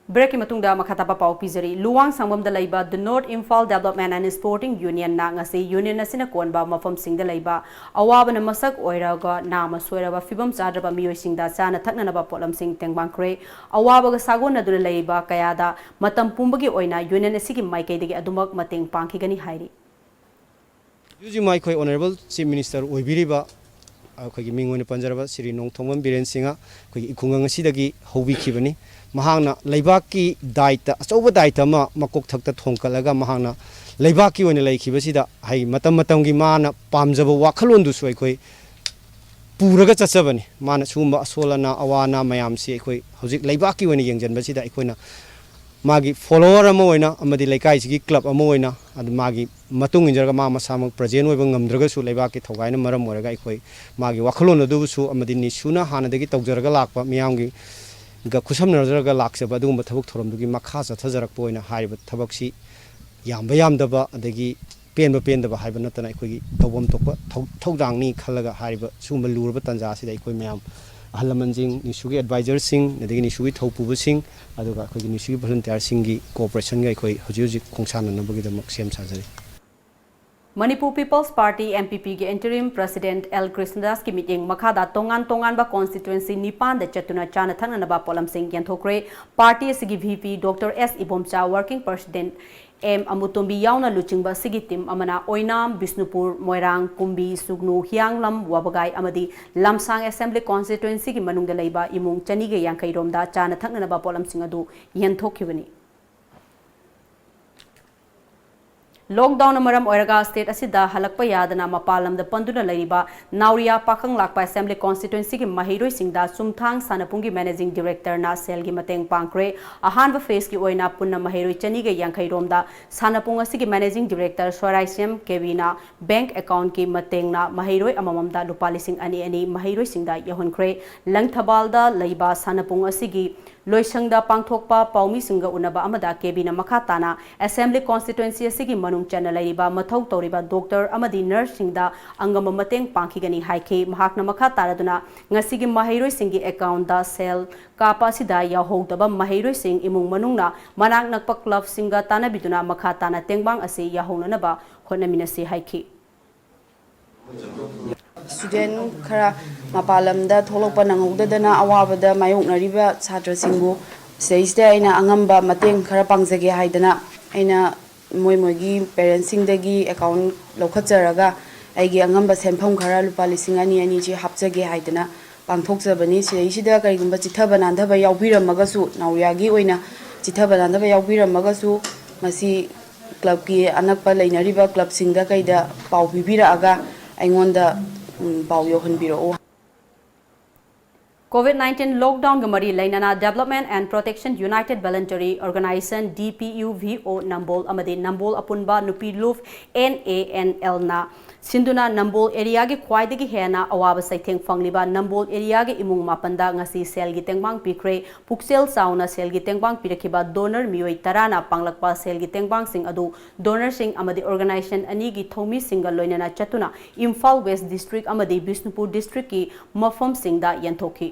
ꯕ꯭ꯔꯦꯛꯀꯤ ꯃꯇꯨꯡꯗ ꯃꯈꯥ ꯇꯥꯕ ꯄꯥꯎ ꯄꯤꯖꯔꯤ꯫ ꯂꯨꯋꯥꯡꯁꯪꯕꯝꯗ ꯂꯩꯕ The North Imphal Development and Sporting Unionꯅ ꯉꯁꯤ ꯌꯨꯅꯤꯌꯟ ꯑꯁꯤꯅ ꯀꯣꯟꯕ ꯃꯐꯝꯁꯤꯡꯗ ꯂꯩꯕ ꯑꯋꯥꯕꯅ ꯃꯁꯛ ꯑꯣꯏꯔꯒ ꯅꯥꯃ ꯁꯣꯏꯔꯕ ꯐꯤꯕꯝ ꯆꯥꯗ꯭ꯔꯕ ꯃꯤꯑꯣꯏꯁꯤꯡꯗ ꯆꯥꯅ ꯊꯛꯅꯅꯕ ꯄꯣꯠꯂꯝꯁꯤꯡ ꯇꯦꯡꯕꯥꯡꯈ꯭ꯔꯦ꯫ ꯑꯋꯥꯕꯒ ꯁꯥꯒꯣꯟꯅꯗꯨꯅ ꯂꯩꯔꯤꯕ ꯀꯌꯥꯗ ꯃꯇꯝ ꯄꯨꯝꯕꯒꯤ ꯑꯣꯏꯅ ꯌꯨꯅꯤꯌꯟ ꯑꯁꯤꯒꯤ ꯃꯥꯏꯀꯩꯗꯒꯤ ꯑꯗꯨꯃꯛ ꯃꯇꯦꯡ ꯄꯥꯡꯈꯤꯒꯅꯤ ꯍꯥꯏꯔꯤ꯫ ꯍꯧꯖꯤꯛ ꯍꯧꯖꯤꯛ ꯑꯩꯈꯣꯏ Honourable Chief Minister ꯑꯣꯏꯕꯤꯔꯤꯕ ꯑꯩꯈꯣꯏꯒꯤ ꯃꯤꯡ ꯑꯣꯏꯅ ꯄꯟꯖꯔꯕ ꯁ꯭ꯔꯤ ꯅꯣꯡꯊꯣꯝꯕꯝ ꯕꯤꯔꯦꯟ ꯁꯤꯡꯍ ꯑꯩꯈꯣꯏꯒꯤ ꯏꯈꯨꯡꯒꯪ ꯑꯁꯤꯗꯒꯤ ꯍꯧꯕꯤꯈꯤꯕꯅꯤ꯫ ꯃꯍꯥꯛꯅ ꯂꯩꯕꯥꯛꯀꯤ ꯗꯥꯏꯇ, ꯑꯆꯧꯕ ꯗꯥꯏꯇ ꯑꯃ ꯃꯀꯣꯛꯊꯛꯇ ꯊꯣꯡꯀꯠꯂꯒ ꯃꯍꯥꯛꯅ ꯂꯩꯕꯥꯛꯀꯤ ꯑꯣꯏꯅ ꯂꯩꯈꯤꯕꯁꯤꯗ ꯍꯥꯏ ꯃꯇꯝ ꯃꯇꯝꯒꯤ ꯃꯥꯅ ꯄꯥꯝꯖꯕ ꯋꯥꯈꯜꯂꯣꯟꯗꯨꯁꯨ ꯑꯩꯈꯣꯏ ꯄꯨꯔꯒ ꯆꯠꯆꯕꯅꯤ꯫ ꯃꯥꯅ ꯁꯤꯒꯨꯝꯕ ꯑꯁꯣꯜ ꯑꯅꯥ ꯑꯋꯥ ꯑꯅꯥ ꯃꯌꯥꯝꯁꯤ ꯑꯩꯈꯣꯏ ꯍꯧꯖꯤꯛ ꯂꯩꯕꯥꯛꯀꯤ ꯑꯣꯏꯅ ꯌꯦꯡꯁꯤꯟꯕꯁꯤꯗ ꯑꯩꯈꯣꯏꯅ ꯃꯥꯒꯤ follower ꯑꯃ ꯑꯣꯏꯅ ꯑꯃꯗꯤ ꯂꯩꯀꯥꯏꯁꯤꯒꯤ club ꯑꯃ ꯑꯣꯏꯅ ꯑꯗꯨ ꯃꯥꯒꯤ ꯃꯇꯨꯡ ꯏꯟꯖꯔꯒ ꯃꯥ ꯃꯁꯥꯃꯛ present ꯑꯣꯏꯕ ꯉꯝꯗ꯭ꯔꯒꯁꯨ ꯂꯩꯕꯥꯛꯀꯤ ꯊꯧꯒꯥꯏꯅ ꯃꯔꯝ ꯑꯣꯏꯔꯒ ꯑꯩꯈꯣꯏ ꯃꯥꯒꯤ ꯋꯥꯈꯜꯂꯣꯟ ꯑꯗꯨꯕꯨꯁꯨ ꯑꯃꯗꯤ ꯅꯤꯁꯨꯅ ꯍꯥꯟꯅꯗꯒꯤ ꯇꯧꯖꯔꯒ ꯂꯥꯛꯄ ꯃꯤꯌꯥꯝꯒꯤ ꯒ ꯈꯨꯠꯁꯝꯅꯖꯔꯒ ꯂꯥꯛꯆꯕ ꯑꯗꯨꯒꯨꯝꯕ ꯊꯕꯛ ꯊꯧꯔꯝꯗꯨꯒꯤ ꯃꯈꯥ ꯆꯠꯊꯖꯔꯛꯄ ꯑꯣꯏꯅ ꯍꯥꯏꯔꯤꯕ ꯊꯕꯛꯁꯤ ꯌꯥꯝꯕ ꯌꯥꯝꯗꯕ ꯑꯗꯒꯤ ꯄꯦꯟꯕ ꯄꯦꯟꯗꯕ ꯍꯥꯏꯕ ꯅꯠꯇꯅ ꯑꯩꯈꯣꯏꯒꯤ ꯇꯧꯐꯝ ꯊꯣꯛꯄ ꯊꯧ- ꯊꯧꯗꯥꯡꯅꯤ ꯈꯜꯂꯒ ꯍꯥꯏꯔꯤꯕ ꯁꯤꯒꯨꯝꯕ ꯂꯨꯔꯕ ꯇꯥꯟꯖꯥ ꯑꯁꯤꯗ ꯑꯩꯈꯣꯏ ꯃꯌꯥꯝ ꯑꯍꯜ ꯂꯃꯟꯁꯤꯡ, ꯅꯤꯁꯨꯒꯤ advisorꯁꯤꯡ, ꯑꯗꯒꯤ ꯅꯤꯁꯨꯒꯤ ꯊꯧꯄꯨꯕꯁꯤꯡ, ꯑꯗꯨꯒ ꯑꯩꯈꯣꯏꯒꯤ ꯅꯤꯁꯨꯒꯤ volunteerꯁꯤꯡꯒꯤ cooperationꯒ ꯑꯩꯈꯣꯏ ꯍꯧꯖꯤꯛ ꯍꯧꯖꯤꯛ ꯈꯣꯡꯁꯥꯟꯅꯅꯕꯒꯤꯗꯃꯛ ꯁꯦꯝ ꯁꯥꯖꯔꯤ꯫ Manipur People's Party, MPPꯒꯤ interim president ꯑꯦꯜ ꯀ꯭ꯔꯤꯁꯅꯗꯥꯁꯀꯤ ꯃꯤꯠꯌꯦꯡ ꯃꯈꯥꯗ ꯇꯣꯉꯥꯟ ꯇꯣꯉꯥꯟꯕ constituency ꯅꯤꯄꯥꯟꯗ ꯆꯠꯇꯨꯅ ꯆꯥꯅ ꯊꯛꯅꯅꯕ ꯄꯣꯠꯂꯝꯁꯤꯡ ꯌꯦꯟꯊꯣꯛꯈ꯭ꯔꯦ꯫ Party ꯑꯁꯤꯒꯤ VP Doctor S Ibomcha, working president M Amutombi ꯌꯥꯎꯅ ꯂꯨꯆꯤꯡꯕ ꯑꯁꯤꯒꯤ team ꯑꯃꯅ ꯑꯣꯏꯅꯥꯝ, ꯕꯤꯁꯅꯨꯄꯨꯔ, ꯃꯣꯏꯔꯥꯡ, ꯀꯨꯝꯕꯤ, ꯁꯨꯒꯅꯨ, ꯍꯤꯌꯥꯡꯂꯝ, ꯋꯥꯕꯒꯥꯏ ꯑꯃꯗꯤ ꯂꯝꯁꯥꯡ assembly constituencyꯒꯤ ꯃꯅꯨꯡꯗ ꯂꯩꯕ ꯏꯃꯨꯡ ꯆꯅꯤꯒ ꯌꯥꯡꯈꯩ ꯔꯣꯝꯗ ꯆꯥꯅ ꯊꯛꯅꯅꯕ ꯄꯣꯠꯂꯝꯁꯤꯡ ꯑꯗꯨ ꯌꯦꯟꯊꯣꯛꯈꯤꯕꯅꯤ꯫ Lockdownꯅ ꯃꯔꯝ ꯑꯣꯏꯔꯒ state ꯑꯁꯤꯗ ꯍꯜꯂꯛꯄ ꯌꯥꯗꯅ ꯃꯄꯥꯟ ꯂꯝꯗ ꯄꯟꯗꯨꯅ ꯂꯩꯔꯤꯕ ꯅꯥꯎꯔꯤꯌꯥ ꯄꯥꯈꯪꯂꯥꯛꯄ assembly constituencyꯒꯤ ꯃꯍꯩꯔꯣꯏꯁꯤꯡꯗ ꯆꯨꯝꯊꯥꯡ ꯁꯥꯟꯅꯄꯨꯡꯒꯤ managing directorꯅ ꯁꯦꯜꯒꯤ ꯃꯇꯦꯡ ꯄꯥꯡꯈ꯭ꯔꯦ꯫ ꯑꯍꯥꯟꯕ phaseꯀꯤ ꯑꯣꯏꯅ ꯄꯨꯟꯅ ꯃꯍꯩꯔꯣꯏ ꯆꯅꯤꯒ ꯌꯥꯡꯈꯩ ꯔꯣꯝꯗ ꯁꯥꯟꯅꯄꯨꯡ ꯑꯁꯤꯒꯤ managing director ꯁ꯭ꯋꯔꯥꯏꯁ꯭ꯌꯝ ꯀꯦꯕꯤꯅ bank accountꯀꯤ ꯃꯇꯦꯡꯅ ꯃꯍꯩꯔꯣꯏ ꯑꯃꯃꯝꯗ ꯂꯨꯄꯥ ꯂꯤꯁꯤꯡ ꯑꯅꯤ ꯑꯅꯤ ꯃꯍꯩꯔꯣꯏꯁꯤꯡꯗ ꯌꯧꯍꯟꯈ꯭ꯔꯦ꯫ ꯂꯪꯊꯕꯥꯜꯗ ꯂꯩꯕ ꯁꯥꯟꯅꯄꯨꯡ ꯑꯁꯤꯒꯤ ꯂꯣꯏꯁꯪꯗ ꯄꯥꯡꯊꯣꯛꯄ ꯄꯥꯎꯃꯤꯁꯤꯡꯒ ꯎꯅꯕ ꯑꯃꯗ ꯀꯦꯕꯤꯅ ꯃꯈꯥ ꯇꯥꯅ ꯑꯦꯁꯦꯝꯕ꯭ꯂꯤ ꯀꯣꯟꯁꯇꯤꯇ꯭ꯋꯦꯟꯁꯤ ꯑꯁꯤꯒꯤ ꯃꯅꯨꯡ ꯆꯟꯅ ꯂꯩꯔꯤꯕ ꯃꯊꯧ ꯇꯧꯔꯤꯕ ꯗꯣꯛꯇꯔ ꯑꯃꯗꯤ ꯅꯔꯁꯁꯤꯡꯗ ꯑꯉꯝꯕ ꯃꯇꯦꯡ ꯄꯥꯡꯈꯤꯒꯅꯤ ꯍꯥꯏꯈꯤ꯫ ꯃꯍꯥꯛꯅ ꯃꯈꯥ ꯇꯥꯔꯗꯨꯅ ꯉꯁꯤꯒꯤ ꯃꯍꯩꯔꯣꯏꯁꯤꯡꯒꯤ ꯑꯦꯀꯥꯎꯟꯗ ꯁꯦꯜ ꯀꯥꯞꯄ ꯑꯁꯤꯗ ꯌꯥꯎꯍꯧꯗꯕ ꯃꯍꯩꯔꯣꯏꯁꯤꯡ ꯏꯃꯨꯡ ꯃꯅꯨꯡꯅ ꯃꯅꯥꯛ ꯅꯛꯄ ꯀ꯭ꯂꯕꯁꯤꯡꯒ ꯇꯥꯟꯅꯕꯤꯗꯨꯅ ꯃꯈꯥ ꯇꯥꯅ ꯇꯦꯡꯕꯥꯡ ꯑꯁꯤ ꯌꯥꯎꯍꯧꯅꯅꯕ ꯍꯣꯠꯅꯃꯤꯟꯅꯁꯤ ꯍꯥꯏꯈꯤ꯫ ꯁ꯭ꯇꯨꯗꯦꯟ ꯈꯔ ꯃꯄꯥꯟ ꯂꯝꯗ ꯊꯣꯛꯂꯛꯄ ꯅꯪꯍꯧꯗꯗꯅ ꯑꯋꯥꯕꯗ ꯃꯥꯌꯣꯛꯅꯔꯤꯕ ꯁꯥꯇ꯭ꯔꯁꯤꯡꯕꯨ ꯁꯤꯗꯩꯁꯤꯗ ꯑꯩꯅ ꯑꯉꯝꯕ ꯃꯇꯦꯡ ꯈꯔ ꯄꯥꯡꯖꯒꯦ ꯍꯥꯏꯗꯅ ꯑꯩꯅ ꯃꯣꯏ ꯃꯣꯏꯒꯤ ꯄꯦꯔꯦꯟꯁꯁꯤꯡꯗꯒꯤ ꯑꯦꯀꯥꯎꯟ ꯂꯧꯈꯠꯆꯔꯒ ꯑꯩꯒꯤ ꯑꯉꯝꯕ ꯁꯦꯟꯐꯝ ꯈꯔ ꯂꯨꯄꯥ ꯂꯤꯁꯤꯡ ꯑꯅꯤ ꯑꯅꯤꯁꯤ ꯍꯥꯞꯆꯒꯦ ꯍꯥꯏꯗꯅ ꯄꯥꯡꯊꯣꯛꯆꯕꯅꯤ꯫ ꯁꯤꯗꯩꯁꯤꯗ ꯀꯔꯤꯒꯨꯝꯕ ꯆꯤꯠꯊꯕ ꯅꯥꯟꯊꯕ ꯌꯥꯎꯕꯤꯔꯝꯃꯒꯁꯨ, ꯅꯥꯎꯔꯤꯌꯥꯒꯤ ꯑꯣꯏꯅ ꯆꯤꯠꯊꯕ ꯅꯥꯟꯊꯕ ꯌꯥꯎꯕꯤꯔꯝꯃꯒꯁꯨ, ꯃꯁꯤ ꯀ꯭ꯂꯕꯀꯤ ꯑꯅꯛꯄ ꯂꯩꯅꯔꯤꯕ ꯀ꯭ꯂꯕꯁꯤꯡꯗ ꯀꯩꯗ ꯄꯥꯎ ꯄꯤꯕꯤꯔꯛꯑꯒ ꯑꯩꯉꯣꯟꯗ ꯎꯝ, ꯄꯥꯎ ꯌꯧꯍꯟꯕꯤꯔꯛꯎ꯫ ꯀꯣꯚꯤꯗ ꯅꯥꯏꯟꯇꯤꯟ ꯂꯣꯛꯗꯥꯎꯟꯒ ꯃꯔꯤ ꯂꯩꯅꯅ Development and Protection United Voluntary Organization, D P U V O, ꯅꯝꯕꯣꯜ ꯑꯃꯗꯤ ꯅꯝꯕꯣꯜ ꯑꯄꯨꯟꯕ ꯅꯨꯄꯤ ꯂꯨꯞ, N A N L, ꯅ ꯁꯤꯟꯗꯨꯅ ꯅꯝꯕꯣꯜ ꯑꯦꯔꯤꯌꯥꯒꯤ ꯈ꯭ꯋꯥꯏꯗꯒꯤ ꯍꯦꯟꯅ ꯑꯋꯥꯕ ꯆꯩꯊꯦꯡ ꯐꯪꯂꯤꯕ ꯅꯝꯕꯣꯜ ꯑꯦꯔꯤꯌꯥꯒꯤ ꯏꯃꯨꯡ ꯃꯥꯄꯟꯗ ꯉꯁꯤ ꯁꯦꯜꯒꯤ ꯇꯦꯡꯕꯥꯡ ꯄꯤꯈ꯭ꯔꯦ꯫ ꯄꯨꯛꯆꯦꯜ ꯆꯥꯎꯅ ꯁꯦꯜꯒꯤ ꯇꯦꯡꯕꯥꯡ ꯄꯤꯔꯛꯈꯤꯕ ꯗꯣꯅꯔ ꯃꯤꯑꯣꯏ ꯇꯔꯥꯅ ꯄꯥꯡꯂꯛꯄ ꯁꯦꯜꯒꯤ ꯇꯦꯡꯕꯥꯡꯁꯤꯡ ꯑꯗꯨ ꯗꯣꯅꯔꯁꯤꯡ ꯑꯃꯗꯤ ꯑꯣꯔꯒꯅꯥꯏꯖꯦꯁꯟ ꯑꯅꯤꯒꯤ ꯊꯧꯃꯤꯁꯤꯡꯒ ꯂꯣꯏꯅꯅ ꯆꯠꯇꯨꯅ ꯏꯝꯐꯥꯜ ꯋꯦꯁ ꯗꯤꯁꯇ꯭ꯔꯤꯛ ꯑꯃꯗꯤ ꯕꯤꯁꯅꯨꯄꯨꯔ ꯗꯤꯁꯇ꯭ꯔꯤꯛꯀꯤ ꯃꯐꯝꯁꯤꯡꯗ ꯌꯦꯟꯊꯣꯛꯈꯤ꯫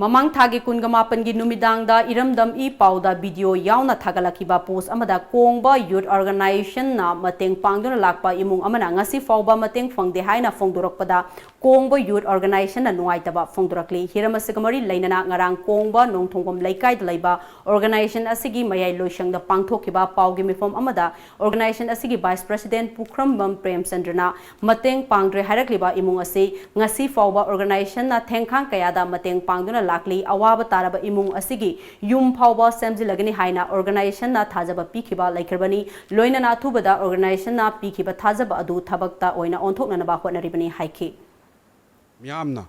ꯃꯃꯥꯡ ꯊꯥꯒꯤ ꯀꯨꯟꯒ ꯃꯥꯄꯟꯒꯤ ꯅꯨꯃꯤꯗꯥꯡꯗ ꯏꯔꯝꯗꯝ ꯏ ꯄꯥꯎꯗ ꯚꯤꯗꯤꯑꯣ ꯌꯥꯎꯅ ꯊꯥꯒꯠꯂꯛꯈꯤꯕ ꯄꯣꯁ ꯑꯃꯗ ꯀꯣꯡꯕ ꯌꯨꯠ ꯑꯣꯔꯒꯅꯥꯏꯖꯦꯁꯟꯅ ꯃꯇꯦꯡ ꯄꯥꯡꯗꯨꯅ ꯂꯥꯛꯄ ꯏꯃꯨꯡ ꯑꯃꯅ ꯉꯁꯤ ꯐꯥꯎꯕ ꯃꯇꯦꯡ ꯐꯪꯗꯦ ꯍꯥꯏꯅ ꯐꯣꯡꯗꯣꯔꯛꯄꯗ ꯀꯣꯡꯕ ꯌꯨꯠ ꯑꯣꯔꯒꯅꯥꯏꯖꯦꯁꯟꯅ ꯅꯨꯡꯉꯥꯏꯇꯕ ꯐꯣꯡꯗꯣꯔꯛꯂꯤ꯫ ꯍꯤꯔꯝ ꯑꯁꯤꯒ ꯃꯔꯤ ꯂꯩꯅꯅ ꯉꯔꯥꯡ ꯀꯣꯡꯕ ꯅꯣꯡꯊꯣꯡꯕꯝ ꯂꯩꯀꯥꯏꯗ ꯂꯩꯕ ꯑꯣꯔꯒꯅꯥꯏꯖꯦꯁꯟ ꯑꯁꯤꯒꯤ ꯃꯌꯥꯏ ꯂꯣꯏꯁꯪꯗ ꯄꯥꯡꯊꯣꯛꯈꯤꯕ ꯄꯥꯎꯒꯤ ꯃꯤꯐꯝ ꯑꯃꯗ ꯑꯣꯔꯒꯅꯥꯏꯖꯦꯁꯟ ꯑꯁꯤꯒꯤ ꯚꯥꯏꯁ ꯄ꯭ꯔꯦꯁꯤꯗꯦꯟꯠ ꯄꯨꯈ꯭ꯔꯝꯕꯝ ꯄ꯭ꯔꯦꯝꯆꯟꯗ꯭ꯔꯅ ꯃꯇꯦꯡ ꯄꯥꯡꯗ꯭ꯔꯦ ꯍꯥꯏꯔꯛꯂꯤꯕ ꯏꯃꯨꯡ ꯑꯁꯤ ꯉꯁꯤ ꯐꯥꯎꯕ ꯑꯣꯔꯒꯅꯥꯏꯖꯦꯁꯟꯅ ꯊꯦꯡꯈꯥꯡ ꯀꯌꯥꯗ ꯃꯇꯦꯡ ꯄꯥꯡꯗꯨꯅ ꯂꯥꯛꯂꯤ꯫ ꯑꯋꯥꯕ ꯇꯥꯔꯕ ꯏꯃꯨꯡ ꯑꯁꯤꯒꯤ ꯌꯨꯝ ꯐꯥꯎꯕ ꯁꯦꯝꯖꯤꯜꯂꯒꯅꯤ ꯍꯥꯏꯅ ꯑꯣꯔꯒꯅꯥꯏꯖꯦꯁꯟꯅ ꯊꯥꯖꯕ ꯄꯤꯈꯤꯕ ꯂꯩꯈ꯭ꯔꯕꯅꯤ꯫ ꯂꯣꯏꯅꯅ ꯑꯊꯨꯕꯗ ꯑꯣꯔꯒꯅꯥꯏꯖꯦꯁꯟꯅ ꯄꯤꯈꯤꯕ ꯊꯥꯖꯕ ꯑꯗꯨ ꯊꯕꯛꯇ ꯑꯣꯏꯅ ꯑꯣꯟꯊꯣꯛꯅꯅꯕ ꯍꯣꯠꯅꯔꯤꯕꯅꯤ ꯍꯥꯏꯈꯤ꯫ ꯃꯤꯌꯥꯝꯅ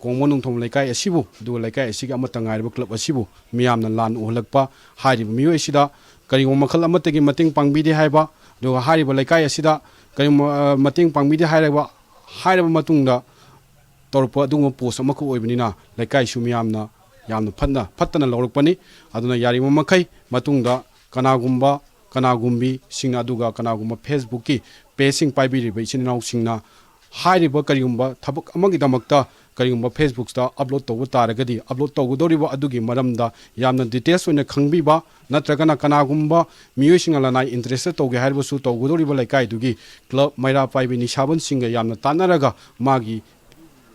ꯀꯣꯡꯕ ꯅꯣꯡꯊꯣꯝ ꯂꯩꯀꯥꯏ ꯑꯁꯤꯕꯨ, ꯑꯗꯨꯒ ꯂꯩꯀꯥꯏ ꯑꯁꯤꯒꯤ ꯑꯃꯠꯇ ꯉꯥꯏꯔꯕ ꯀ꯭ꯂꯕ ꯑꯁꯤꯕꯨ ꯃꯤꯌꯥꯝꯅ ꯂꯥꯟꯅ ꯎꯍꯜꯂꯛꯄ ꯍꯥꯏꯔꯤꯕ ꯃꯤꯑꯣꯏ ꯑꯁꯤꯗ ꯀꯔꯤꯒꯨꯝꯕ ꯃꯈꯜ ꯑꯃꯠꯇꯒꯤ ꯃꯇꯦꯡ ꯄꯥꯡꯕꯤꯗꯦ ꯍꯥꯏꯕ, ꯑꯗꯨꯒ ꯍꯥꯏꯔꯤꯕ ꯂꯩꯀꯥꯏ ꯑꯁꯤꯗ ꯀꯔꯤꯒꯨꯝꯕ, ꯑ, ꯃꯇꯦꯡ ꯄꯥꯡꯕꯤꯗꯦ ꯍꯥꯏꯔꯕ, ꯍꯥꯏꯔꯕ ꯃꯇꯨꯡꯗ ꯇꯧꯔꯛꯄ ꯑꯗꯨꯒꯨꯝꯕ ꯄꯣꯁ ꯑꯃꯈꯛ ꯑꯣꯏꯕꯅꯤꯅ ꯂꯩꯀꯥꯏꯁꯨ ꯃꯤꯌꯥꯝꯅ ꯌꯥꯝꯅ ꯐꯠꯅ ꯐꯠꯇꯅ ꯂꯧꯔꯛꯄꯅꯤ꯫ ꯑꯗꯨꯅ ꯌꯥꯔꯤꯕ ꯃꯈꯩ ꯃꯇꯨꯡꯗ ꯀꯅꯥꯒꯨꯝꯕ ꯀꯅꯥꯒꯨꯝꯕꯤꯁꯤꯡꯅ ꯑꯗꯨꯒ ꯀꯅꯥꯒꯨꯝꯕ ꯐꯦꯁꯕꯨꯛꯀꯤ ꯄꯦꯖꯁꯤꯡ ꯄꯥꯏꯕꯤꯔꯤꯕ ꯏꯆꯤꯟ ꯏꯅꯥꯎꯁꯤꯡꯅ ꯍꯥꯏꯔꯤꯕ ꯀꯔꯤꯒꯨꯝꯕ ꯊꯕꯛ ꯑꯃꯒꯤꯗꯃꯛꯇ ꯀꯔꯤꯒꯨꯝꯕ ꯐꯦꯁꯕꯨꯛꯇ ꯑꯞꯂꯣꯗ ꯇꯧꯕ ꯇꯥꯔꯒꯗꯤ, ꯑꯞꯂꯣꯗ ꯇꯧꯒꯗꯧꯔꯤꯕ ꯑꯗꯨꯒꯤ ꯃꯔꯝꯗ ꯌꯥꯝꯅ ꯗꯤꯇꯦꯜꯁ ꯑꯣꯏꯅ ꯈꯪꯕꯤꯕ, ꯅꯠꯇ꯭ꯔꯒꯅ ꯀꯅꯥꯒꯨꯝꯕ ꯃꯤꯑꯣꯏꯁꯤꯡꯅ ꯂꯅꯥꯏ ꯏꯟꯇꯔꯦꯁꯇ ꯇꯧꯒꯦ ꯍꯥꯏꯔꯕꯁꯨ, ꯇꯧꯒꯗꯧꯔꯤꯕ ꯂꯩꯀꯥꯏꯗꯨꯒꯤ ꯀ꯭ꯂꯕ, ꯃꯩꯔꯥ ꯄꯥꯏꯕꯤ, ꯅꯤꯁꯥꯕꯟꯁꯤꯡꯒ ꯌꯥꯝꯅ ꯇꯥꯟꯅꯔꯒ ꯃꯥꯒꯤ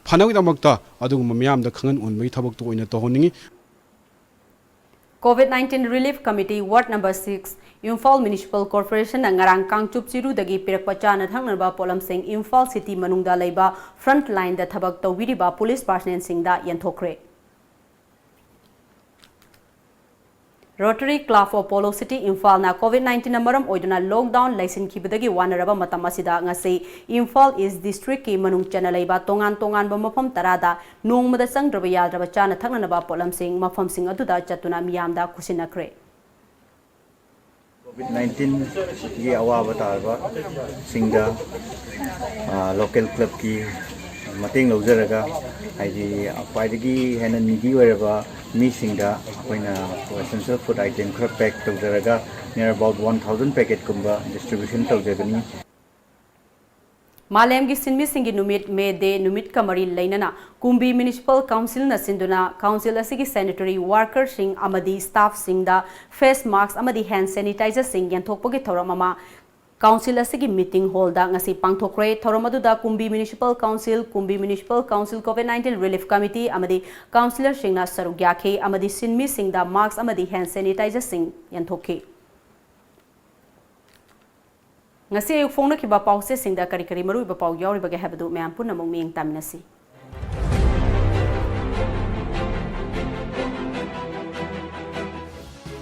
ꯐꯅꯕꯒꯤꯗꯃꯛꯇ ꯑꯗꯨꯒꯨꯝꯕ ꯃꯤꯌꯥꯝꯗ ꯈꯪꯍꯟ ꯎꯍꯟꯕꯒꯤ ꯊꯕꯛꯇꯨ ꯑꯣꯏꯅ ꯇꯧꯍꯟꯅꯤꯡꯉꯤ꯫ COVID nineteen Relief Committee Ward Number six, Imphal Municipal Corporation ꯅ ꯉꯔꯥꯡ ꯀꯥꯡꯆꯨꯞ ꯆꯤꯔꯨꯗꯒꯤ ꯄꯤꯔꯛꯄ ꯆꯥꯅ ꯊꯛꯅꯕ ꯄꯣꯠꯂꯝꯁꯤꯡ ꯏꯝꯐꯥꯜ ꯁꯤꯇꯤ ꯃꯅꯨꯡꯗ ꯂꯩꯕ ꯐ꯭ꯔꯟꯠ ꯂꯥꯏꯟꯗ ꯊꯕꯛ ꯇꯧꯕꯤꯔꯤꯕ ꯄꯨꯂꯤꯁ ꯄꯥꯔꯁꯅꯦꯜꯁꯤꯡꯗ ꯌꯦꯟꯊꯣꯛꯈ꯭ꯔꯦ꯫ Rotary Club of Polo City ꯏꯝꯐꯥꯜꯅ COVID nineteen ꯅ ꯃꯔꯝ ꯑꯣꯏꯗꯨꯅ ꯂꯣꯛꯗꯥꯎꯟ ꯂꯩꯁꯤꯟꯈꯤꯕꯗꯒꯤ ꯋꯥꯅꯔꯕ ꯃꯇꯝ ꯑꯁꯤꯗ ꯉꯁꯤ ꯏꯝꯐꯥꯜ ꯏꯁ ꯗꯤꯁꯇ꯭ꯔꯤꯛꯀꯤ ꯃꯅꯨꯡ ꯆꯟꯅ ꯂꯩꯕ ꯇꯣꯉꯥꯟ ꯇꯣꯉꯥꯟꯕ ꯃꯐꯝ ꯇꯔꯥꯗ ꯅꯣꯡꯃꯗ ꯆꯪꯗ꯭ꯔꯕ ꯌꯥꯗ꯭ꯔꯕ ꯆꯥꯅ ꯊꯛꯅꯅꯕ ꯄꯣꯠꯂꯝꯁꯤꯡ ꯃꯐꯝꯁꯤꯡ ꯑꯗꯨꯗ ꯆꯠꯇꯨꯅ ꯃꯤꯌꯥꯝꯗ ꯈꯨꯠꯁꯤꯟꯅꯈ꯭ꯔꯦ꯫ COVID nineteen ꯒꯤ ꯑꯋꯥꯕ ꯇꯥꯔꯕꯁꯤꯡꯗ ꯂꯣꯀꯦꯜ ꯀ꯭ꯂꯕꯀꯤ ꯃꯇꯦꯡ ꯂꯧꯖꯔꯒ, ꯍꯥꯏꯗꯤ ꯈ꯭ꯋꯥꯏꯗꯒꯤ ꯍꯦꯟꯅ ꯅꯤꯗꯤ ꯑꯣꯏꯔꯕ ꯃꯤꯁꯤꯡꯗ ꯑꯩꯈꯣꯏꯅ essential food item ꯈꯔ ꯄꯦꯛ ꯇꯧꯖꯔꯒ, near about one thousand packet ꯀꯨꯝꯕ distribution ꯇꯧꯖꯒꯅꯤ꯫ ꯃꯥꯂꯦꯝꯒꯤ ꯁꯤꯟꯃꯤꯁꯤꯡꯒꯤ ꯅꯨꯃꯤꯠ, ꯃꯦ ꯗꯦ, ꯅꯨꯃꯤꯠꯀ ꯃꯔꯤ ꯂꯩꯅꯅ ꯀꯨꯝꯕꯤ ꯃ꯭ꯌꯨꯅꯤꯁꯤꯄꯥꯜ ꯀꯥꯎꯟꯁꯤꯜꯅ ꯁꯤꯟꯗꯨꯅ ꯀꯥꯎꯟꯁꯤꯜ ꯑꯁꯤꯒꯤ ꯁꯦꯅꯤꯇꯔꯤ ꯋꯥꯔꯀꯔꯁꯤꯡ ꯑꯃꯗꯤ ꯁ꯭ꯇꯥꯐꯁꯤꯡꯗ ꯐꯦꯁ ꯃꯥꯁꯛ ꯑꯃꯗꯤ ꯍꯦꯟ ꯁꯦꯅꯤꯇꯥꯏꯖꯔꯁꯤꯡ ꯌꯦꯟꯊꯣꯛꯄꯒꯤ ꯊꯧꯔꯝ ꯑꯃ ꯀꯥꯎꯟꯁꯤꯜ ꯑꯁꯤꯒꯤ ꯃꯤꯇꯤꯡ ꯍꯣꯜꯗ ꯉꯁꯤ ꯄꯥꯡꯊꯣꯛꯈ꯭ꯔꯦ꯫ ꯊꯧꯔꯝ ꯑꯗꯨꯗ Kumbi municipal council, Kumbi municipal council COVID nineteen relief committee ꯑꯃꯗꯤ ꯀꯥꯎꯟꯁꯤꯂꯔꯁꯤꯡꯅ ꯁꯔꯨꯛ ꯌꯥꯈꯤ ꯑꯃꯗꯤ ꯁꯤꯟꯃꯤꯁꯤꯡꯗ ꯃꯥꯁꯛ ꯑꯃꯗꯤ ꯍꯦꯟ ꯁꯦꯅꯤꯇꯥꯏꯖꯔꯁꯤꯡ ꯌꯦꯟꯊꯣꯛꯈꯤ꯫ ꯉꯁꯤ ꯑꯌꯨꯛ ꯐꯣꯡꯅꯈꯤꯕ ꯄꯥꯎꯆꯦꯁꯤꯡꯗ ꯀꯔꯤ ꯀꯔꯤ ꯃꯔꯨꯑꯣꯏꯕ ꯄꯥꯎ ꯌꯥꯎꯔꯤꯕꯒꯦ ꯍꯥꯏꯕꯗꯨ ꯃꯌꯥꯝ ꯄꯨꯟꯅꯃꯛ ꯃꯤꯠꯌꯦꯡ ꯇꯥꯃꯤꯟꯅꯁꯤ꯫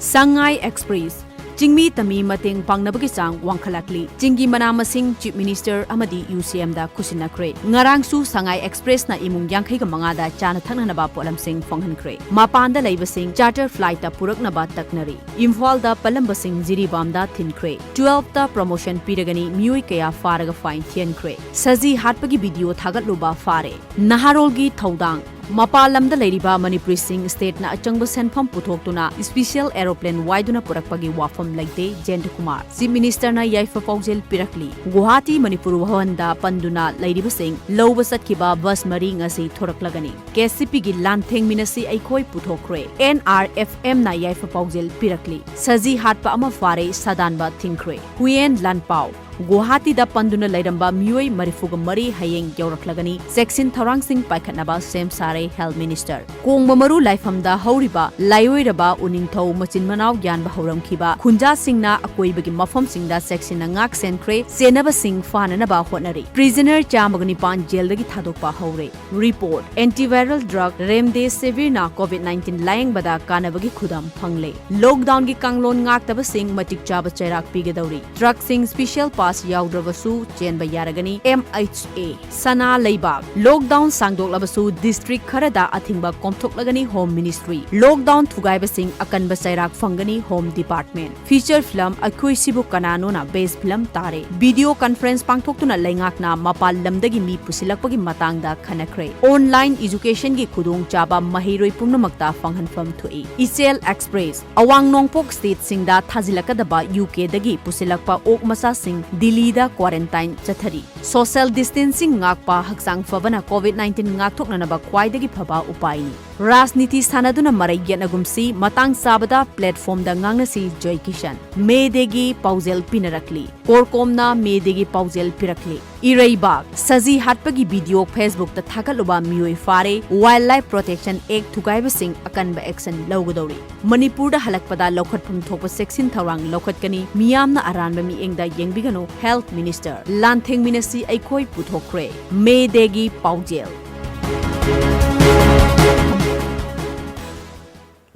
Sangai Express, ꯆꯤꯡꯃꯤ ꯇꯝꯃꯤ ꯃꯇꯦꯡ ꯄꯥꯡꯅꯕꯒꯤ ꯆꯥꯡ ꯋꯥꯡꯈꯠꯂꯛꯂꯤ꯫ ꯆꯤꯡꯒꯤ ꯃꯅꯥ ꯃꯁꯤꯡ Chief Minister ꯑꯃꯗꯤ U C M ꯗ ꯈꯨꯠꯁꯤꯟꯅꯈ꯭ꯔꯦ꯫ ꯉꯔꯥꯡꯁꯨ ꯁꯉꯥꯏ Express ꯅ ꯏꯃꯨꯡ ꯌꯥꯡꯈꯩꯒ ꯃꯉꯥꯗ ꯆꯥꯅ ꯊꯛꯅꯅꯕ ꯄꯣꯠꯂꯝꯁꯤꯡ ꯐꯪꯍꯟꯈ꯭ꯔꯦ꯫ ꯃꯄꯥꯟꯗ ꯂꯩꯕꯁꯤꯡ charter flight ꯇ ꯄꯨꯔꯛꯅꯕ ꯇꯛꯅꯔꯤ꯫ ꯏꯝꯐꯥꯜꯗ ꯄꯜꯂꯝꯕꯁꯤꯡ ꯖꯤꯔꯤꯕꯥꯝꯗ ꯊꯤꯟꯈ꯭ꯔꯦ꯫ Twelve ꯇ promotion ꯄꯤꯔꯒꯅꯤ, ꯃꯤꯑꯣꯏ ꯀꯌꯥ ꯐꯥꯔꯒ fine ꯊꯤꯍꯟꯈ꯭ꯔꯦ꯫ ꯁꯖꯤ ꯍꯥꯠꯄꯒꯤ video ꯊꯥꯒꯠꯂꯨꯕ ꯐꯥꯔꯦ꯫ ꯅꯍꯥꯔꯣꯜꯒꯤ ꯊꯧꯗꯥꯡ꯫ ꯃꯄꯥꯟ ꯂꯝꯗ ꯂꯩꯔꯤꯕ ꯃꯅꯤꯄꯨꯔꯤꯁꯤꯡ state ꯅ ꯑꯆꯪꯕ ꯁꯦꯟꯐꯝ ꯄꯨꯊꯣꯛꯇꯨꯅ special aeroplane ꯋꯥꯏꯗꯨꯅ ꯄꯨꯔꯛꯄꯒꯤ ꯋꯥꯐꯝ ꯂꯩꯇꯦ, ꯖꯦꯟꯗꯀꯨꯃꯥꯔ꯫ Chief Minister ꯅ ꯌꯥꯏꯐ ꯄꯥꯎꯖꯦꯜ ꯄꯤꯔꯛꯂꯤ꯫ ꯒꯨꯋꯥꯍꯥꯇꯤ ꯃꯅꯤꯄꯨꯔ ꯚꯋꯟꯗ ꯄꯟꯗꯨꯅ ꯂꯩꯔꯤꯕꯁꯤꯡ ꯂꯧꯕ ꯆꯠꯈꯤꯕ bus ꯃꯔꯤ ꯉꯁꯤ ꯊꯣꯔꯛꯂꯒꯅꯤ꯫ K C P ꯒꯤ ꯂꯥꯟꯊꯦꯡꯃꯤꯟꯅꯁꯤ ꯑꯩꯈꯣꯏ ꯄꯨꯊꯣꯛꯈ꯭ꯔꯦ꯫ N R F M ꯅ ꯌꯥꯏꯐ ꯄꯥꯎꯖꯦꯜ ꯄꯤꯔꯛꯂꯤ꯫ ꯁꯖꯤ ꯍꯥꯠꯄ ꯑꯃ ꯐꯥꯔꯦ, ꯁꯥꯗꯥꯟꯕ ꯊꯤꯡꯈ꯭ꯔꯦ꯫ ꯍꯨꯌꯦꯟ ꯂꯥꯟꯄꯥꯎ꯫ ꯒꯨꯋꯥꯍꯥꯇꯤꯗ ꯄꯟꯗꯨꯅ ꯂꯩꯔꯝꯕ ꯃꯤꯑꯣꯏ ꯃꯔꯤꯐꯨꯒ ꯃꯔꯤ ꯍꯌꯦꯡ ꯌꯧꯔꯛꯂꯒꯅꯤ꯫ ꯆꯦꯛꯁꯤꯟ ꯊꯧꯔꯥꯡꯁꯤꯡ ꯄꯥꯏꯈꯠꯅꯕ ꯁꯦꯝ ꯁꯥꯔꯦ Health Minister꯫ ꯀꯣꯡꯕ ꯃꯔꯨ ꯂꯥꯏꯐꯝꯗ ꯍꯧꯔꯤꯕ ꯂꯥꯏꯑꯣꯏꯔꯕ ꯎꯅꯤꯡꯊꯧ ꯃꯆꯤꯟ ꯃꯅꯥꯎ ꯌꯥꯟꯕ ꯍꯧꯔꯝꯈꯤꯕ ꯈꯨꯟꯖꯥꯁꯤꯡꯅ ꯑꯀꯣꯏꯕꯒꯤ ꯃꯐꯝꯁꯤꯡꯗ ꯆꯦꯛꯁꯤꯟꯅ ꯉꯥꯛ ꯁꯦꯟꯈ꯭ꯔꯦ, ꯆꯦꯟꯅꯕꯁꯤꯡ ꯐꯥꯅꯅꯕ ꯍꯣꯠꯅꯔꯤ꯫ Prisoner ꯆꯥꯝꯃꯒ ꯅꯤꯄꯥꯟ ꯖꯦꯜꯗꯒꯤ ꯊꯥꯗꯣꯛꯄ ꯍꯧꯔꯦ꯫ Report, antiviral drug Remdesivir ꯅ COVID nineteen ꯂꯥꯌꯦꯡꯕꯗ ꯀꯥꯟꯅꯕꯒꯤ ꯈꯨꯗꯝ ꯐꯪꯂꯦ꯫ Lockdown ꯒꯤ ꯀꯥꯡꯂꯣꯟ ꯉꯥꯛꯇꯕꯁꯤꯡ ꯃꯇꯤꯛ ꯆꯥꯕ ꯆꯩꯔꯥꯛ ꯄꯤꯒꯗꯧꯔꯤ꯫ Truck ꯁꯤꯡ special pass ꯌꯥꯎꯗ꯭ꯔꯕꯁꯨ ꯆꯦꯟꯕ ꯌꯥꯔꯒꯅꯤ, M H A꯫ ꯁꯅꯥ ꯂꯩꯕꯥꯛ꯫ Lockdown ꯁꯥꯡꯗꯣꯛꯂꯕꯁꯨ district ꯈꯔꯗ ꯑꯊꯤꯡꯕ ꯀꯣꯝꯊꯣꯛꯂꯒꯅꯤ, Home Ministry꯫ Lockdown ꯊꯨꯒꯥꯏꯕꯁꯤꯡ ꯑꯀꯟꯕ ꯆꯩꯔꯥꯛ ꯐꯪꯒꯅꯤ, Home Department꯫ Feature film ꯑꯩꯈꯣꯏꯁꯤꯕꯨ ꯀꯅꯥꯅꯣꯅ best film ꯇꯥꯔꯦ꯫ Video conference ꯄꯥꯡꯊꯣꯛꯇꯨꯅ ꯂꯩꯉꯥꯛꯅ ꯃꯄꯥꯟ ꯂꯝꯗꯒꯤ ꯃꯤ ꯄꯨꯁꯤꯜꯂꯛꯄꯒꯤ ꯃꯇꯥꯡꯗ ꯈꯟꯅꯈ꯭ꯔꯦ꯫ Online education ꯒꯤ ꯈꯨꯗꯣꯡꯆꯥꯕ ꯃꯍꯩꯔꯣꯏ ꯄꯨꯝꯅꯃꯛꯇ ꯐꯪꯍꯟꯐꯝ ꯊꯣꯛꯏ꯫ ꯏꯆꯦꯜ Express꯫ ꯑꯋꯥꯡ ꯅꯣꯡꯄꯣꯛ state ꯁꯤꯡꯗ ꯊꯥꯖꯤꯜꯂꯛꯀꯗꯕ U K ꯗꯒꯤ ꯄꯨꯁꯤꯜꯂꯛꯄ ꯑꯣꯛ ꯃꯆꯥꯁꯤꯡ ꯗꯤꯜꯂꯤꯗ quarantine ꯆꯠꯊꯔꯤ꯫ Social distancing ꯉꯥꯛꯄ, ꯍꯛꯆꯥꯡ ꯐꯕꯅ COVID nineteen ꯉꯥꯛꯊꯣꯛꯅꯅꯕ ꯈ꯭ꯋꯥꯏꯗꯒꯤ ꯐꯕ ꯎꯄꯥꯏꯅꯤ꯫ ꯔꯥꯖꯅꯤꯇꯤ ꯁꯥꯟꯅꯗꯨꯅ ꯃꯔꯩ ꯌꯦꯠꯅꯒꯨꯝꯁꯤ, ꯃꯇꯥꯡ ꯆꯥꯕꯗ platform ꯗ ꯉꯥꯡꯅꯁꯤ, ꯖꯣꯏ ꯀꯤꯁꯟ꯫ May Day ꯒꯤ ꯄꯥꯎꯖꯦꯜ ꯄꯤꯅꯔꯛꯂꯤ꯫ ꯀꯣꯔꯀꯣꯝꯅ May Day ꯒꯤ ꯄꯥꯎꯖꯦꯜ ꯄꯤꯔꯛꯂꯤ꯫ ꯏꯔꯩꯕꯥꯛ꯫ ꯁꯖꯤ ꯍꯥꯠꯄꯒꯤ video Facebook ꯇ ꯊꯥꯒꯠꯂꯨꯕ ꯃꯤꯑꯣꯏ ꯐꯥꯔꯦ, Wildlife Protection Act ꯊꯨꯒꯥꯏꯕꯁꯤꯡ ꯑꯀꯟꯕ action ꯂꯧꯒꯗꯧꯔꯤ꯫ ꯃꯅꯤꯄꯨꯔꯗ ꯍꯜꯂꯛꯄꯗ ꯂꯧꯈꯠꯐꯝ ꯊꯣꯛꯄ ꯆꯦꯛꯁꯤꯟ ꯊꯧꯔꯥꯡ ꯂꯧꯈꯠꯀꯅꯤ꯫ ꯃꯤꯌꯥꯝꯅ ꯑꯔꯥꯟꯕ ꯃꯤꯠꯌꯦꯡꯗ ꯌꯦꯡꯕꯤꯒꯅꯨ, Health Minister꯫ ꯂꯥꯟꯊꯦꯡꯃꯤꯟꯅꯁꯤ, ꯑꯩꯈꯣꯏ ꯄꯨꯊꯣꯛꯈ꯭ꯔꯦ꯫ May Day ꯒꯤ ꯄꯥꯎꯖꯦꯜ꯫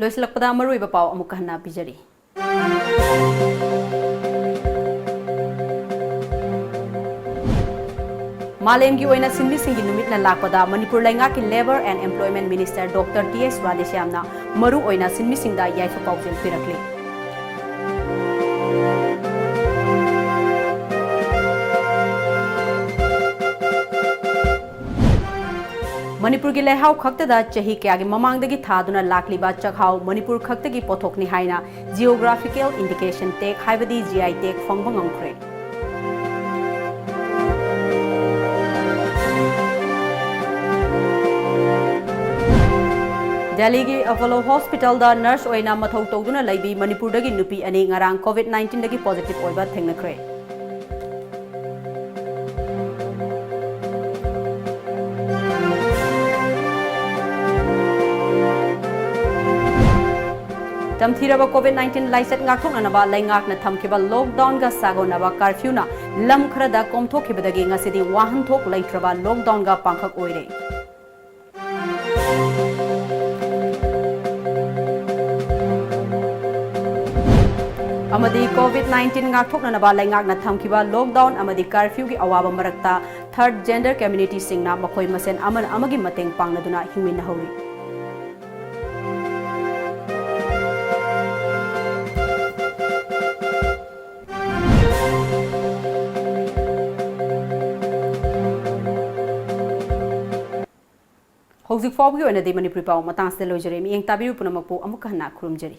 ꯂꯣꯏꯁꯤꯜꯂꯛꯄꯗ ꯃꯔꯨꯑꯣꯏꯕ ꯄꯥꯎ ꯑꯃꯨꯛ ꯍꯟꯅ ꯄꯤꯖꯔꯤ꯫ ꯃꯥꯂꯦꯝꯒꯤ ꯑꯣꯏꯅ ꯁꯤꯟꯃꯤꯁꯤꯡꯒꯤ ꯅꯨꯃꯤꯠꯅ ꯂꯥꯛꯄꯗ ꯃꯅꯤꯄꯨꯔ ꯂꯩꯉꯥꯛꯀꯤ Labour and Employment Minister Doctor T S ꯔꯥꯙꯦꯁ꯭ꯌꯥꯝꯅ ꯃꯔꯨ ꯑꯣꯏꯅ ꯁꯤꯟꯃꯤꯁꯤꯡꯗ ꯌꯥꯏꯐ ꯄꯥꯎꯖꯦꯜ ꯄꯤꯔꯛꯂꯤ꯫ ꯃꯅꯤꯄꯨꯔꯒꯤ ꯂꯩꯍꯥꯎ ꯈꯛꯇꯗ ꯆꯍꯤ ꯀꯌꯥꯒꯤ ꯃꯃꯥꯡꯗꯒꯤ ꯊꯥꯗꯨꯅ ꯂꯥꯛꯂꯤꯕ ꯆꯥꯛꯍꯥꯎ ꯃꯅꯤꯄꯨꯔ ꯈꯛꯇꯒꯤ ꯄꯣꯠꯊꯣꯛꯅꯤ ꯍꯥꯏꯅ Geographical Indication Tag ꯍꯥꯏꯕꯗꯤ G I tag ꯐꯪꯕ ꯉꯝꯈ꯭ꯔꯦ꯫ ꯗꯦꯜꯂꯤꯒꯤ ꯑꯦꯄꯣꯂꯣ ꯍꯣꯁꯄꯤꯇꯥꯜꯗ ꯅꯔꯁ ꯑꯣꯏꯅ ꯃꯊꯧ ꯇꯧꯗꯨꯅ ꯂꯩꯕꯤ ꯃꯅꯤꯄꯨꯔꯗꯒꯤ ꯅꯨꯄꯤ ꯑꯅꯤ ꯉꯔꯥꯡ COVID nineteenꯗꯒꯤ positive ꯑꯣꯏꯕ ꯊꯦꯡꯅꯈ꯭ꯔꯦ꯫ ꯇꯝꯊꯤꯔꯕ COVID nineteen ꯂꯥꯏꯆꯠ ꯉꯥꯛꯊꯣꯛꯅꯅꯕ ꯂꯩꯉꯥꯛꯅ ꯊꯝꯈꯤꯕ lockdownꯒ ꯁꯥꯒꯣꯟꯅꯕ curfewꯅ ꯂꯝ ꯈꯔꯗ ꯀꯣꯝꯊꯣꯛꯈꯤꯕꯗꯒꯤ ꯉꯁꯤꯗꯤ ꯋꯥꯍꯟꯊꯣꯛ ꯂꯩꯇ꯭ꯔꯕ lockdownꯒ ꯄꯥꯡꯈꯛ ꯑꯣꯏꯔꯦ꯫ ꯑꯃꯗꯤ COVID nineteen ꯉꯥꯛꯊꯣꯛꯅꯅꯕ ꯂꯩꯉꯥꯛꯅ ꯊꯝꯈꯤꯕ lockdown ꯑꯃꯗꯤ curfewꯒꯤ ꯑꯋꯥꯕ ꯃꯔꯛꯇ third gender communityꯁꯤꯡꯅ ꯃꯈꯣꯏ ꯃꯁꯦꯟ ꯑꯃꯅ ꯑꯃꯒꯤ ꯃꯇꯦꯡ ꯄꯥꯡꯅꯗꯨꯅ ꯍꯤꯡꯃꯤꯟꯅꯍꯧꯔꯤ꯫ ꯍꯧꯖꯤꯛ ꯐꯥꯎꯕꯒꯤ ꯑꯣꯏꯅꯗꯤ ꯃꯅꯤꯄꯨꯔꯤ ꯄꯥꯎ ꯃꯇꯥꯡꯁꯤꯗ ꯂꯣꯏꯖꯔꯦ꯫ ꯃꯤꯠꯌꯦꯡ ꯇꯥꯕꯤꯔꯤꯕ ꯄꯨꯝꯅꯃꯛꯄꯨ ꯑꯃꯨꯛꯀ ꯍꯟꯅ ꯈꯨꯔꯨꯝꯖꯔꯤ꯫